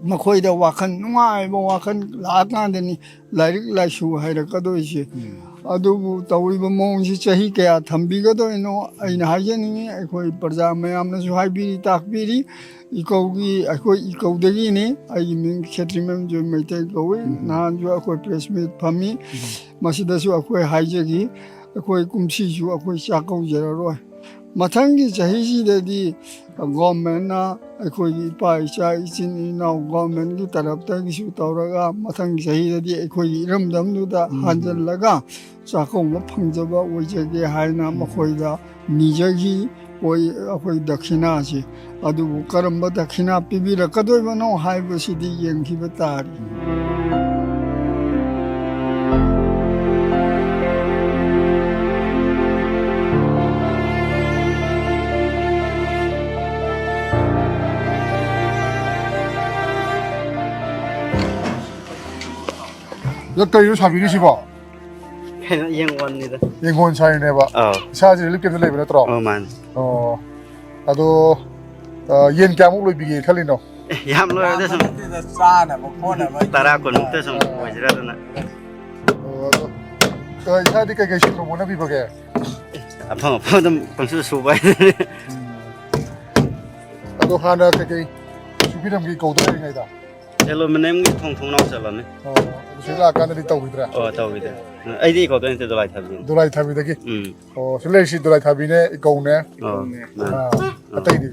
ꯃꯈꯣꯏꯗ ꯋꯥꯈꯜ ꯅꯨꯡꯉꯥꯏꯕ ꯋꯥꯈꯜ ꯂꯥꯛꯑꯀꯥꯟꯗꯅꯤ ꯂꯥꯏꯔꯤꯛ ꯂꯥꯏꯁꯨ ꯍꯩꯔꯛꯀꯗꯣꯏꯁꯦ꯫ ꯎꯝ꯫ ꯑꯗꯨꯕꯨ ꯇꯧꯔꯤꯕ ꯃꯑꯣꯡꯁꯤ ꯆꯍꯤ ꯀꯌꯥ ꯊꯝꯕꯤꯒꯗꯣꯏꯅꯣ ꯑꯩꯅ ꯍꯥꯏꯖꯅꯤꯡꯉꯤ꯫ ꯑꯩꯈꯣꯏ ꯄ꯭ꯔꯖꯥ ꯃꯌꯥꯝꯅꯁꯨ ꯍꯥꯏꯕꯤꯔꯤ, ꯇꯥꯛꯄꯤꯔꯤ꯫ ꯏꯀꯧꯒꯤ, ꯑꯩꯈꯣꯏ ꯏꯀꯧꯗꯒꯤꯅꯤ꯫ ꯑꯩꯒꯤ ꯃꯤꯡ ꯈꯦꯇ꯭ꯔꯤꯃꯌꯨꯝ ꯖꯣꯏ ꯃꯩꯇꯩ ꯀꯧꯏ꯫ ꯎꯝ꯫ ꯅꯍꯥꯟꯁꯨ ꯑꯩꯈꯣꯏ ꯄ꯭ꯔꯦꯁ ꯃꯤꯠ ꯐꯝꯃꯤ꯫ ꯎꯝ꯫ ꯃꯁꯤꯗꯁꯨ ꯑꯩꯈꯣꯏ ꯍꯥꯏꯖꯈꯤ, ꯑꯩꯈꯣꯏ ꯀꯨꯝꯁꯤꯁꯨ ꯑꯩꯈꯣꯏ ꯆꯥꯛꯀꯧꯖꯔꯔꯣꯏ꯫ ꯃꯊꯪꯒꯤ ꯆꯍꯤꯁꯤꯗꯗꯤ ꯒꯣꯔꯃꯦꯟꯅ ꯑꯩꯈꯣꯏꯒꯤ ꯏꯄꯥ ꯏꯆꯥ ꯏꯆꯤꯟ ꯏꯅꯥꯎ ꯒꯣꯔꯃꯦꯟꯒꯤ ꯇꯔꯞꯇꯒꯤꯁꯨ ꯇꯧꯔꯒ ꯃꯊꯪꯒꯤ ꯆꯍꯤꯗꯗꯤ ꯑꯩꯈꯣꯏꯒꯤ ꯏꯔꯝꯗꯝꯗꯨꯗ ꯎꯝ꯫ ꯍꯟꯖꯜꯂꯒ ꯆꯥꯛꯀꯧꯕ ꯐꯪꯖꯕ ꯑꯣꯏꯖꯒꯦ ꯍꯥꯏꯅ ꯎꯝ꯫ ꯃꯈꯣꯏꯗ ꯅꯤꯖꯈꯤ꯫ ꯑꯩꯈꯣꯏ, ꯑꯩꯈꯣꯏ ꯗꯈꯤꯅꯥꯁꯤ, ꯑꯗꯨꯕꯨ ꯀꯔꯝꯕ ꯗꯈꯤꯅꯥ ꯄꯤꯕꯤꯔꯛꯀꯗꯣꯏꯕꯅꯣ ꯍꯥꯏꯕꯁꯤꯗꯤ ꯌꯦꯡꯈꯤꯕ ꯇꯥꯔꯤ꯫ ꯑꯗꯣ ꯀꯩꯅꯣ ꯁꯥꯕꯤꯔꯤꯁꯤꯕꯣ? ꯀꯩꯅꯣ, ꯌꯦꯡꯒꯣꯟꯅꯤꯗ꯫ ꯌꯦꯡꯒꯣꯟ ꯁꯥꯔꯤꯅꯦꯕ? ꯑꯧ꯫ ꯏꯁꯥꯁꯦ ꯔꯤꯂꯤꯐ ꯀꯦꯝꯞꯇ ꯂꯩꯕ ꯅꯠꯇ꯭ꯔꯣ? ꯑꯧ, ꯃꯥꯅꯤ꯫ ꯑꯣ꯫ ꯑꯗꯣ, ꯑ, ꯌꯦꯟ ꯀꯌꯥꯃꯨꯛ ꯂꯣꯏꯕꯤꯒꯦ ꯈꯜꯂꯤꯅꯣ? ꯑꯦ, ꯌꯥꯝ ꯂꯣꯏꯔꯣꯏꯗ ꯁꯨꯝ꯫ ꯌꯥꯝꯕ ꯅꯠꯇꯦꯗ, ꯆꯥꯅꯕ ꯈꯣꯠꯅꯕ ꯇꯔꯥ ꯌꯦꯟ ꯀꯨꯟꯃꯨꯛꯇ ꯁꯨꯝ ꯑꯥ꯫ ꯑꯣꯏꯁꯤꯔꯥ ꯑꯗꯨꯅ꯫ ꯑꯣ, ꯑꯗꯣ, ꯑ, ꯏꯁꯥꯗꯤ ꯀꯩꯀꯩ ꯁꯤꯟꯐꯝ ꯍꯣꯠꯅꯕꯤꯕꯒꯦ? ꯑꯦ, ꯑꯐꯪ ꯑꯐꯪ ꯑꯗꯨꯝ ꯄꯪꯁꯨ ꯁꯨꯕ ꯍꯥꯏꯗꯨꯅꯤ꯫ ꯎꯝ꯫ ꯑꯗꯣ ꯍꯥꯟꯅ ꯀꯩꯀꯩ ꯁꯨꯕꯤꯔꯝꯒꯦ ꯏꯀꯧꯗ ꯂꯩꯔꯤꯉꯩꯗ? ꯑꯦꯂꯨꯃꯤꯅꯤꯌꯝꯒꯤ ꯊꯣꯡ ꯊꯣꯡꯅꯥꯎ ꯆꯠꯂꯝꯃꯤ꯫ ꯑꯣ, ꯑꯗꯨ ꯁꯤ ꯂꯥꯛꯑꯀꯥꯟꯗꯗꯤ ꯇꯧꯈꯤꯗ꯭ꯔꯦ? ꯑꯣ, ꯇꯧꯈꯤꯗ꯭ꯔꯦ꯫ ꯑꯩꯗꯤ ꯏꯀꯧꯗ ꯅꯠꯇꯦ, ꯗꯣꯂꯥꯏ ꯊꯥꯕꯤꯅꯤ꯫ ꯗꯣꯂꯥꯏ ꯊꯥꯕꯤꯗꯒꯤ? ꯎꯝ꯫ ꯑꯣ, ꯁꯤ ꯂꯩꯔꯤꯁꯤ ꯗꯣꯂꯥꯏ ꯊꯥꯕꯤꯅꯦ, ꯏꯀꯧꯅꯦ꯫ ꯑꯣ, ꯃꯥꯅꯤ꯫ ꯑꯥ, ꯑꯥ꯫ ꯑꯇꯩꯗꯤ?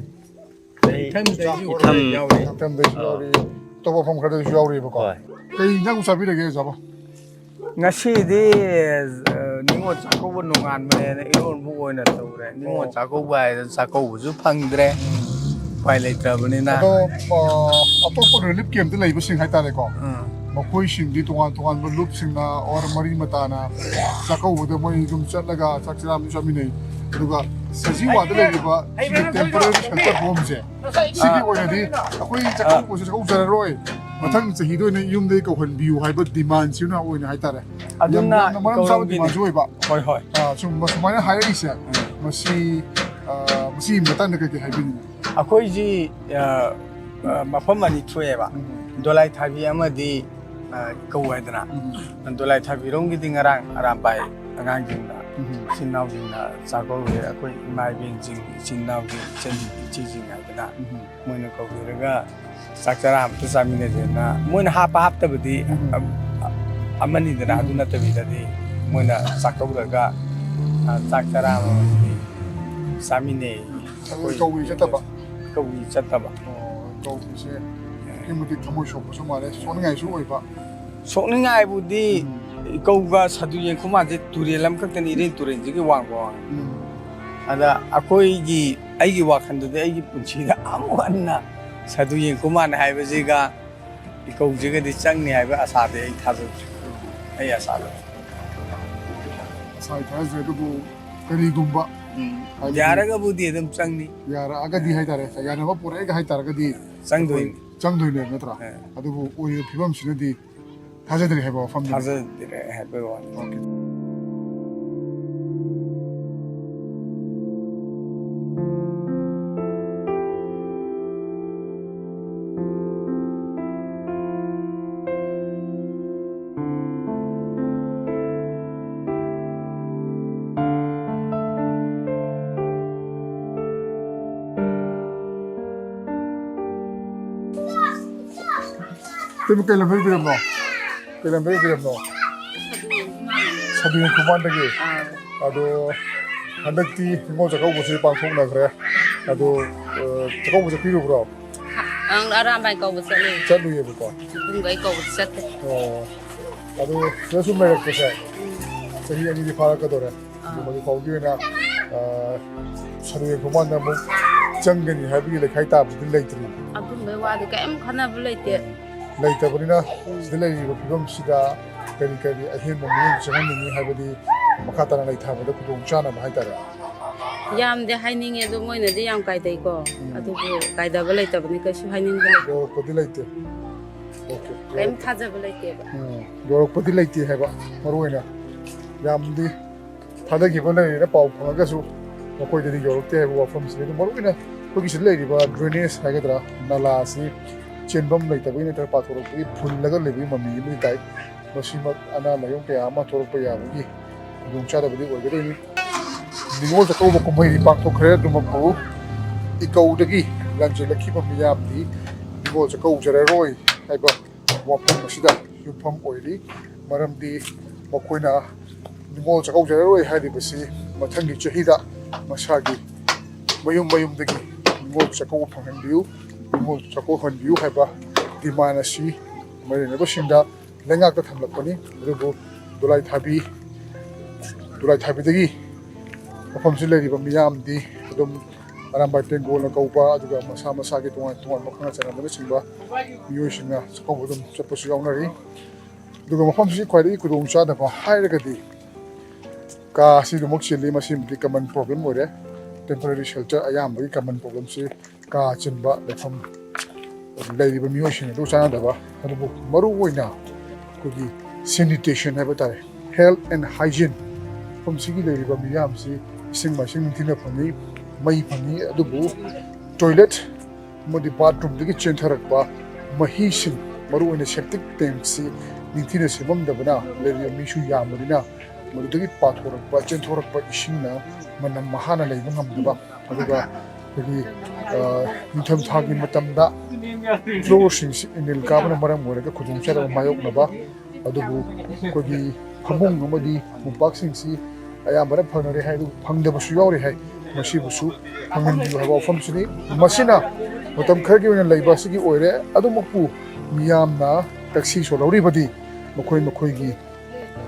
ꯑꯩ ꯏꯊꯝꯗꯩꯁꯨ ꯏꯊꯝ ꯌꯥꯎꯔꯤ꯫ ꯏꯊꯝꯗꯩꯁꯨ ꯑꯥ꯫ ꯌꯥꯎꯔꯤ꯫ ꯑꯇꯣꯞꯄ ꯃꯐꯝ ꯈꯔꯗꯁꯨ ꯌꯥꯎꯔꯤꯕꯀꯣ꯫ ꯍꯣꯏ꯫ ꯀꯩ ꯏꯟꯖꯥꯡ ꯆꯥꯕꯤꯔꯒꯦ, ꯑꯣꯖꯥꯕꯣ? ꯉꯁꯤꯗꯤ, ꯑ, ꯅꯤꯉꯣꯜ ꯆꯥꯛꯀꯧꯕ ꯅꯣꯡꯉꯥꯟꯕꯅꯦꯅ ꯏꯔꯣꯟꯕ ꯑꯣꯏꯅ ꯇꯧꯔꯦ꯫ ꯅꯤꯉꯣꯜ ꯑꯣ꯫ ꯆꯥꯛꯀꯧꯕ ꯍꯥꯏꯗꯅ ꯆꯥꯛꯀꯧꯕꯁꯨ ꯐꯪꯗ꯭ꯔꯦ꯫ ꯎꯄꯥꯏ ꯂꯩꯇ꯭ꯔꯕꯅꯤꯅ꯫ ꯑꯗꯣ, ꯑ, ꯑꯇꯣꯞꯄ ꯔꯤꯂꯤꯐ ꯀꯦꯝꯞꯇ ꯂꯩꯕꯁꯤꯡ ꯍꯥꯏꯇꯥꯔꯦꯀꯣ꯫ ꯎꯝ꯫ ꯃꯈꯣꯏꯁꯤꯡꯗꯤ ꯇꯣꯉꯥꯟ ꯇꯣꯉꯥꯟꯕ ꯂꯨꯞꯁꯤꯡꯅ ꯑꯣꯔ ꯃꯔꯤ ꯃꯇꯥꯅ ꯆꯥꯛꯀꯧꯕꯗ ꯃꯣꯏ ꯑꯗꯨꯝ ꯆꯠꯂꯒ ꯆꯥꯛ ꯆꯔꯥ ꯑꯃꯁꯨ ꯆꯥꯃꯤꯟꯅꯩ꯫ ꯑꯗꯨꯒ ꯁꯖꯤꯋꯥꯗ ꯂꯩꯔꯤꯕ ꯁꯤꯒꯤ ꯇꯦꯝꯄꯣꯔꯦꯔꯤ ꯁꯦꯜꯇꯔ ꯍꯣꯝꯁꯦ, ꯁꯤꯒꯤ ꯑꯣꯏꯅꯗꯤ ꯑꯩꯈꯣꯏ ꯆꯥꯛꯀꯧꯕꯁꯦ ꯆꯥꯛꯀꯧꯖꯔꯔꯣꯏ, ꯃꯊꯪ ꯆꯍꯤꯗ ꯑꯣꯏꯅ ꯌꯨꯝꯗꯒꯤ ꯀꯧꯍꯟꯕꯤꯌꯨ ꯍꯥꯏꯕ ꯗꯤꯃꯥꯟꯁꯤꯅ ꯑꯣꯏꯅ ꯍꯥꯏꯇꯥꯔꯦ꯫ ꯑꯗꯨꯅ ꯌꯥꯝꯅ ꯃꯔꯝ ꯆꯥꯕ ꯀꯧꯔꯝꯒꯅꯤ꯫ ꯗꯤꯃꯥꯟꯁꯨ ꯑꯣꯏꯕ꯫ ꯍꯣꯏ, ꯍꯣꯏ꯫ ꯑꯥ, ꯁꯨꯝ ꯁꯨꯃꯥꯏꯅ ꯍꯥꯏꯔꯛꯏꯁꯦ, ꯎꯝ꯫ ꯃꯁꯤ, ꯑꯥ, ꯃꯁꯤꯒꯤ ꯃꯇꯥꯡꯗ ꯀꯩꯀꯩ ꯍꯥꯏꯕꯤꯅꯤꯡꯉꯤ? ꯑꯩꯈꯣꯏꯁꯤ, ꯑ, ꯑ, ꯃꯐꯝ ꯑꯅꯤ ꯊꯣꯛꯑꯦꯕ꯫ ꯎꯝ꯫ ꯗꯣꯂꯥꯏ ꯊꯥꯕꯤ ꯑꯃꯗꯤ, ꯑ, ꯀꯧ ꯍꯥꯏꯗꯅ꯫ ꯎꯝ꯫ ꯗꯣꯂꯥꯏ ꯊꯥꯕꯤꯔꯣꯝꯒꯤꯗꯤ ꯉꯔꯥꯡ ꯑꯔꯥꯝꯕꯥꯏ ꯑꯉꯥꯡꯁꯤꯡꯅ, ꯎꯝ꯫ ꯏꯆꯤꯟ ꯏꯅꯥꯎꯁꯤꯡꯅ ꯆꯥꯛꯀꯧꯔꯦ꯫ ꯑꯩꯈꯣꯏ ꯏꯃꯥ ꯏꯕꯦꯟꯁꯤꯡ, ꯏꯆꯤꯟ ꯏꯅꯥꯎꯒꯤ ꯏꯆꯟ ꯏꯆꯦꯁꯤꯡ ꯍꯥꯏꯗꯅ ꯎꯝ꯫ ꯃꯣꯏꯅ ꯀꯧꯕꯤꯔꯒ ꯆꯥꯛ ꯆꯔꯥ ꯑꯃꯇ ꯆꯥꯃꯤꯟꯅꯁꯦꯅ ꯃꯣꯏꯅ ꯍꯥꯞꯄ ꯍꯥꯞꯇꯕꯗꯤ ꯎꯝ꯫ ꯑ-, ꯑꯃꯅꯤꯗꯅ, ꯎꯝ꯫ ꯑꯗꯨ ꯅꯠꯇꯕꯤꯗꯗꯤ ꯃꯣꯏꯅ ꯆꯥꯛꯀꯧꯔꯒ, ꯑ, ꯆꯥꯛ ꯆꯔꯥ ꯑꯃꯃꯝꯗꯤ ꯆꯥꯃꯤꯟꯅꯩ꯫ ꯑꯗꯨ ꯑꯩꯈꯣꯏ ꯀꯧꯕꯤ ꯆꯠꯇꯕ? ꯀꯧꯕꯤ ꯆꯠꯇꯕ꯫ ꯑꯣ, ꯀꯧꯕꯤꯁꯦ ꯑꯗꯨꯛꯀꯤ ꯃꯇꯤꯛ ꯊꯃꯣꯏ ꯁꯣꯛꯄꯁꯨ ꯃꯥꯜꯂꯦ, ꯁꯣꯛꯅꯤꯡꯉꯥꯏꯁꯨ ꯑꯣꯏꯕ꯫ ꯁꯣꯛꯅꯤꯡꯉꯥꯏꯕꯨꯗꯤ ꯎꯝ꯫ ꯏꯀꯧꯒ ꯁꯥꯗꯨ ꯌꯦꯡꯈꯨꯃꯥꯟꯁꯦ ꯇꯨꯔꯦꯜ ꯑꯃꯈꯛꯇꯅꯤ, ꯏꯔꯦꯟ ꯇꯨꯔꯦꯜꯁꯤꯒꯤ ꯋꯥꯡꯃ ꯋꯥꯡꯃ꯫ ꯎꯝ꯫ ꯑꯗ ꯑꯩꯈꯣꯏꯒꯤ, ꯑꯩꯒꯤ ꯋꯥꯈꯜꯗꯗꯤ ꯑꯩꯒꯤ ꯄꯨꯟꯁꯤꯗ ꯑꯃꯨꯛ ꯍꯟꯅ ꯁꯥꯗꯨ ꯌꯦꯡꯈꯨꯃꯥꯟ ꯍꯥꯏꯕꯁꯤꯒ ꯏꯀꯧꯁꯤꯒꯗꯤ ꯆꯪꯅꯤ ꯍꯥꯏꯕ ꯑꯁꯥꯗꯤ ꯑꯩ ꯊꯥꯖꯗ꯭ꯔꯦ꯫ ꯑꯩ ꯑꯁꯥꯗ꯫ ꯑꯁꯥꯗꯤ ꯊꯥꯖꯗ꯭ꯔꯦ, ꯑꯗꯨꯕꯨ ꯀꯔꯤꯒꯨꯝꯕ ꯎꯝ꯫ ꯍꯥꯏꯕꯗꯤ ꯌꯥꯔꯒꯕꯨꯗꯤ ꯑꯗꯨꯝ ꯆꯪꯅꯤ꯫ ꯌꯥꯔꯛꯑꯒꯗꯤ ꯍꯥꯏꯇꯥꯔꯦ, ꯌꯥꯅꯕ ꯄꯨꯔꯛꯑꯦꯒ ꯍꯥꯏꯇꯥꯔꯒꯗꯤ ꯆꯪꯗꯣꯏꯅꯤ꯫ ꯆꯪꯗꯣꯏꯅꯦꯕ ꯅꯠꯇ꯭ꯔꯥ? ꯑꯦ꯫ ꯑꯗꯨꯕꯨ ꯑꯣꯏꯔꯤꯕ ꯐꯤꯕꯝꯁꯤꯅꯗꯤ ꯊꯥꯖꯗ꯭ꯔꯦ ꯍꯥꯏꯕ ꯋꯥꯐꯝꯗꯨꯅꯤ꯫ ꯊꯥꯖꯗ꯭ꯔꯦ ꯍꯥꯏꯕ ꯋꯥꯅꯤ꯫ ꯑꯣꯀꯦ꯫ ꯏꯇꯩꯃ, ꯀꯩ ꯂꯝꯗꯒꯤ ꯑꯣꯏꯕꯤꯔꯕꯅꯣ? ꯀꯩ ꯂꯝꯗꯒꯤ ꯑꯣꯏꯕꯤꯔꯕꯅꯣ? ꯁꯥꯗꯨ ꯌꯦꯡꯈꯨꯃꯥꯟꯗꯒꯤ꯫ ꯑꯥ꯫ ꯑꯗꯣ ꯍꯟꯗꯛꯇꯤ ꯅꯤꯉꯣꯜ ꯆꯥꯛꯀꯧꯕꯁꯦ ꯄꯥꯡꯊꯣꯛꯅꯈ꯭ꯔꯦ꯫ ꯑꯗꯣ, ꯑ, ꯆꯥꯛꯀꯧꯕ ꯆꯠꯄꯤꯔꯨꯕ꯭ꯔꯣ? ꯑꯪ, ꯑꯔꯥꯝꯕꯥꯏ ꯀꯧꯕ ꯆꯠꯂꯤ꯫ ꯆꯠꯂꯨꯏꯌꯦꯕꯀꯣ꯫ ꯏꯕꯨꯡꯒ ꯑꯩ ꯀꯧꯕ ꯆꯠꯇꯦ꯫ ꯑꯣ꯫ ꯑꯗꯣ ꯁꯤꯗ ꯁꯨꯝ ꯂꯩꯔꯛꯄꯁꯦ ꯆꯍꯤ ꯑꯅꯤꯗꯤ ꯐꯥꯔꯛꯀꯗꯧꯔꯦ꯫ ꯑꯥ꯫ ꯑꯗꯣ ꯍꯧꯖꯤꯛ ꯐꯥꯎꯒꯤ ꯑꯣꯏꯅ, ꯑ, ꯁꯥꯗꯨ ꯌꯦꯡꯈꯨꯃꯥꯟꯗ ꯑꯃꯨꯛ ꯆꯪꯒꯅꯤ ꯍꯥꯏꯕꯒꯤ ꯂꯩꯈꯥꯏ ꯇꯥꯕꯗꯤ ꯂꯩꯇ꯭ꯔꯤ꯫ ꯑꯗꯨꯝꯕꯩ ꯋꯥꯗꯤ ꯀꯔꯤꯝ ꯈꯟꯅꯕ ꯂꯩꯇꯦ꯫ ꯂꯩꯇꯕꯅꯤꯅ ꯁꯤꯗ ꯂꯩꯔꯤꯕ ꯐꯤꯕꯝꯁꯤꯗ ꯀꯔꯤ ꯀꯔꯤ ꯑꯍꯦꯟꯕ ꯃꯤꯠꯌꯦꯡ ꯆꯪꯍꯟꯅꯤꯡꯉꯤ ꯍꯥꯏꯕꯗꯤ ꯃꯈꯥ ꯇꯥꯅ ꯂꯩꯊꯕꯗ ꯈꯨꯗꯣꯡ ꯆꯥꯅꯕ ꯍꯥꯏꯇꯥꯔꯦ꯫ ꯌꯥꯝꯗꯤ ꯍꯥꯏꯅꯤꯡꯉꯦ, ꯑꯗꯣ ꯃꯣꯏꯅꯗꯤ ꯌꯥꯝ ꯀꯥꯏꯗꯩꯀꯣ꯫ ꯎꯝ꯫ ꯑꯗꯨꯕꯨ ꯀꯥꯏꯗꯕ ꯂꯩꯇꯕꯅꯤ, ꯀꯩꯁꯨ ꯍꯥꯏꯅꯤꯡꯕ ꯂꯩꯇꯦ꯫ ꯌꯧꯔꯛꯄꯗꯤ ꯂꯩꯇꯦ꯫ ꯎꯝ꯫ ꯑꯣꯀꯦ꯫ ꯀꯔꯤꯝ ꯊꯥꯖꯕ ꯂꯩꯇꯦꯕ꯫ ꯎꯝ꯫ ꯌꯧꯔꯛꯄꯗꯤ ꯂꯩꯇꯦ ꯍꯥꯏꯕ ꯃꯔꯨ ꯑꯣꯏꯅ꯫ ꯌꯥꯝꯗꯤ ꯊꯥꯗꯈꯤꯕ ꯂꯩꯔꯦꯅ ꯄꯥꯎ ꯐꯪꯉꯒꯁꯨ ꯃꯈꯣꯏꯗꯗꯤ ꯌꯧꯔꯛꯇꯦ ꯍꯥꯏꯕ ꯋꯥꯐꯝꯁꯤꯅꯤ꯫ ꯑꯗꯨ ꯃꯔꯨꯑꯣꯏꯅ ꯑꯩꯈꯣꯏꯒꯤ ꯁꯤꯗ ꯂꯩꯔꯤꯕ drainage ꯍꯥꯏꯒꯗ꯭ꯔꯥ, ꯅꯂꯥ ꯑꯁꯤ ꯆꯦꯟꯐꯝ ꯂꯩꯇꯕꯒꯤ ꯅꯠꯇ꯭ꯔꯒ ꯄꯥꯊꯣꯔꯛꯄꯒꯤ ꯐꯨꯜꯂꯒ ꯂꯩꯕꯒꯤ ꯃꯃꯤ ꯑꯃꯗꯤ ꯇꯥꯏ꯫ ꯃꯁꯤꯃꯛ ꯑꯅꯥ ꯂꯥꯏꯌꯣꯡ ꯀꯌꯥ ꯑꯃ ꯊꯣꯛꯂꯛꯄ ꯌꯥꯕꯒꯤ ꯈꯨꯗꯣꯡꯆꯥꯗꯕꯗꯤ ꯑꯣꯏꯒꯗꯣꯏꯅꯤ꯫ ꯅꯤꯉꯣꯜ ꯆꯥꯛꯀꯧꯕ ꯀꯨꯝꯍꯩꯗꯤ ꯄꯥꯡꯊꯣꯛꯈ꯭ꯔꯦ, ꯑꯗꯨꯃꯛꯄꯨ ꯏꯀꯧꯗꯒꯤ ꯂꯥꯟꯖꯦꯜꯂꯛꯈꯤꯕ ꯃꯤꯌꯥꯝꯗꯤ ꯅꯤꯉꯣꯜ ꯆꯥꯛꯀꯧꯖꯔꯔꯣꯏ ꯍꯥꯏꯕ ꯋꯥꯐꯝ ꯑꯁꯤꯗ ꯌꯨꯝꯐꯝ ꯑꯣꯏꯔꯤ꯫ ꯃꯔꯝꯗꯤ ꯃꯈꯣꯏꯅ ꯅꯤꯉꯣꯜ ꯆꯥꯛꯀꯧꯖꯔꯔꯣꯏ ꯍꯥꯏꯔꯤꯕꯁꯤ ꯃꯊꯪꯒꯤ ꯆꯍꯤꯗ ꯃꯁꯥꯒꯤ ꯃꯌꯨꯝ ꯃꯌꯨꯝꯗꯒꯤ ꯅꯤꯉꯣꯜ ꯆꯥꯛꯀꯧꯕ ꯐꯪꯍꯟꯕꯤꯌꯨ, ꯅꯤꯉꯣꯜ ꯆꯥꯛꯀꯧꯍꯟꯕꯤꯌꯨ ꯍꯥꯏꯕ demand ꯑꯁꯤ ꯃꯔꯩꯅꯕꯁꯤꯡꯗ ꯂꯩꯉꯥꯛꯇ ꯊꯝꯂꯛꯄꯅꯤ꯫ ꯑꯗꯨꯕꯨ ꯗꯣꯂꯥꯏ ꯊꯥꯕꯤ, ꯗꯣꯂꯥꯏ ꯊꯥꯕꯤꯗꯒꯤ ꯃꯐꯝꯁꯤ ꯂꯩꯔꯤꯕ ꯃꯤꯌꯥꯝꯗꯤ ꯑꯗꯨꯝ ꯑꯔꯥꯝꯕꯥꯏ ꯇꯦꯡꯒꯣꯜꯅ ꯀꯧꯕ, ꯑꯗꯨꯒ ꯃꯁꯥ ꯃꯁꯥꯒꯤ ꯇꯣꯉꯥꯟ ꯇꯣꯉꯥꯟꯕ ꯈꯪꯅ ꯆꯥꯟꯅꯕꯅꯆꯤꯡꯕ ꯃꯤꯑꯣꯏꯁꯤꯡꯅ ꯆꯥꯛꯀꯧꯕ ꯑꯗꯨꯝ ꯆꯠꯄꯁꯨ ꯌꯥꯎꯅꯔꯤ꯫ ꯑꯗꯨꯒ ꯃꯐꯝꯁꯤ ꯈ꯭ꯋꯥꯏꯗꯒꯤ ꯈꯨꯗꯣꯡ ꯆꯥꯗꯕ ꯍꯥꯏꯔꯒꯗꯤ ꯀꯥ ꯑꯁꯤꯗꯃꯛ ꯆꯤꯜꯂꯤ, ꯃꯁꯤꯃꯗꯤ common problem ꯑꯣꯏꯔꯦ꯫ Temporary shelter ꯑꯌꯥꯝꯕꯒꯤ common problemꯁꯤ ꯀꯥ ꯆꯤꯟꯕ, ꯂꯩꯐꯝ, ꯂꯩꯔꯤꯕ ꯃꯤꯑꯣꯏꯁꯤꯡ ꯑꯗꯨ ꯆꯥꯟꯅꯗꯕ, ꯑꯗꯨꯕꯨ ꯃꯔꯨꯑꯣꯏꯅ ꯑꯩꯈꯣꯏꯒꯤ sanitation ꯍꯥꯏꯕ ꯇꯥꯔꯦ, health and hygiene, ꯃꯐꯝꯁꯤꯒꯤ ꯂꯩꯔꯤꯕ ꯃꯤꯌꯥꯝꯁꯤ ꯏꯁꯤꯡ ꯃꯥꯏꯁꯤꯡ ꯅꯤꯡꯊꯤꯅ ꯐꯪꯉꯤ, ꯃꯩ ꯐꯪꯉꯤ, ꯑꯗꯨꯕꯨ toilet ꯑꯃꯗꯤ bathroomꯗꯒꯤ ꯆꯦꯟꯊꯔꯛꯄ ꯃꯍꯤꯁꯤꯡ, ꯃꯔꯨꯑꯣꯏꯅ septic tankꯁꯤ ꯅꯤꯡꯊꯤꯅ ꯁꯦꯝꯃꯝꯗꯕꯅ ꯂꯩꯔꯤꯕ ꯃꯤꯁꯨ ꯌꯥꯝꯕꯅꯤꯅ ꯃꯗꯨꯗꯒꯤ ꯄꯥꯊꯣꯔꯛꯄ, ꯆꯦꯟꯊꯣꯔꯛꯄ ꯏꯁꯤꯡꯅ ꯃꯅꯝ ꯃꯍꯥꯅ ꯂꯩꯕ ꯉꯝꯗꯕ, ꯑꯗꯨꯒ ꯑꯩꯈꯣꯏꯒꯤ, ꯑ, ꯅꯤꯡꯊꯝꯊꯥꯒꯤ ꯃꯇꯝꯗ floorꯁꯤꯡꯁꯤ ꯏꯅꯤꯜ ꯀꯥꯕꯅ ꯃꯔꯝ ꯑꯣꯏꯔꯒ ꯈꯨꯗꯣꯡꯆꯥꯗꯕ ꯃꯥꯌꯣꯛꯅꯕ, ꯑꯗꯨꯕꯨ ꯑꯩꯈꯣꯏꯒꯤ ꯐꯃꯨꯡ ꯑꯃꯗꯤ ꯃꯣꯝꯄꯥꯛꯁꯤꯡꯁꯤ ꯑꯌꯥꯝꯕꯅ ꯐꯪꯅꯔꯦ ꯍꯥꯏ, ꯑꯗꯨꯕꯨ ꯐꯪꯗꯕꯁꯨ ꯌꯥꯎꯔꯤ ꯍꯥꯏ꯫ ꯃꯁꯤꯕꯨꯁꯨ ꯐꯪꯍꯟꯕꯤꯌꯨ ꯍꯥꯏꯕ ꯋꯥꯐꯝꯁꯤꯅꯤ꯫ ꯃꯁꯤꯅ ꯃꯇꯝ ꯈꯔꯒꯤ ꯑꯣꯏꯅ ꯂꯩꯕ ꯑꯁꯤꯒꯤ ꯑꯣꯏꯔꯦ꯫ ꯑꯗꯨꯃꯛꯄꯨ ꯃꯤꯌꯥꯝꯅ taxiꯁꯨ ꯂꯧꯔꯤꯕꯗꯤ ꯃꯈꯣꯏ ꯃꯈꯣꯏꯒꯤ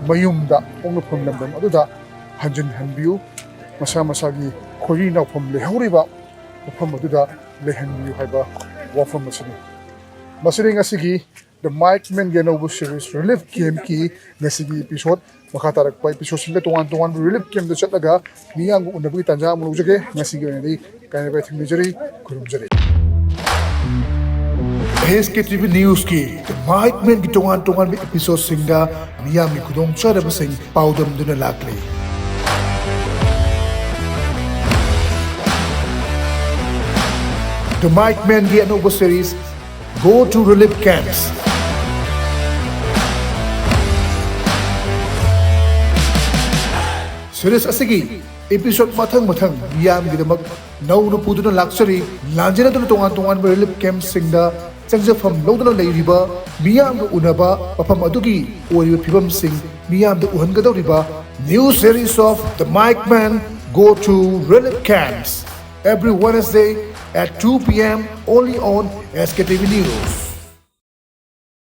ꯃꯌꯨꯝꯗ, ꯄꯣꯛꯅꯐꯝ ꯂꯝꯗꯝ ꯑꯗꯨꯗ ꯍꯟꯖꯤꯟꯍꯟꯕꯤꯌꯨ꯫ ꯃꯁꯥ ꯃꯁꯥꯒꯤ ꯈꯣꯏꯔꯤ ꯅꯥꯎꯐꯝ ꯂꯩꯍꯧꯔꯤꯕ ꯃꯐꯝ ꯑꯗꯨꯗ ꯂꯩꯍꯟꯕꯤꯌꯨ ꯍꯥꯏꯕ ꯋꯥꯐꯝ ꯑꯁꯤꯅꯤ꯫ ꯃꯁꯤꯅꯤ ꯉꯁꯤꯒꯤ The Mic Manꯒꯤ ꯑꯅꯧꯕ series Relief Campꯀꯤ ꯉꯁꯤꯒꯤ episode꯫ ꯃꯈꯥ ꯇꯥꯔꯛꯄ episodeꯁꯤꯡꯗ ꯇꯣꯉꯥꯟ ꯇꯣꯉꯥꯟꯕ relief campꯇ ꯆꯠꯂꯒ ꯃꯤꯌꯥꯝꯒ ꯎꯅꯕꯒꯤ ꯇꯥꯟꯖꯥ ꯑꯃ ꯂꯧꯖꯒꯦ꯫ ꯉꯁꯤꯒꯤ ꯑꯣꯏꯅꯗꯤ ꯀꯥꯏꯅꯕ ꯊꯝꯖꯔꯤ, ꯈꯨꯔꯨꯝꯖꯔꯤ꯫ SKTV Newsꯀꯤ The Mic Manꯒꯤ ꯇꯣꯉꯥꯟ ꯇꯣꯉꯥꯟꯕ episodeꯁꯤꯡꯗ ꯃꯤꯌꯥꯝꯒꯤ ꯈꯨꯗꯣꯡꯆꯥꯗꯕꯁꯤꯡ ꯄꯥꯎꯗꯝꯗꯨꯅ ꯂꯥꯛꯂꯤ꯫ The Mic Manꯒꯤ ꯑꯅꯧꯕ series Go to Relief Camps꯫ Series ꯑꯁꯤꯒꯤ episode ꯃꯊꯪ ꯃꯊꯪ ꯃꯤꯌꯥꯝꯒꯤꯗꯃꯛ ꯅꯧꯅ ꯄꯨꯗꯨꯅ ꯂꯥꯛꯆꯔꯤ꯫ ꯂꯥꯟꯖꯦꯟꯅꯗꯨꯅ ꯇꯣꯉꯥꯟ ꯇꯣꯉꯥꯟꯕ relief campꯁꯤꯡꯗ ꯆꯪꯖꯐꯝ ꯂꯧꯗꯨꯅ ꯂꯩꯔꯤꯕ ꯃꯤꯌꯥꯝꯒ ꯎꯅꯕ, ꯃꯐꯝ ꯑꯗꯨꯒꯤ ꯑꯣꯏꯔꯤꯕ ꯐꯤꯕꯝꯁꯤꯡ ꯃꯤꯌꯥꯝꯗ ꯎꯍꯟꯒꯗꯧꯔꯤꯕ new series of The Mic Man Go to Relief Camps, every Wednesday at two p.m. only on SKTV News.